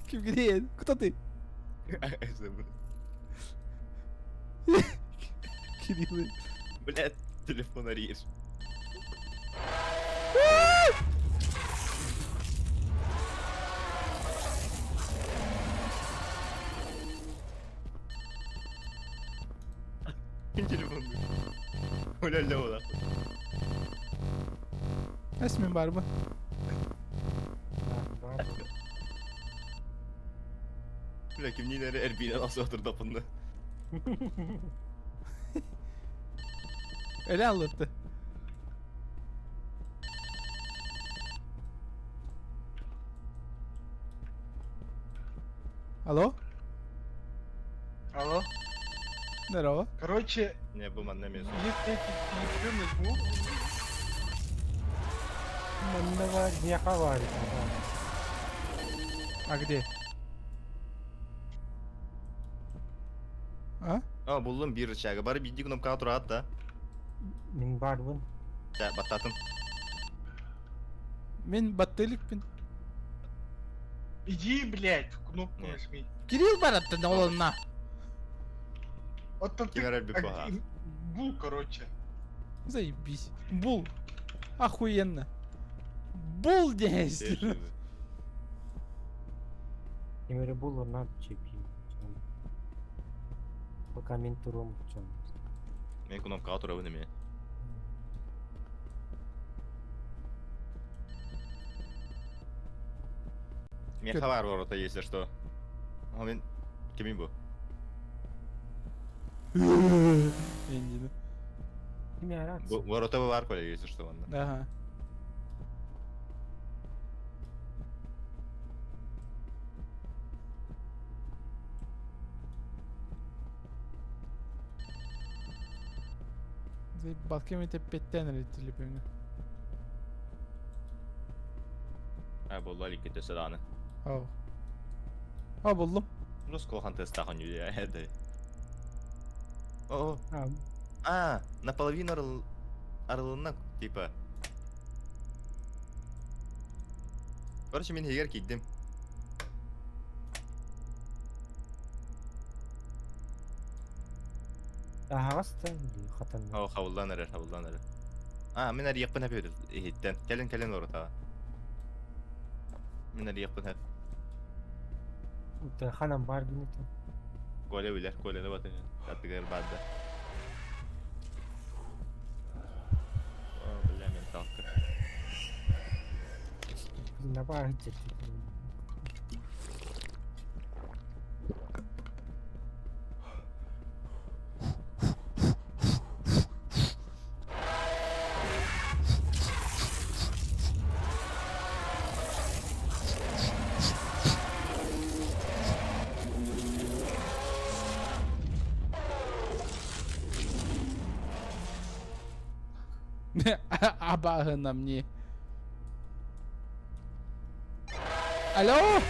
Ким где? Кто ты? Кирилл. Блядь, телефон аришь. Телефон. Оля, ля, Эсмин бар mı? Бар. Бля, кимнилери эрбиинен аса отурдапынды. Öyle anlattı. Алло? Алло. Здорово. Короче, Не, бу манна эмес. если эти телефон нажму, Манна бар, мияха бар. А где? А? А, буллум бир рычагы. Бары биди кнопкага турат да. Мин барбын. Та, баттатым. Мен баттылыкпын. иди, блядь, кнопку Нет. нажми. Кирилл бараттын олонна. Вот там ты Кимер эрби а, бага. где- Бул, короче. Заебись. Бул. Охуенно. Бул здесь. Темири бул надо чепи. Пока мен турум чон. Мен кнопкага турабын эме. Меха бар ворота, если что. А мен кимин бу? Эндини. Кими арат? Бу ворота бар коля, если что, онда. Ага. Заебал, кем это петтен или телепеңе? А, булла ликете саданы. Ау. А, булдум. Русского теста я это. О, А, а, наполовину орл... орлына, типа. Короче, мен егер киддим. Аһаҕаста хатан. О, хабылдан эрер, хабылдан эрер. А, мен ар яқпын хәп иһиттен. Кэлин кэлин оротаға. Мен ар яқпын хәп. Ханам бар гинете. Коля билэр, Коляны батыһын. Аттыгар баарда. О, бля, менталка. Давай, Абааһы на мне. Алло!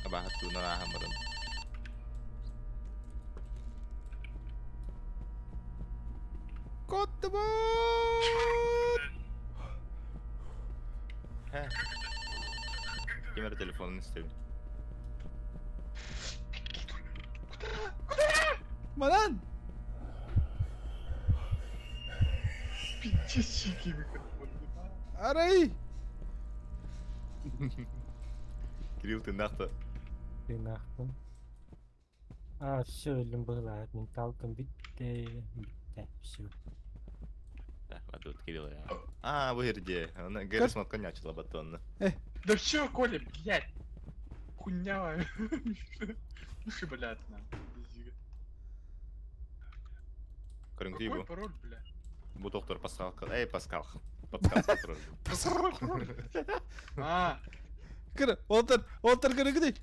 Абааһы туунан ааһан баран. Коттубут! Ким эрэ телефонун истэбин. Манан! Пиздец, микрофон. Арай! Кирилл тыыннаах да. Тыыннаахпын. А, все, өллүм быһылаах. Менталкам бүттэ. Бүттэ. Все. Так, а тут Кирилл я. А, вы где? Она Гэрис конячила батонно. Да все, Коля, блядь. Хуйня. Слушай, блядь, на. Көрүҥ Какой бу. пароль, блядь? Бу доктор Пасхалка. Эй, Паскал. Подсказка турар. А, Кыр, олтар, олтар көрүгүнүй.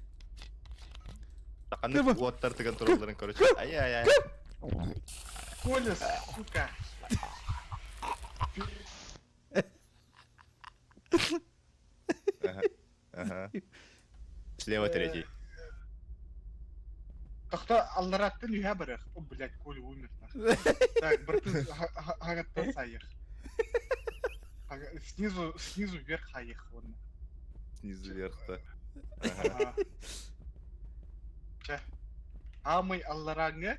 Таканнык Кырба. уоттар тыган туралларын короче. Ай-ай-ай. Коля, сука. Ага. Ага. Слева третий. Тохто аллараттан үһэ барах. О, блядь, Коля умер нахуй. Так, братан, хагаттан саях. Снизу, снизу вверх хаях, вон. Снизу вверх-то. Ага. Ага. Чэ. Амый аллараҥҥа,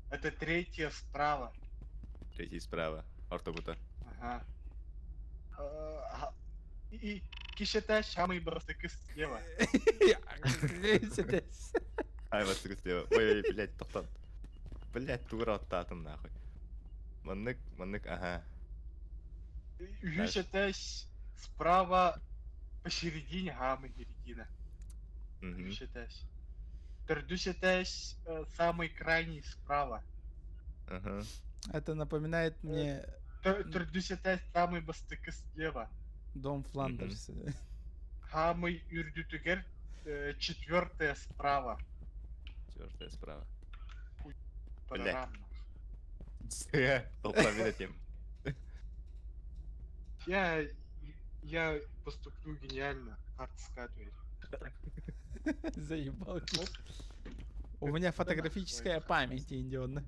это третье справа. Третий справа. Ортогута. Ага. И кишета самый бастакы слева. Ай, вот слева. Ой, ой, блядь, тоқтат. Блядь, тугура оттаатым нахуй. Маннык, маннык, ага. Үһүс этээс справа посередине гамы середина. Мгм. Үһүс этээс. Төрдүс этээс самый крайний справа. Ага. Это напоминает мне Төрдүс этээс самый бастакы слева. дом Фландерс. Хамый үрдүтүгэр четвертое справа. Четвертое справа. Панорамно. Толпа этим. Я поступлю гениально. Карта скатывает. Заебал. У меня фотографическая память идет.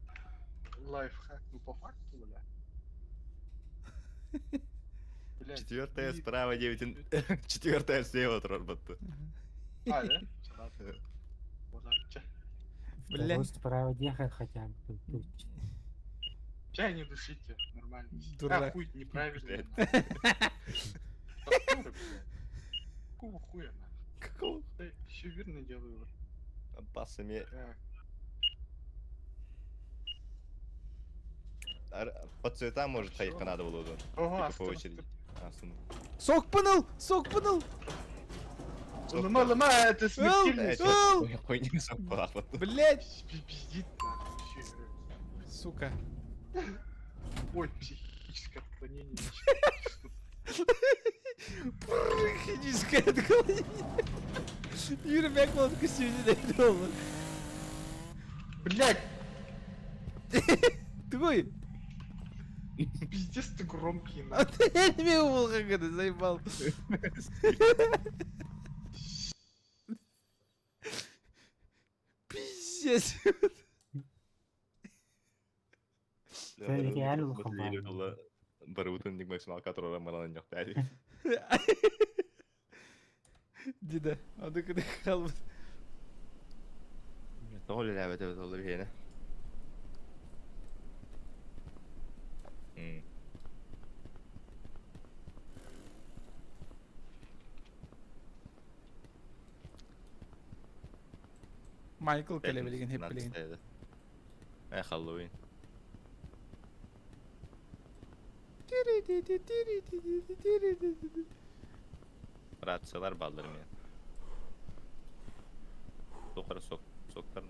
Лайфхак, ну по факту, бля. Блядь, Четвертое справа, девять. Четвертое слева, Трорбатта. А, да? Всё, ладно. Вот, чэ. Бля. Второй справа ехать хотя бы. Тут. Чай не душите, нормально. Дурак. А, хуй, неправильно. Блядь. Какого хуя, нахуй? Какого? Да, все верно делаю. Пасами. Так. По цветам, может, Всё. ходить надо было бы. Ого, Типа по очереди. А, сын. Сок пыныл! Сок пыныл! Лыма, лыма, это смертельный Блядь, Эл! хуйня сок пахло. Блять! Пиздит, нахуй, всё, говорю. Сука. Ой, психическое отклонение. Психическое отклонение. Юра Бекман костюме доллар. Блять, Твой. пиздец ты громкий, А нахуй. ты не умел, как это заебал. Пиздец. реально лохоман. Барутын ник максималка турара маран yok dedi. Дида, аны кыды калбыт. Тоғыл эләбет эбит ол бихене. Майкл кэлэ билигин хеп билигин. Э, Хэллоуин. Рациялар баллар мен. Тоқары сок, соктар.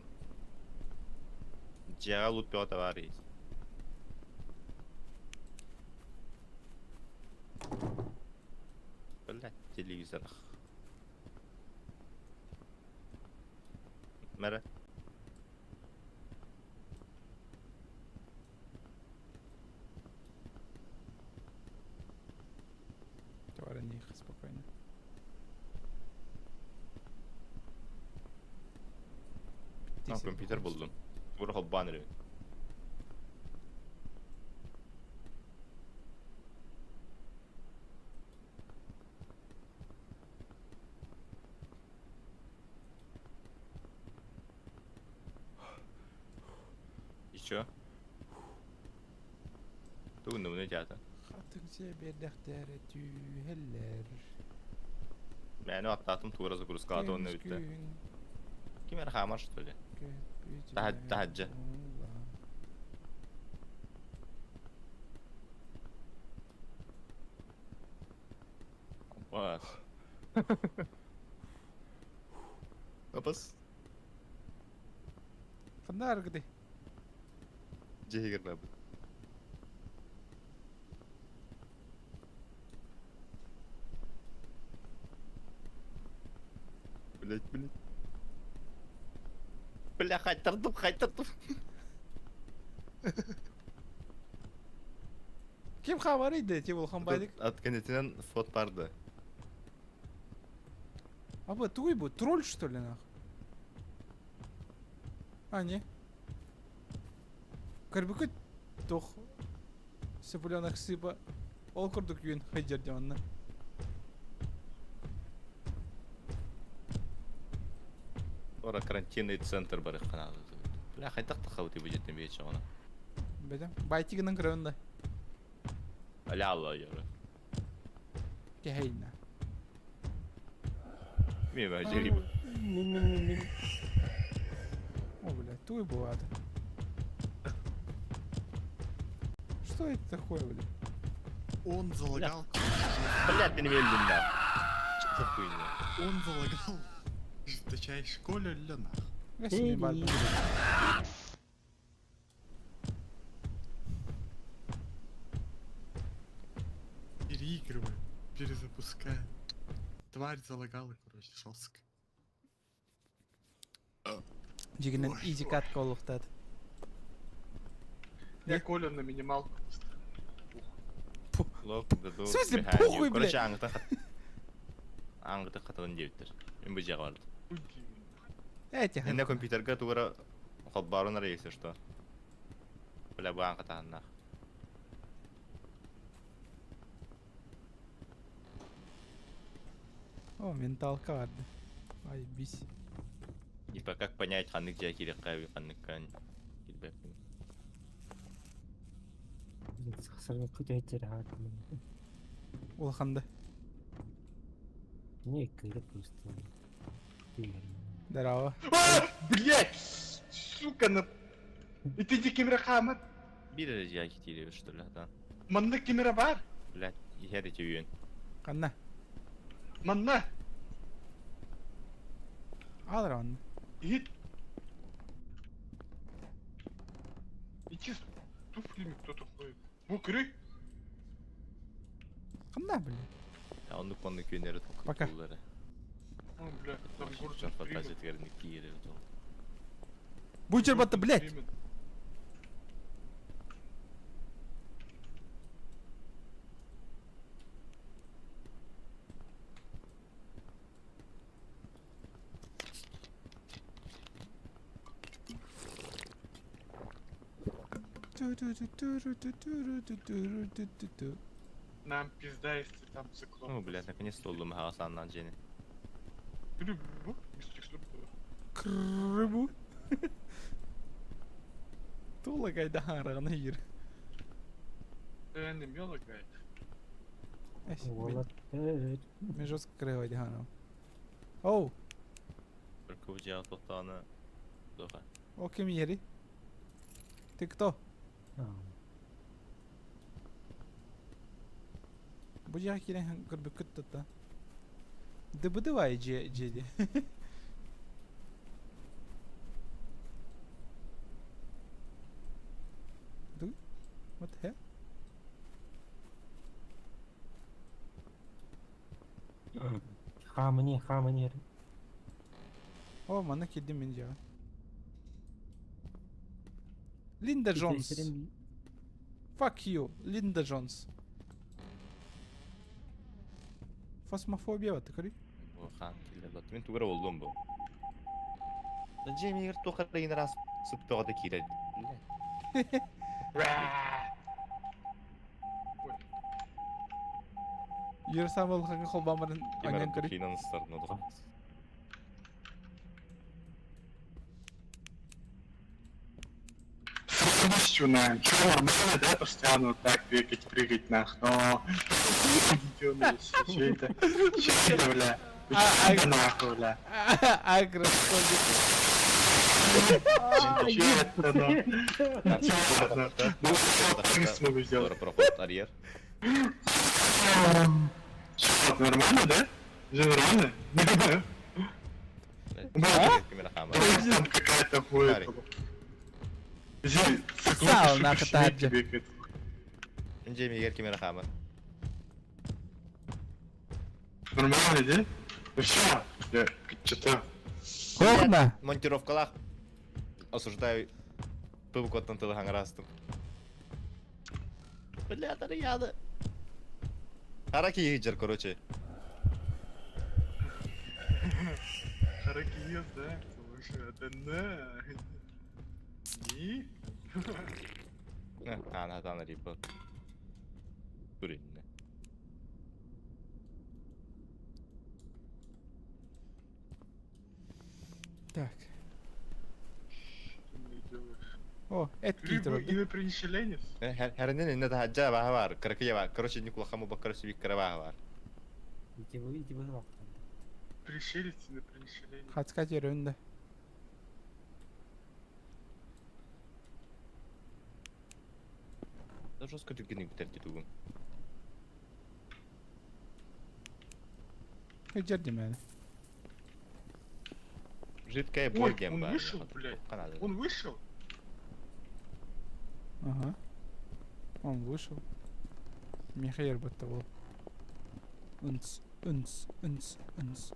Дьиэҕэ лут бөҕөтө баар есть. Блядь, телевизор. Мэрэ. Товарищ, спокойно. А, компьютер булдум. Бура холбаан эрэ. И чё? Тугун театр. Хатыҥ сиэбиэрдэхтэрэ түһэллэр. Мээнэ аттаатым туора загрузкалаата уонна бүттэ. Ким эрэ хаамар что ли? Таһаджа. Опас. Опас. Ханна аргыды? Дьиһигэр бабыт. Блять, блять. Бля, хайтардым, хайтардым. Ким хаамарый ти улахан байдык? От кэннитинэн фот барды. А тугуй бу? Тролль что ли нах? А, не. Көрбүкүт туох цыпленок сыпа ол курдук юн хайдер онна. Ора карантинный центр бар каналы. Бля, хайдах тахабыт бюджеттен бейче оны. Бетем. Байтигынан көрөөн да. Аля алла яры. Кehейна. Мен бажери. Мин мин мин мин. О, бля, туй бывает. Что это такое, бля? Он залагал. Бля, ты не мелдин да. Что за хуйня? Он залагал. В жесточайшей школе для нах. Гасими бар. Переигрываю, перезапускаю. Тварь залагала, короче, жестко. Дьиҥинэн изи катка олохтат. Я Коля на минималку. Lock the door В смысле, behind you. похуй, блядь? Короче, аңгыта аңгыта хатан диэбиттэр. Мен бу жаҕа барды. Эти. Инне компьютерга тугара холбаарун ара если что. Бля, бу аңгытааннах. О, менталка барды. Ай, бись. Типа как понять ханнык дьиэ киириэххэ ханныккан киирбэппин. Сахсарга күтәйтер хат. Улаханды. Не кырып просто. Здорово. А, блять! Сука, на... И ты ди камера хамар. Биир эрэ дьиэ киириэбит что ли, да? Манна камера бар. Блядь, иһэр ити үйүн. Ханна. Манна. Алра онна. И... Иди с туфлями кто-то ходит. Бу көрүй. Ханна, блядь. Оннук оннук күннэри Пока. токкутууллары. О, бля, там Гордон Дьон Фримен. фантазиятыгар киириэбит ол. Бучер батта, Гордон блядь! Фримен. Ту-ту-ту-ту-ру-ту-ту-ру-ту-ту-ту. Нам пизда, если там циклоп. Ну, блядь, наконец-то уллум хаҕасааннаан дьиэни. Көрүй, бу, без текстур. Крыбу. Тула гайда харагана йир. Не лагает. Уолат. Evet. Мен жестко крыва дихана. Оу, Только бу дьиэҕэ тохтоҕуна Духа. О ким иһэрий? Ты кто? Бу дьиэҕэ киирэн көрбүккүт да Дыбыдывай дьиэ дьиэди. Ду? What the hell? Хаамыни, хаамыни. О, манна киирдим мин дьиэҕэ. Линда Джонс. Fuck you, Линда Джонс. Фасмофобия вот көрүй. Бу хаан киллэр Мин тугара болдум бу. Джейми егер туох эрэ раз сыптоҕа да киирэр. Юрсан болхаҥҥа холбоомарын анньан көрүй. Киинэн ыстарына духа. Полностью на чё, нормально, да, постоянно вот так бегать, прыгать нах, но... Че это? Че это, бля? А, Че это нахуй, бля? Агросфобия. Че это, ну? Че это, ну? Ну, что смогу сделать? Проход арьер. Чё, нормально, да? Все нормально? Да. Там какая-то ходит. Сал нахуй таһырдьа. Джейми егер кимера хаамар. Нормально, да? Ну все, я что-то... Окна. Монтировкалаах осуждаю пыбыкоттан тылы хаҥараастым. Бля, тарыяды. Хараки жер, короче. Хараки ест, да? Слушай, это на. Не? Ана, ана, рипа. Туринне. Так. Что ты делаешь? О, эт Рыбу киитер. инопланетянец? Хэринен инне таһаджа баһа бар, кыракыя бар. Короче, никулахаму баккара сүбик кыра баһа бар. Ити бу ити бу Пришелец инопланетянец. Хацка жерінде. Да жестко түргенник битер тугун. Жердим yani. Жидкая Ой, боль диэн он бар. вышел, блядь. Он вышел? Ага. Он вышел. Михаил будто был. Унц, унц, унц, унц,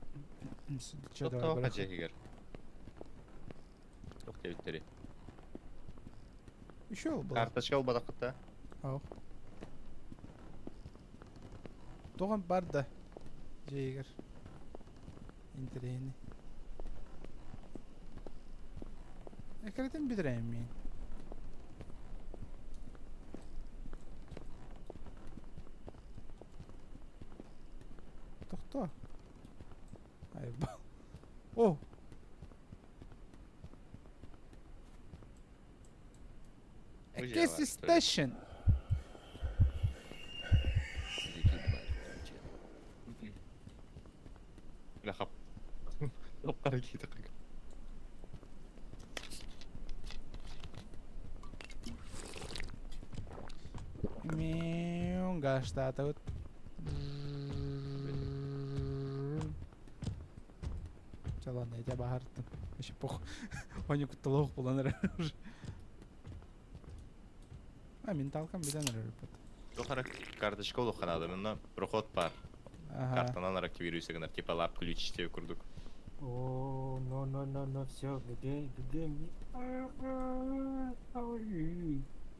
унц. Че, давай, Тоқтоо барах. хажа Тоқ тебиттери. Еще был. Карточка ол бадақытта. Ау. Тоған бар да. Жейгер. Интерени. Экретен бідірәйім мен. Тоқта. Ай, О! Gas station. Лахап. Тоққара кейді қыг. Мяу, гаштата. Чэ, ладно, я тебя баһартым. Вообще похуй. Они кутталох булан уже. А, менталкам биден эрэр Тоқара карточка ол ханады. Мына проход бар. Ага. Картанан ара киберүйсегінер. Типа лап ключ деп курдук. О, но, но, но, но, все, ГГ, ГГ, мне.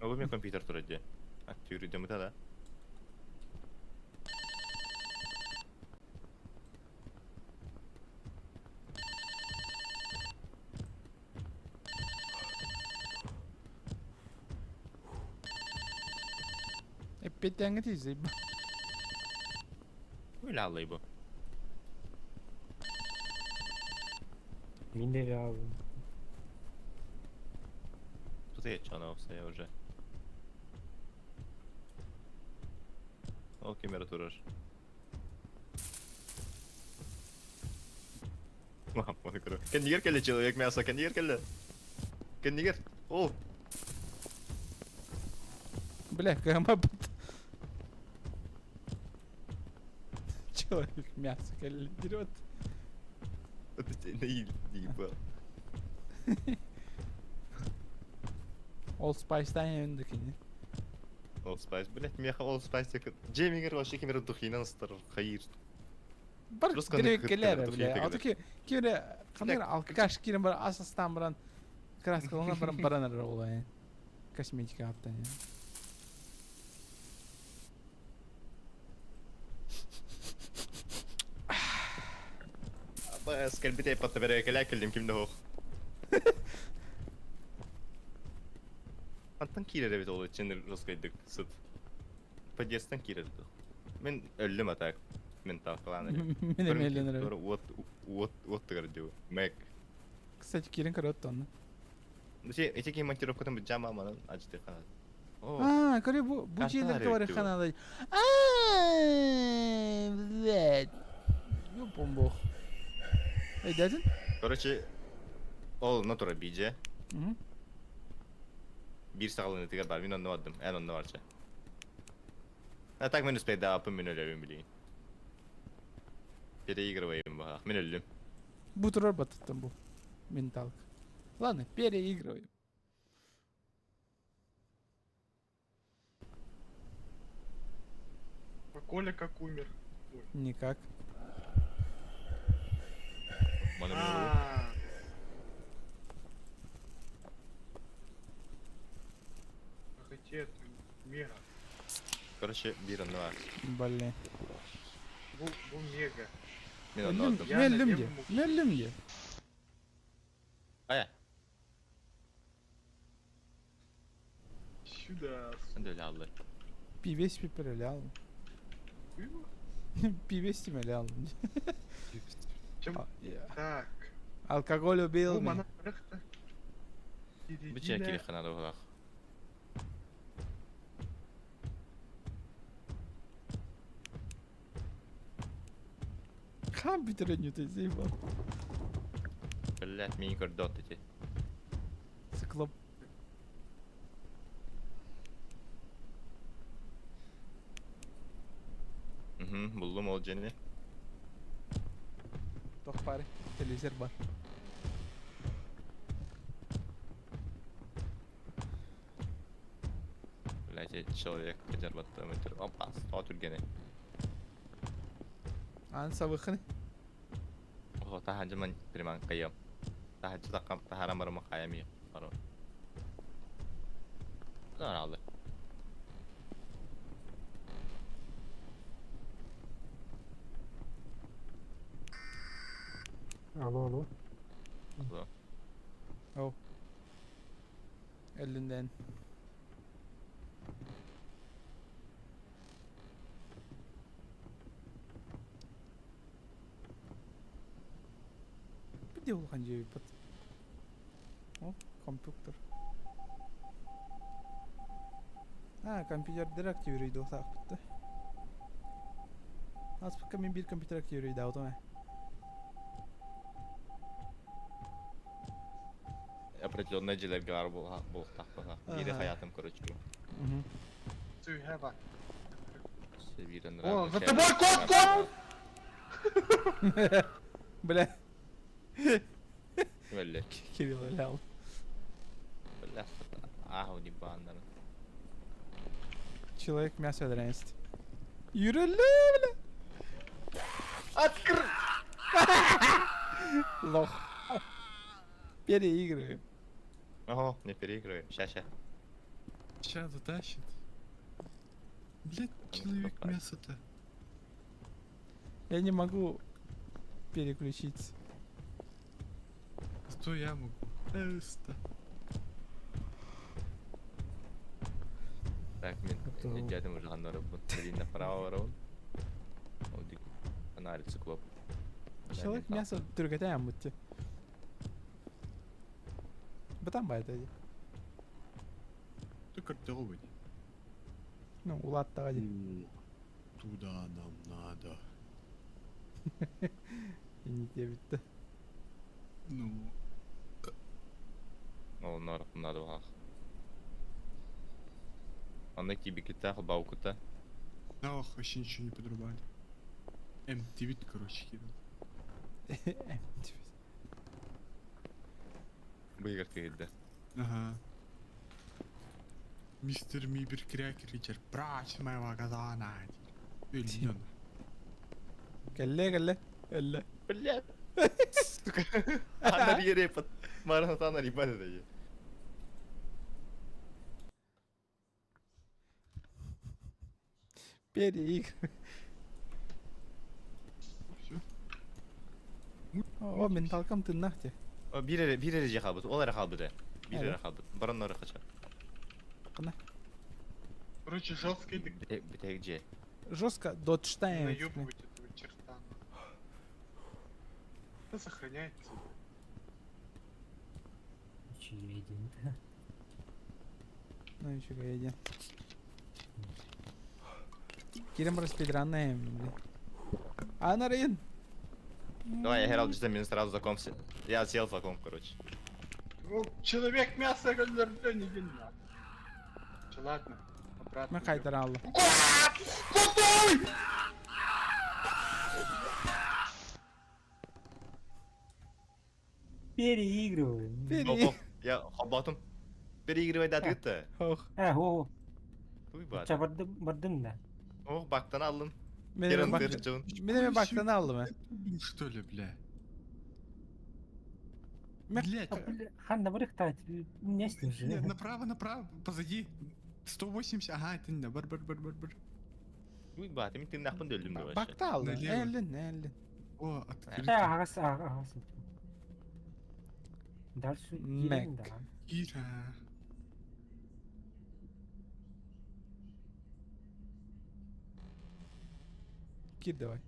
Ол мен компьютер турады. де. А, түйрүдемі да? Эппетеңи тизи. Öyle аллай бу. Мин де abi. Тут я чана я уже. Ол камера турар. Мам, оны көрө. Кеннигер келе человек мясо, кеннигер келе. Кэннигэр. О! Бля, кыамаппыт. Человек мясо дерет. Это ебал. Old Spice'дан енді кини. Old Spice, блять, меха Old Spice Джеймигер вообще кемер духинан стар хайыр. Бар келер, бля. А таки кире қандай алкаш кирен бар асастан баран краскалана баран баран олай. Косметика аттан. Бас кэлбитей патта бере кэлэ кэллим ким да хоох. Антан киирэр эбит ол иччинир русскайдык сыт. Подъездтан киирэр Мин өллүм а так. Мен таакалаан эрэ. Мин эмиэ өлөн эрэ. Уот уот уот тыгар дуу. Мэг. Кстати, киирэн көрөт онно. Эти ки монтировкатын быдьаама манан ажды ханат. А, көрө бу бу дьиэлэргэ барыхха наада. Блядь. Ёбом бог. Эй, дядин? Короче, ол натура биже. Биир саҕаланыытыгар баар, мин онно бардым, эн онно барча. А так мин успейдааппын мин өлөбүн билигин. Переигрываем баһаах, мин өллүм. Бу турар баттыттан бу. Менталка. Ладно, переигрываем. А Коля как умер? Никак. А. Хотя это мега. Короче, биир онно баар. Блин. Бу, бу мега. Мин онно бардым. Мин өллүм дии. Мин өллүм дии. Хайа. Сюда. Өлө Пивес пиперлял. Пивес тимелял. Чем? Так. Алкоголь убил меня. Бу чэ кириэххэ наада быһыылаах. Хаан бүтэрэн ты заебал. Блядь, миигин көрдөт ити. Циклоп. Мгм, буллум ол дьиэни. Туох баарый? Телевизор бар. Блядь, человек дьарбаттым Опа, сто түргэнэ. Аан сабыхын. О, таһаадьы ман приман кайым. Таһаадьы такам таһарам барыма хайам Барым. алды. Алло, алло. Алло. О. Өллүндэн. Где улахан дьиэбит? О, компьютер. А, компьютер активируйдуохтаахпыт да. Ааспыкка мин биир компьютер активируйдаабытым ээ. Определенный дьиэлэргэ баар буолуохтаах Биири хайаатым короче. Угу. Сүүһэ Биирэн О, за тобой кот, кот! Бля. Ким Кирилл лял. Бля, аах небаннарын. Человек мясо дрянсть. Юреле, бля! Откры! Лох. Переигрываем. Ого, не переигрываем. Ща, ща. Ща затащит. Блять, человек мясо-то. Я не могу переключиться. Зато я могу. Эста. Так, мин дядям уже ганнарыбын. Блин, направо барабын. Ол дик анализ циклоп. Человек мясо түргэтэ бутти. Бытан байта ди. Ты картеловый. Ну, улаттаҕа ди. Туда нам надо. Инник диэбиттэ. Ну. Ол надо баҕах. Онно киирбиккиттээх холбообуккута. Да, ох, вообще ничего не подрубали. МТВ, короче, кидал. Эмтибит. Быйыгар киирдэ. Ага. Мистер Мибер Крякер кричер, прочь моего газона. Өлнөн. Кэллэ кэллэ. Кэллэ. Блядь. Сука. Анар ерепот. Маратан ребята дає. Переигрывай. Все. О, менталкам тыннах те. Биир эрэ биир эрэ дьиэ хаалбыт. Ол эрэ хаалбыт ээ. Биир Эрэ. эрэ хаалбыт. Баран эрэ хача. Кына. Короче, жестко и Бүтэһик дьиэ. Жестко дотштаем. наебывать этого черта. Это сохраняется. Чьи Ну еще иди. Кирим распидранаем, блин. Анарин! Давай, я Хералд ждем, мен сразу знаком. Я съел флакон, короче. Ну, человек мясо, говорит, не день надо. Че, ладно, обратно. Мен кайтара алла. Переигрываем. Пере... Ох, я хабатым. Переигрывай да ты Ох. Э, о, Туй бат. ча бардым, бардым да. Ох, бактан алдым. Мен Керен бак... тырчын. Мен бактан алдым. Что ли, бля? Мех- Блять. А, бля, Хан, на вырыхтать, не с ним же. Нет, направо, направо, позади. 180, ага, это не, бар, бар, бар, бар, бар. Туй бат, мен тыңнақпын дөлдім де вообще. Бакта алдым. Налево. Эллин, эллин. О, Э, открыто. ага, ага, ага. Дальше Мэг. едем, да. Ира. Кир давай.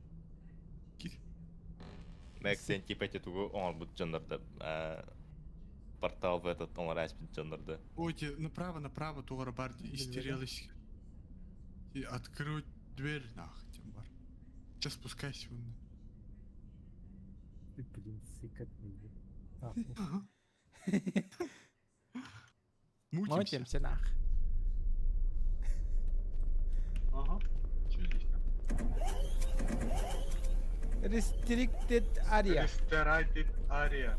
Кир. Мэг сен типа эти тугу оңор жоннорда. Портал в этот оңор аспит жоннорда. Ой, те, направо, направо, тугара бар, истерелась. И открыть дверь, нах, тем бар. Сейчас спускайся вон. Ты, блин, сыкотный. А, Ага. Мутимся. Мутимся нах. Ага. Че здесь там? Restricted area. Restorated area.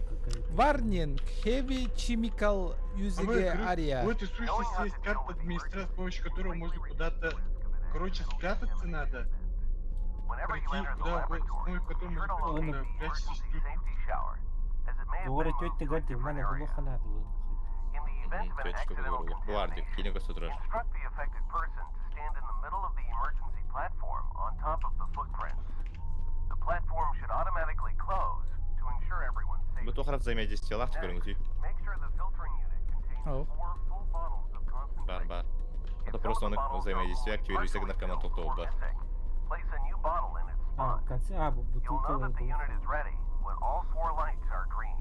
какая-то- Warning. Heavy chemical А мы usage откры- area. У этой сущности есть карта администрации, с помощью которой можно куда-то, короче, спрятаться надо. Прийти куда угодно, с помощью которой можно Он- куда прячешься тут. Говорит, тетя говорит, у меня было хана было. Тетечка говорила. Гвардик, кине государство. Instruct the affected person to stand in the middle of the emergency platform on top of the footprints. The platform should automatically close to ensure everyone's Бу safety. тухарат взаимодействиялаах көрүҥүтүй. Make sure the filtering unit contains Oh. four full bottles of concentrate. Бар бар. If Это some просто of the он bottles are взаимодействие only активируется partially наркоман filled or токтоолбат. missing, Place a new bottle in its А, spot. в конце, а, You'll бутылка know that the была. unit is ready when all four lights are green.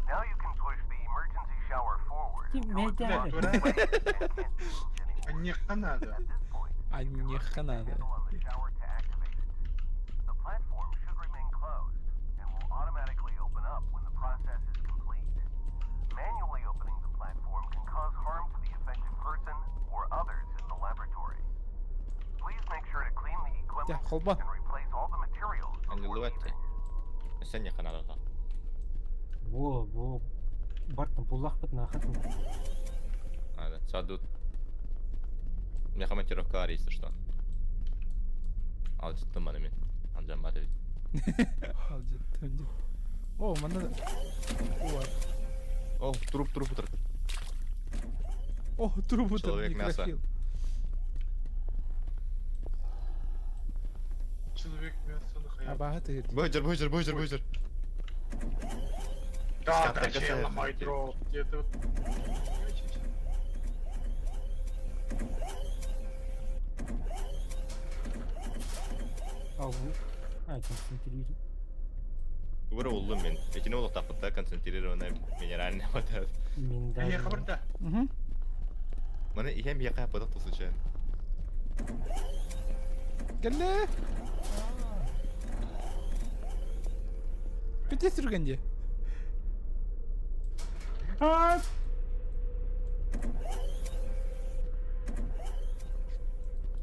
Now you can push the emergency shower forward Ты until it's меня locked дурак. in place and can't be moved А anymore. нехта надо. At this point, А you can нехта lift the надо. handle on the shower to activate it. The platform should remain closed and will automatically open up when the process is complete. Manually opening the platform can cause harm to the affected person or others in the laboratory. Please make sure to clean the equipment Дя, холба. and replace all the materials before Аннылыбат. leaving. Сен не канадата. Во, во. Бартым, пуллах бит нахат. Ада, садут. У меня командировка если что. Алжыттым маны мен. Анжан бар эбит. Алжыттым деп. О, манна... О, О, труп, труп, труп. О, трубу там Человек мясо. некрофил. Человек мясо нахуя. Абаға тыгыр. Бөжір, бөжір, бөжір, бөжір. Да, Скатка да, чел, касается. мой дроп. Где-то вот. А, во. А, концентрирую. Угра уллум мен. Этини олуктаппытта концентрированная минеральная вода. Миндаль. Я хабарда. Мгм. Маны иһэм яка падах случайно. Кэллэ. Бите сүргенде. А,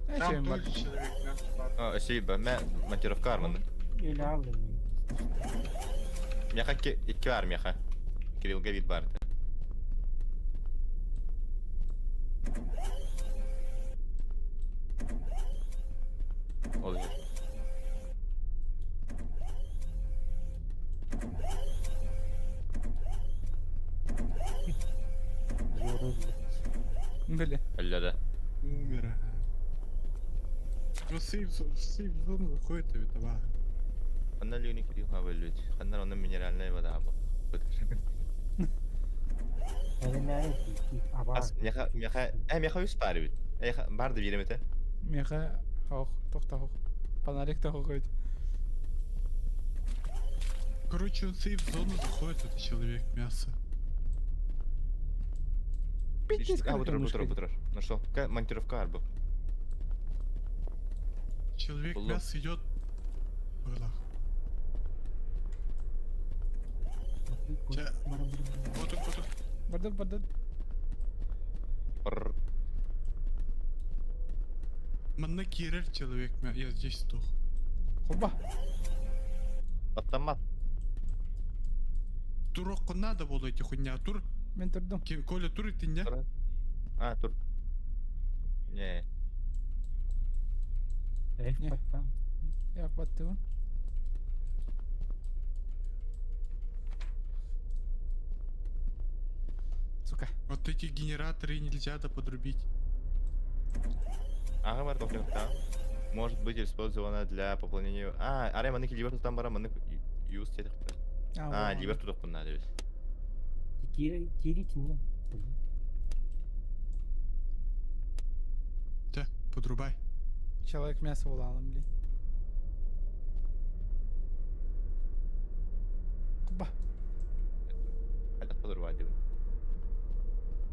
Там Эчем бар. тоже человек мясо бар. А, спасибо. Мэ монтировка арманы. Или алый. Меха икки бар меха. Кириллга вид бар. Ол иһэр. Юра, блядь. Бля. Өллө да. Умер, ага. Ну, сейф зону заходит, а ведь ава. Ханна лүнү Кирилл ха өллүт. Ханна онно минеральная вода бу. Ас меха меха э меха үс бар бит. Э бар да биремете. Меха хох, тохта хох. Фонарик та хохойт. Короче, он в сейф зону заходит, это человек мясо. Пиздец, А, как бутыр, бутыр, бутыр. Нашел. Монтировка арбу. Человек Буллу. мясо идет. Было. Вот он, вот он. Барды, барды. Пр. Манна кирер человек мясо. Я здесь сдох. Хоба. Автомат. Турок надо было эти хуйня. Тур, Мен турдум. Коля, тур и ты не? А, тур. Не. Не. Я баттыбын. Сука. Вот эти генераторы нельзя да подрубить. Ага, бар да. Может быть использована для пополнения... А, арай маннык ливер там бара маннык юз тетих. А, ливер тудак надо ведь. Кирить не. Да, подрубай. Человек мясо улалым, блин. Куба. Хайдах подрубай дибин.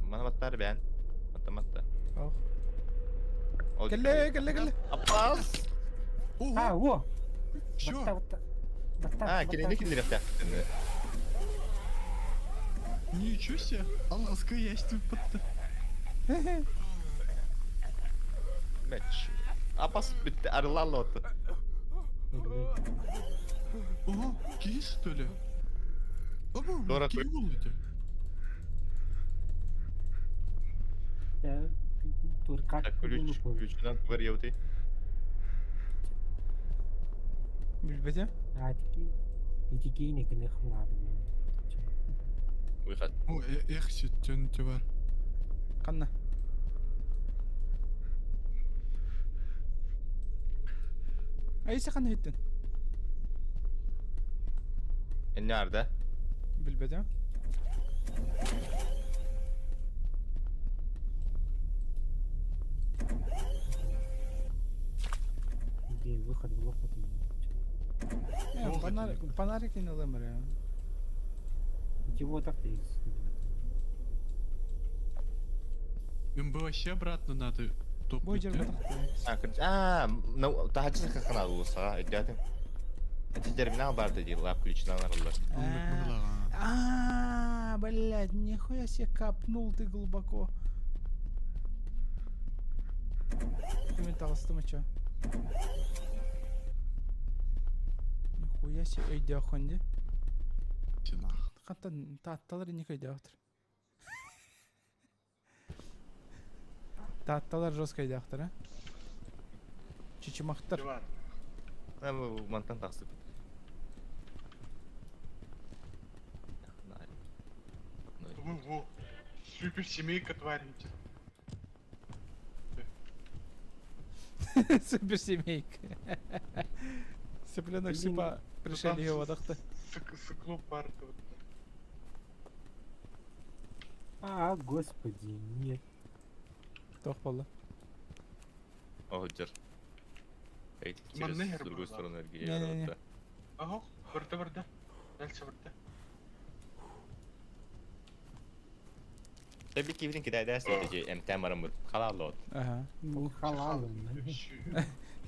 Мана баттар бән. Автоматта. Ох. Ол Кэллэ, кэллэ, кэллэ. Апас! Ого! А, во! Чё? А, кирени киллерек Ничего себе! Алласка есть тут. Мәч. Апас битте арылалла отты. Ого, кис что ли? Оба, Дора, киһи буолла ити. Так, ключ, ключунан бар яуты. Билбете? А, эти кейни надо. Выход. О, эх, сөттөн бар. Канна. Айсы канна хиттин. Энне арда. Билбете? Где выход в лохот. Э, фонарик, фонарик не налымыр. Чего так-то есть? Им бы вообще обратно надо топнуть, Бой да? жер А, а, ну, тахачы хахана улуса, өддәтин. Эти терминал барды ди, лап ключунан арылар. А, блядь, нихуя себе копнул ты глубоко. Ты металл, ты чё? Нихуя себе, эй, дяхонди. Хаттан таатталар не өйдөөхтөр. Таатталар жестко өйдөөхтөр, а? Чичимахтар. А, бу мантан тахсып. Во, супер семейка тварей. Супер семейка. Цыпленок сыпа пришели его водохты. Сыкло парта вот. А, господи, нет. Тох полы. О, дер. Эти через другую сторону Не-не-не. Ага, барда барда. Дальше барда. Tabii ki birin кидай дәс ди МТ марым халал от. Ага. Не халал.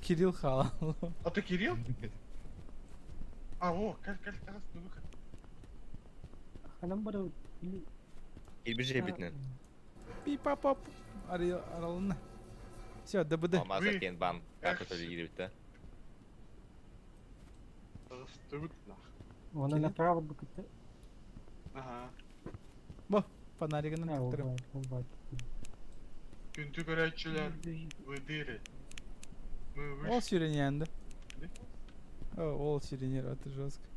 Кирилл халал. А ты Кирилл? А, о, как, как, как, ну выход. Ханам бара или Кирбит жебитинен. Пи-па-пап. Аралына. Все, ДБД. Алмаз кен бан. Как это кирбит Тыбыт нах. Оны направо букыты. Ага. Бо, фонаригынан тыктырым. Күндү көрөөччүлэр выдыре. Мы Ол вышли. сиренянды. О, ол сиренер, это жестко.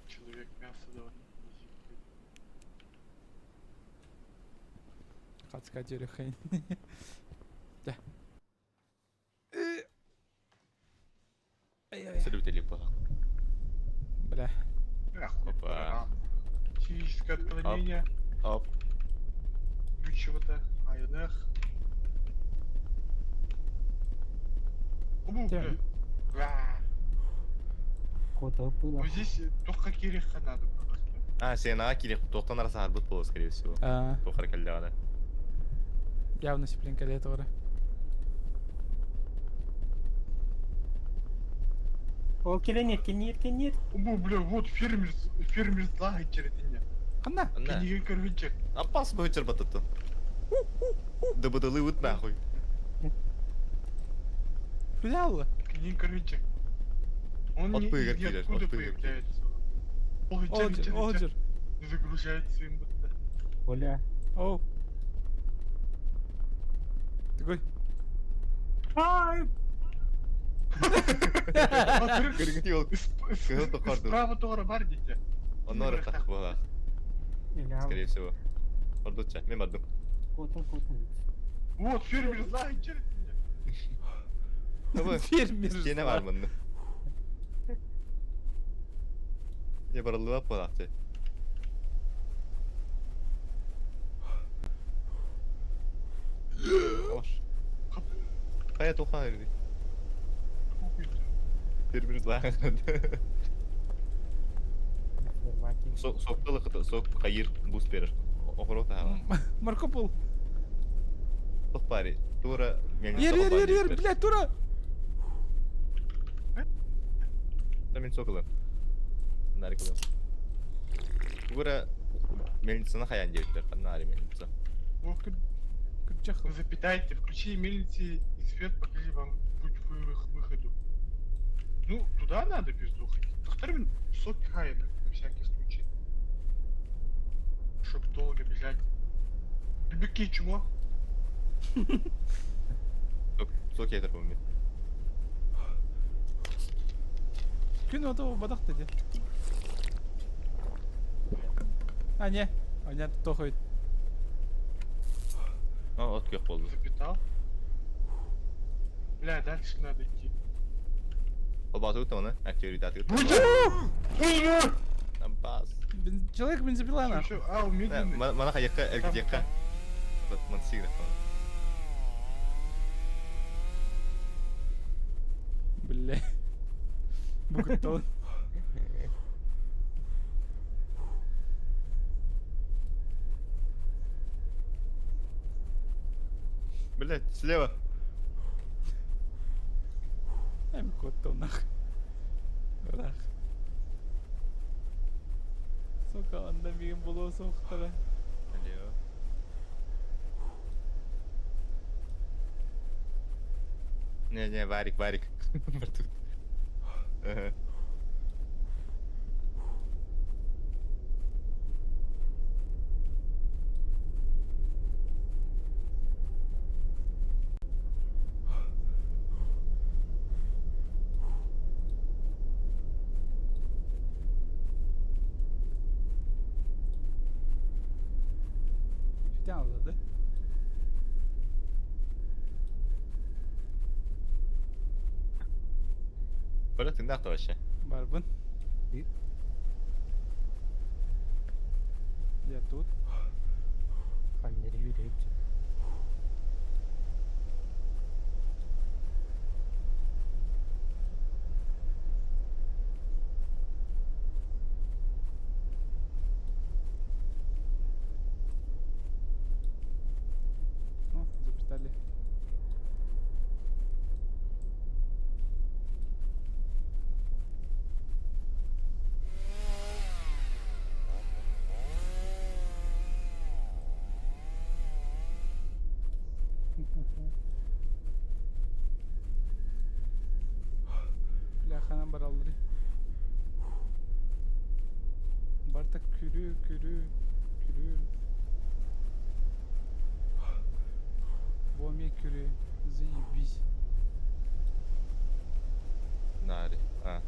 Человек мясо давай. Хацка дерехайн. Да. Сөрүтели буолар. Бля. Опа. Физическое отклонение. Оп. Чего-то. АНХ. Бля. Ну здесь только Кириха надо было. А, сен ага кирих тоқтан арасы арбыт болу, скорее всего. А. Тоқар кәлдәғана. Явно сипленка лето Ол келен нет, нет, нет. Бу, бля, вот фермер, фермер зла черетине. Ханна. Книга короче. Апас бы чербататы. Да бадалы вот нахуй. Бляла. Книга короче. Он От не пыгар из килер, ниоткуда от пыгар появляется. Оджер, Оджер. Загружается им будто. Оля. Оу. Такой. Ай! Справа тора бар дите. Онор так была. Скорее всего. Ордуча, мен бардым. Котун, котун. Вот фермер зла черетине. Фермер Кене бар мында. Не барылып болакты. Кая тоқан эрди? Фермер зла. Сок кыты, сок кайыр буст берер. Охоро тага. Марко Пол. Тох пари. Тура Ер, ер, ер, ер, блядь, тура. Мен соколым. Нарикылым. Тура мельницаны хаян девиттер. Канари мельница. Запитайте, включи мельницы и свет, покажи вам путь к выходу. Ну, туда надо пизду ходить. Доктор, сок хайна, на всякий случай. Чтоб долго бежать. Беги, чмо. Сок етер бұл мен. Күн ото бадақ деді. А, не. А, не, тохой. А, от кök болды. Запитал. Бля, дальше надо идти. Ол батып өтті оны. Активити атып Бас. Человек бензопила нахуй. Ау, медленный. Мана қаяққа, әркетекқа. Мансигра. Бля. Букаттон. Блять, слева. Эм куттон нахуй. Нах. Сука, анда мигин болуы соқтары. Алло. Не, не, Варик, Варик. Тут. Ага. Фитян алды. Бара тыңдақ вообще. Барбын. Я тут. Ханнери yürüyüp. О, запитали. Бля, ханан баралларый? Барта күрүү, күрүү, күрүү. Бу эмиэ күрүү. Заебись. Нари. А.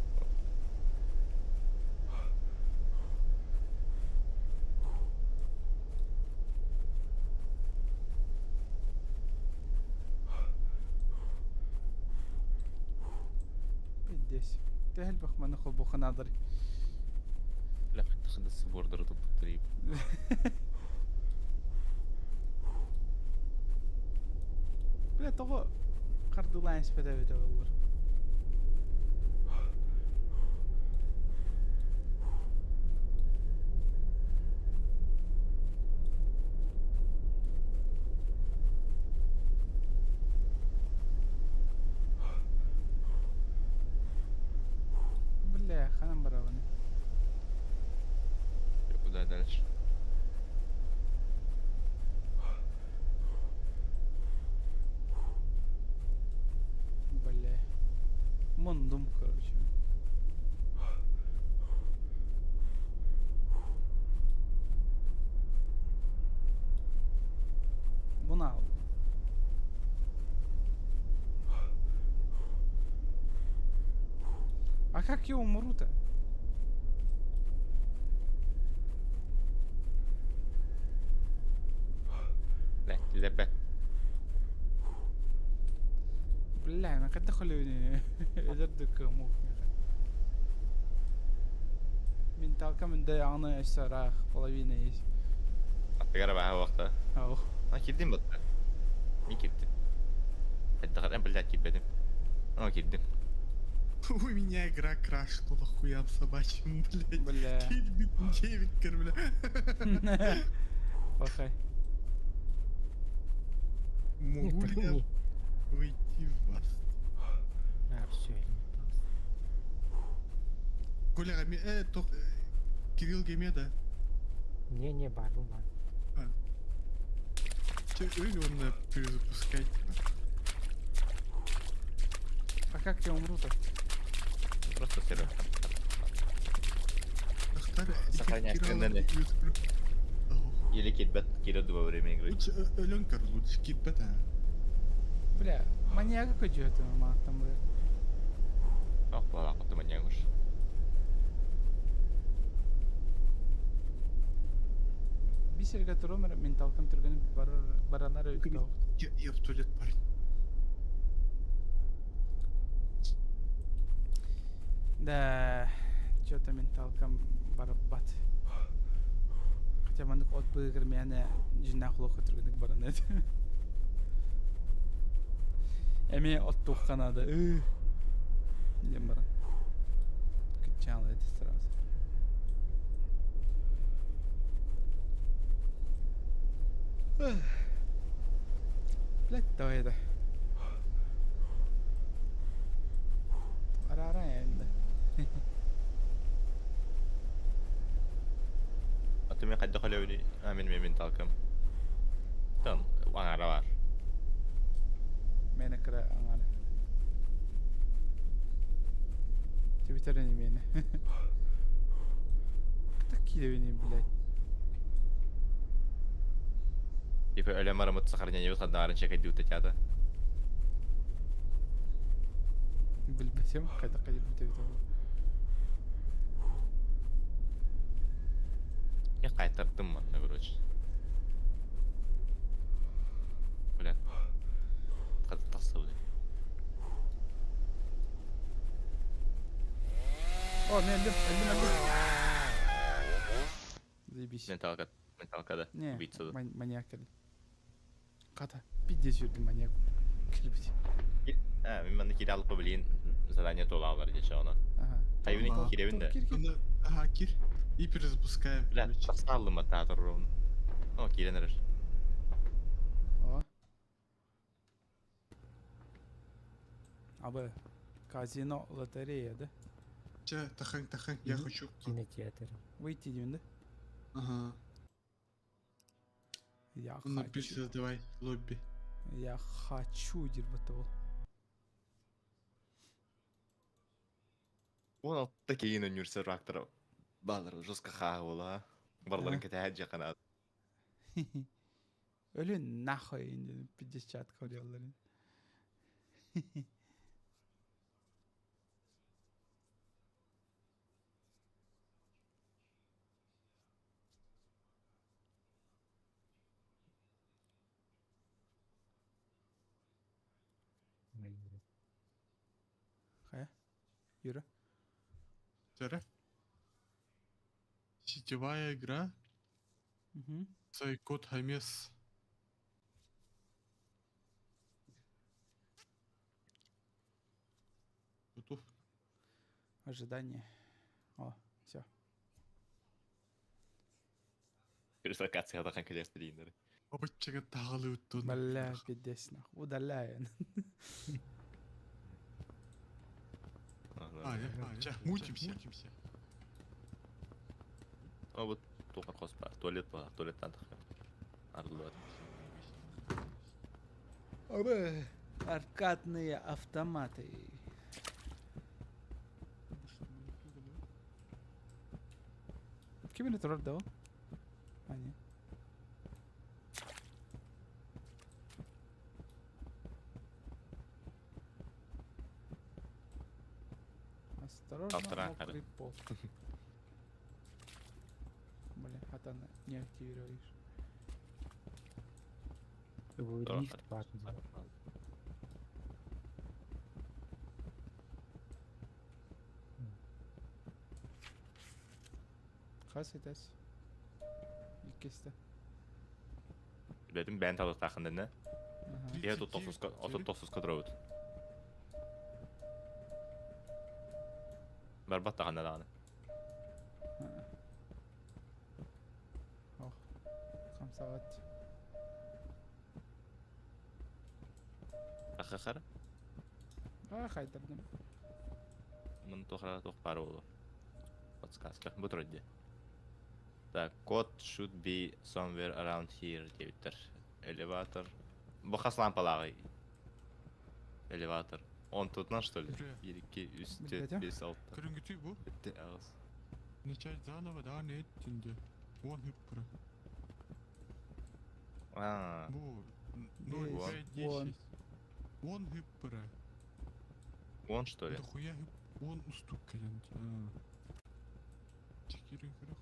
Пиздец. Төһө элбэх маны холбуохха наадалар. Бля, ханна сбордары туппуттар. Бля, тоҕо хардыылаан испэт эбитэ буоллар. Бля, ханан барабын. Куда дальше? Бля. Мундум, короче. Бунал. А как я умру-то? Бля, лебе. Бля, мен хайдах өлөбүнүй? Өлөр да кыаммыт миэхэ. Менталкам да аны өссө ыраах, половина есть. Аттыгар баһа уохта. Ау. А кирдим батта. Мин кирдим. Хайдах блядь, кирбэтим. О, кирдим. У меня игра крашнула хуям собачьим, блядь. Бля. 9, бля. Пахай. Могу ли я войти в вас? А, все, я не остался. Коля, Кирилл Гемеда. Не-не, бар, ну бар. Че, или он перезапускать? А как я умру-то? Просто сервер. Сохраняй, Или кирбэт киирэ во время игры. Лучше Аленка лучше кирбэт, а. Бля, маньяка көдьүөтүм там бля. Ох, ладно, ты маньяк уж. Бисерге турум менталкам түргөн баранар өттө. Я в туалет, парень. Да, что-то менталкам барабат. Хотя маннык от быгыр мяне жинах лохо түргөнүк баран эт. Эми от тухканада. Дем баран. Кычал это сразу. Блять, давай это. Арара енді. А ты меня хайдах өлөбүнүй? А, мен менталкам. Тан, аңара бар. Мені кыра аңара. Твиттерен мені. Такие блядь. Типа өлөм барамыт сохранение выходнарын чекай диут тята. Билбесем, кайда кайда бүтө Я кайтардым манна, короче. Бля. Ката тасты О, мен өлдүм, өлдүм, өлдүм. Заебись. Менталка, менталка да. Не, Убийца. маньяк кэлли. Ката, пиздец жүрдүм маньяк. Кэлбит. А, мен манна кире алып билин задание толалар дече оны. Ага. Хайвин киребин да. Кир, кир. Ага, кир. И перезапускаем. Бля, тасталым ататор ровно. О, кирен эрер. О. Абы, казино, лотерея, да? Че, тахань, тахань, я хочу. Кинотеатр. Выйти деймин, да? Ага. Я Ну, хочу. пишет, давай, лобби. Я хочу диир бата 16 кейин өнүрсөр рактара баалар жестко хаа буола. Барларын кэтэһэ дьахана. Өлүн нахуй диэн 50 көрүөллэрин. Хайа? Юра? Сера? Сетевая игра. Угу. Сайкот Хамес. Готов. Ожидание. О, все. Переслокация тахан кэлэс дииннэр. Обыччага тағалы өттін. Бля, пиздец нахуй. Удаляю. А, я, мутимся. Мутимся. О, вот тухар хос бар. Туалет бар, туалеттан тахар. Арлыат. Аркадные автоматы. Ким турар да ол? А, не. Осторожно, Автора, мокрый пол. Бля, а там не активируешь. Лифт бар. Хас этес. Иккисте. Билетим бән табы тахын дэнэ. Ага. Я тут тосуска, ото тосуска дроут. Барбат тахын даганы. Ох. Хамсаҕат. Ахахар. А, хайдардым. Мын тохра тох пар болу. Подсказка. Бу турар Так, код should be somewhere around here диэбиттэр. Элеватор. Бу хас лампалааҕый? Элеватор. Он тут на что ли? Бля. 1, 2, 3, 4, Билбэтим. 5, 6, Көрүнгүтүй бу. 7, 8. Начать заново, да, нет, тинде. Вон хыппыра. А, Бу 0, Вон. 5, Вон. 10. Вон хыппыра. он что ли? Да хуя хып. Вон устук кэлэн. Чекирин көрөх.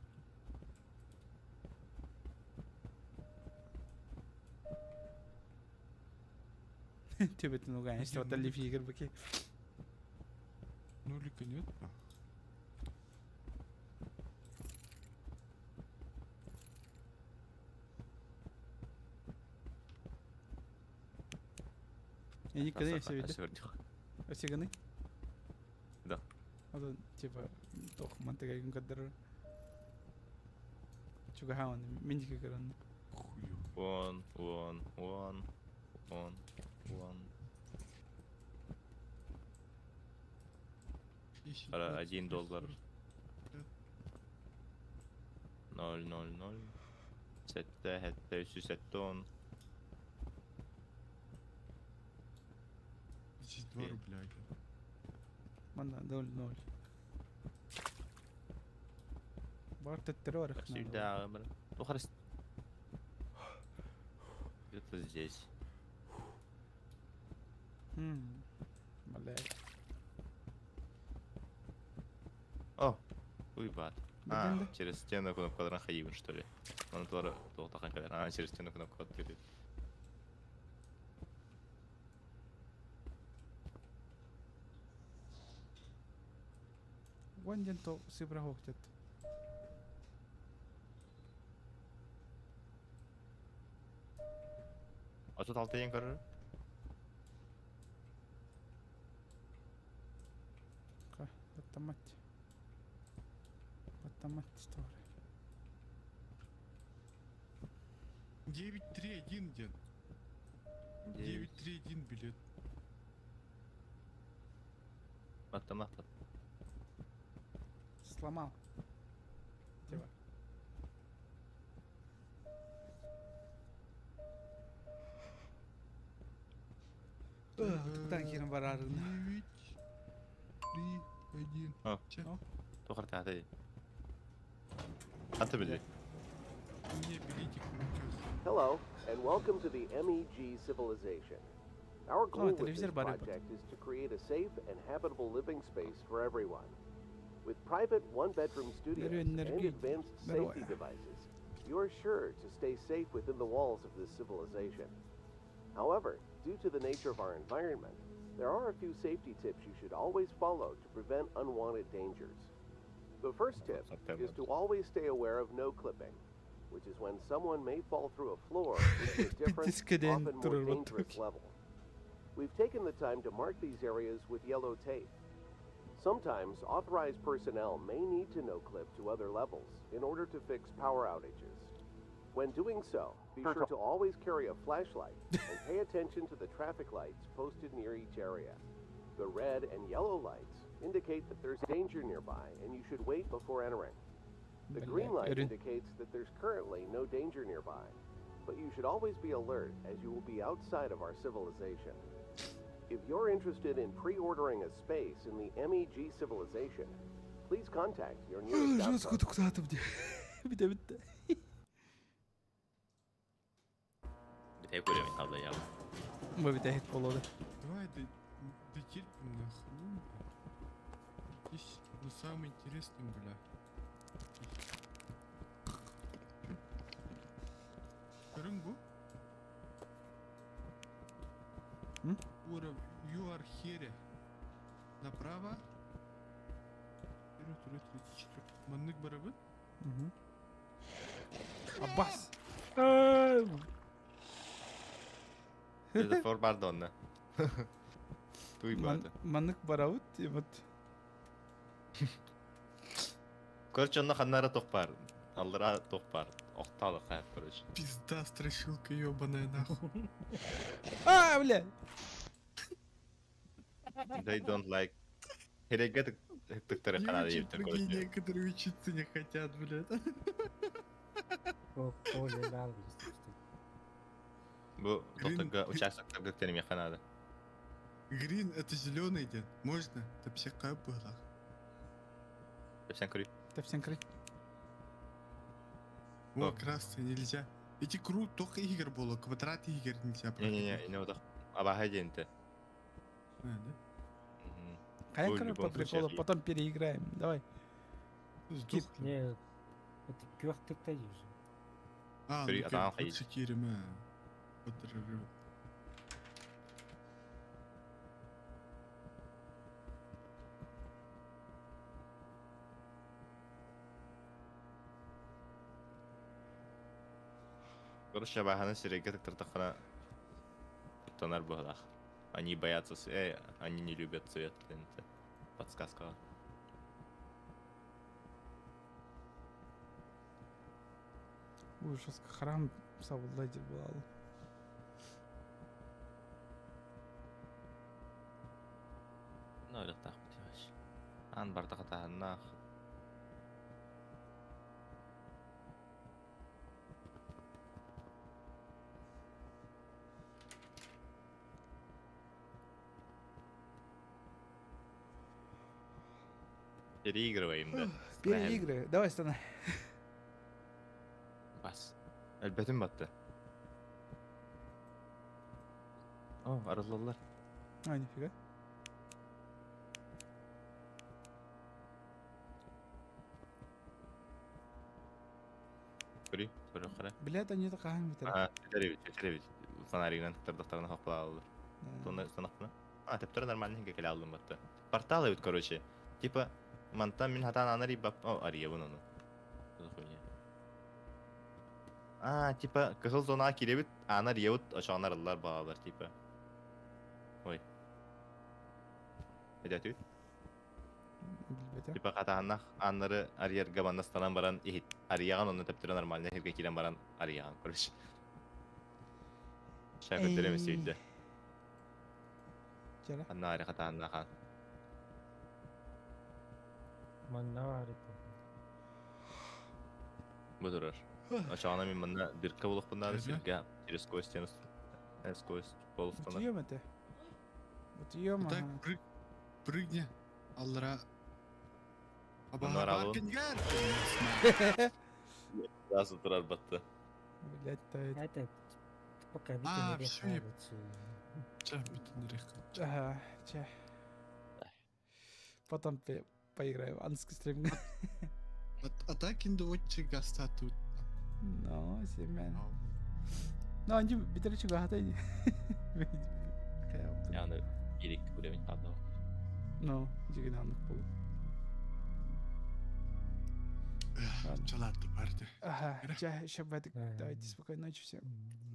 Төбөтүн угаан işte вот лифигер баки. Нулика нет? Я никогда не все видел. Осиганы? Да. Атын типа тох мантыга кадыр. Чугахан миндики көрөн. Хую. Вон, вон, вон, вон, вон. 10, Ара, 20, 1 30, доллар. 40. 0, 0, 0. Сэтте, хэтте, үсү, сэтте, он. Здесь 2 рубля. Манна 0-0. Бар төттөрү бар. Всегда, бра. Ну, хорошо. Где-то здесь. Блядь. О, уйбат. А, Билдиң да? через стену кнопкаларын хайыбын, что ли? Оны туары тоқтақан кәлер. А, через стену кнопка берет. Вон ден то сыбра хоктет. А тут алты ең көрір? Ка, баттамат. Баттамат что 9, 3, 1, дед. 9, 3, 1 билет. Баттамат. Сломал. Типа. Туктан киирэн бараарына. 9, 3, 1. А. Че? Тухар таата. Ханта билли. У меня билетик в руках. Hello, and welcome to the MEG civilization. Our goal with this телевизор баар эбит. project is to create a safe and habitable living space for everyone. With private one-bedroom studios and Энергия. advanced Здорово. safety devices, you are sure to stay safe within the walls of this civilization. However, due to the nature of our environment, there are a few safety tips you should always follow to prevent unwanted dangers. The first tip is to always stay aware of no clipping, which is when someone may fall through a floor into a different, Пиздец, often more турар dangerous баттык. level. We've taken the time to mark these areas with yellow tape. Sometimes authorized personnel may need to no clip to other levels in order to fix power outages. When doing so, be sure to always carry a flashlight and pay attention to the traffic lights posted near each area. The red and yellow lights indicate that there's danger nearby and you should wait before entering. The green light Өрүн. indicates that there's currently no danger nearby, but you should always be alert as you will be outside of our civilization. If you're interested in pre-ordering a space in the MEG civilization, please contact your nearest Жестко outpost. туктаатым дии. Бүтэ бүттэ. Битэ көрөмүн табла я. Бу бүтэ хит болуоду. Давай дотерпим нахуй. Ну, бля. Здесь, ну, самое интересное, бля. Рынгу? М? Ура, you are here. Направо. Первый, второй, третий, четвертый. Маннык барабы? Мгм. Аббас. Светофор бар донна. Туй барды. Маннык барабыт, вот. Короче, онно ханнара тох бар. Аллара тох бар. Охталы хайп, короче. Пизда, страшилка ебаная нахуй. А, бля. They don't like. Хереге тыктары Не канада учат епті, другие короче. некоторые учиться не хотят, блядь. О, поле language. Бу Green- тохтага участоктарга терме канада. Грин это зеленый дед. Можно? Это психая была. Тепсен көрүй. Тэпсен кырый. О, О. красный нельзя. Эти круг только игр было, квадрат игр нельзя Не-не-не, проходить. не одах. Абаха денте. А, да? Каян Ой, в короче, любом по приколу, случае, потом переиграем. Давай. Сдохли. Не, это күөх тыкта же. А, При- ну атаан как, хайдит. четыре, ма. Короче, абаханы сиреге тыктыртахана тонар буһалах. Они боятся, они не любят цвет, денте. Подсказка. Ой, жестко храм сабылла дир булалы. Ну, әлі тақ бітемеш. Ан бардақ тағыннақ. Переигрываем, да. Переигрывай. Давай, станай. Бас. Әлбәтім батты. О, арылалар. А, нифига. Көрі, көрі қара. Блядь, они такая битер. А, тетеребит, тетеребит. Фонаригынан тыктырдактарына хокпала алды. Тонна станахпына. А, тептер нормально келе алдым батты. Портал эбит, короче. Типа, мантан мин хатан анари бап... О, ария вон ону. Что за хуйня? А, типа, кызыл зона киребит, анар ебут, ошонар аллар балалар, типа. Ой. Эдәтүт? Билбете. Типа катааннах аннары арьерга баннастанан баран ихит. Арияган онны тептер нормально хирге кирен баран арияган, короче. Шай көттереме Эй. сүйдү. Жара. Анна ари катааннахан. Манна бар это. Бу турар. Ошоона мин манна дырка булук буннары Мгм. сирге через сквозь стену. Сквозь пол стена. Утуем это. Вот ё Так, прыг, прыгни. Аллара. Манна Абаха арабын. паркингер. Сразу турар батты. Блять, та это. Это пока А, бүтүн всё, я- эрэ Ча, бүтүн эрэх. Ага, чэ. Потом поиграем. Анский стрим. Атакин доводчик гаста тут. Ну, Семен. Ну, они битерчик гата. Яны ирик уровень калды. Ну, жигин аннык болу. Ладно. Чаларды барды. Ага, чэ, еще бадик. Ага. Давайте спокойной ночи всем. М.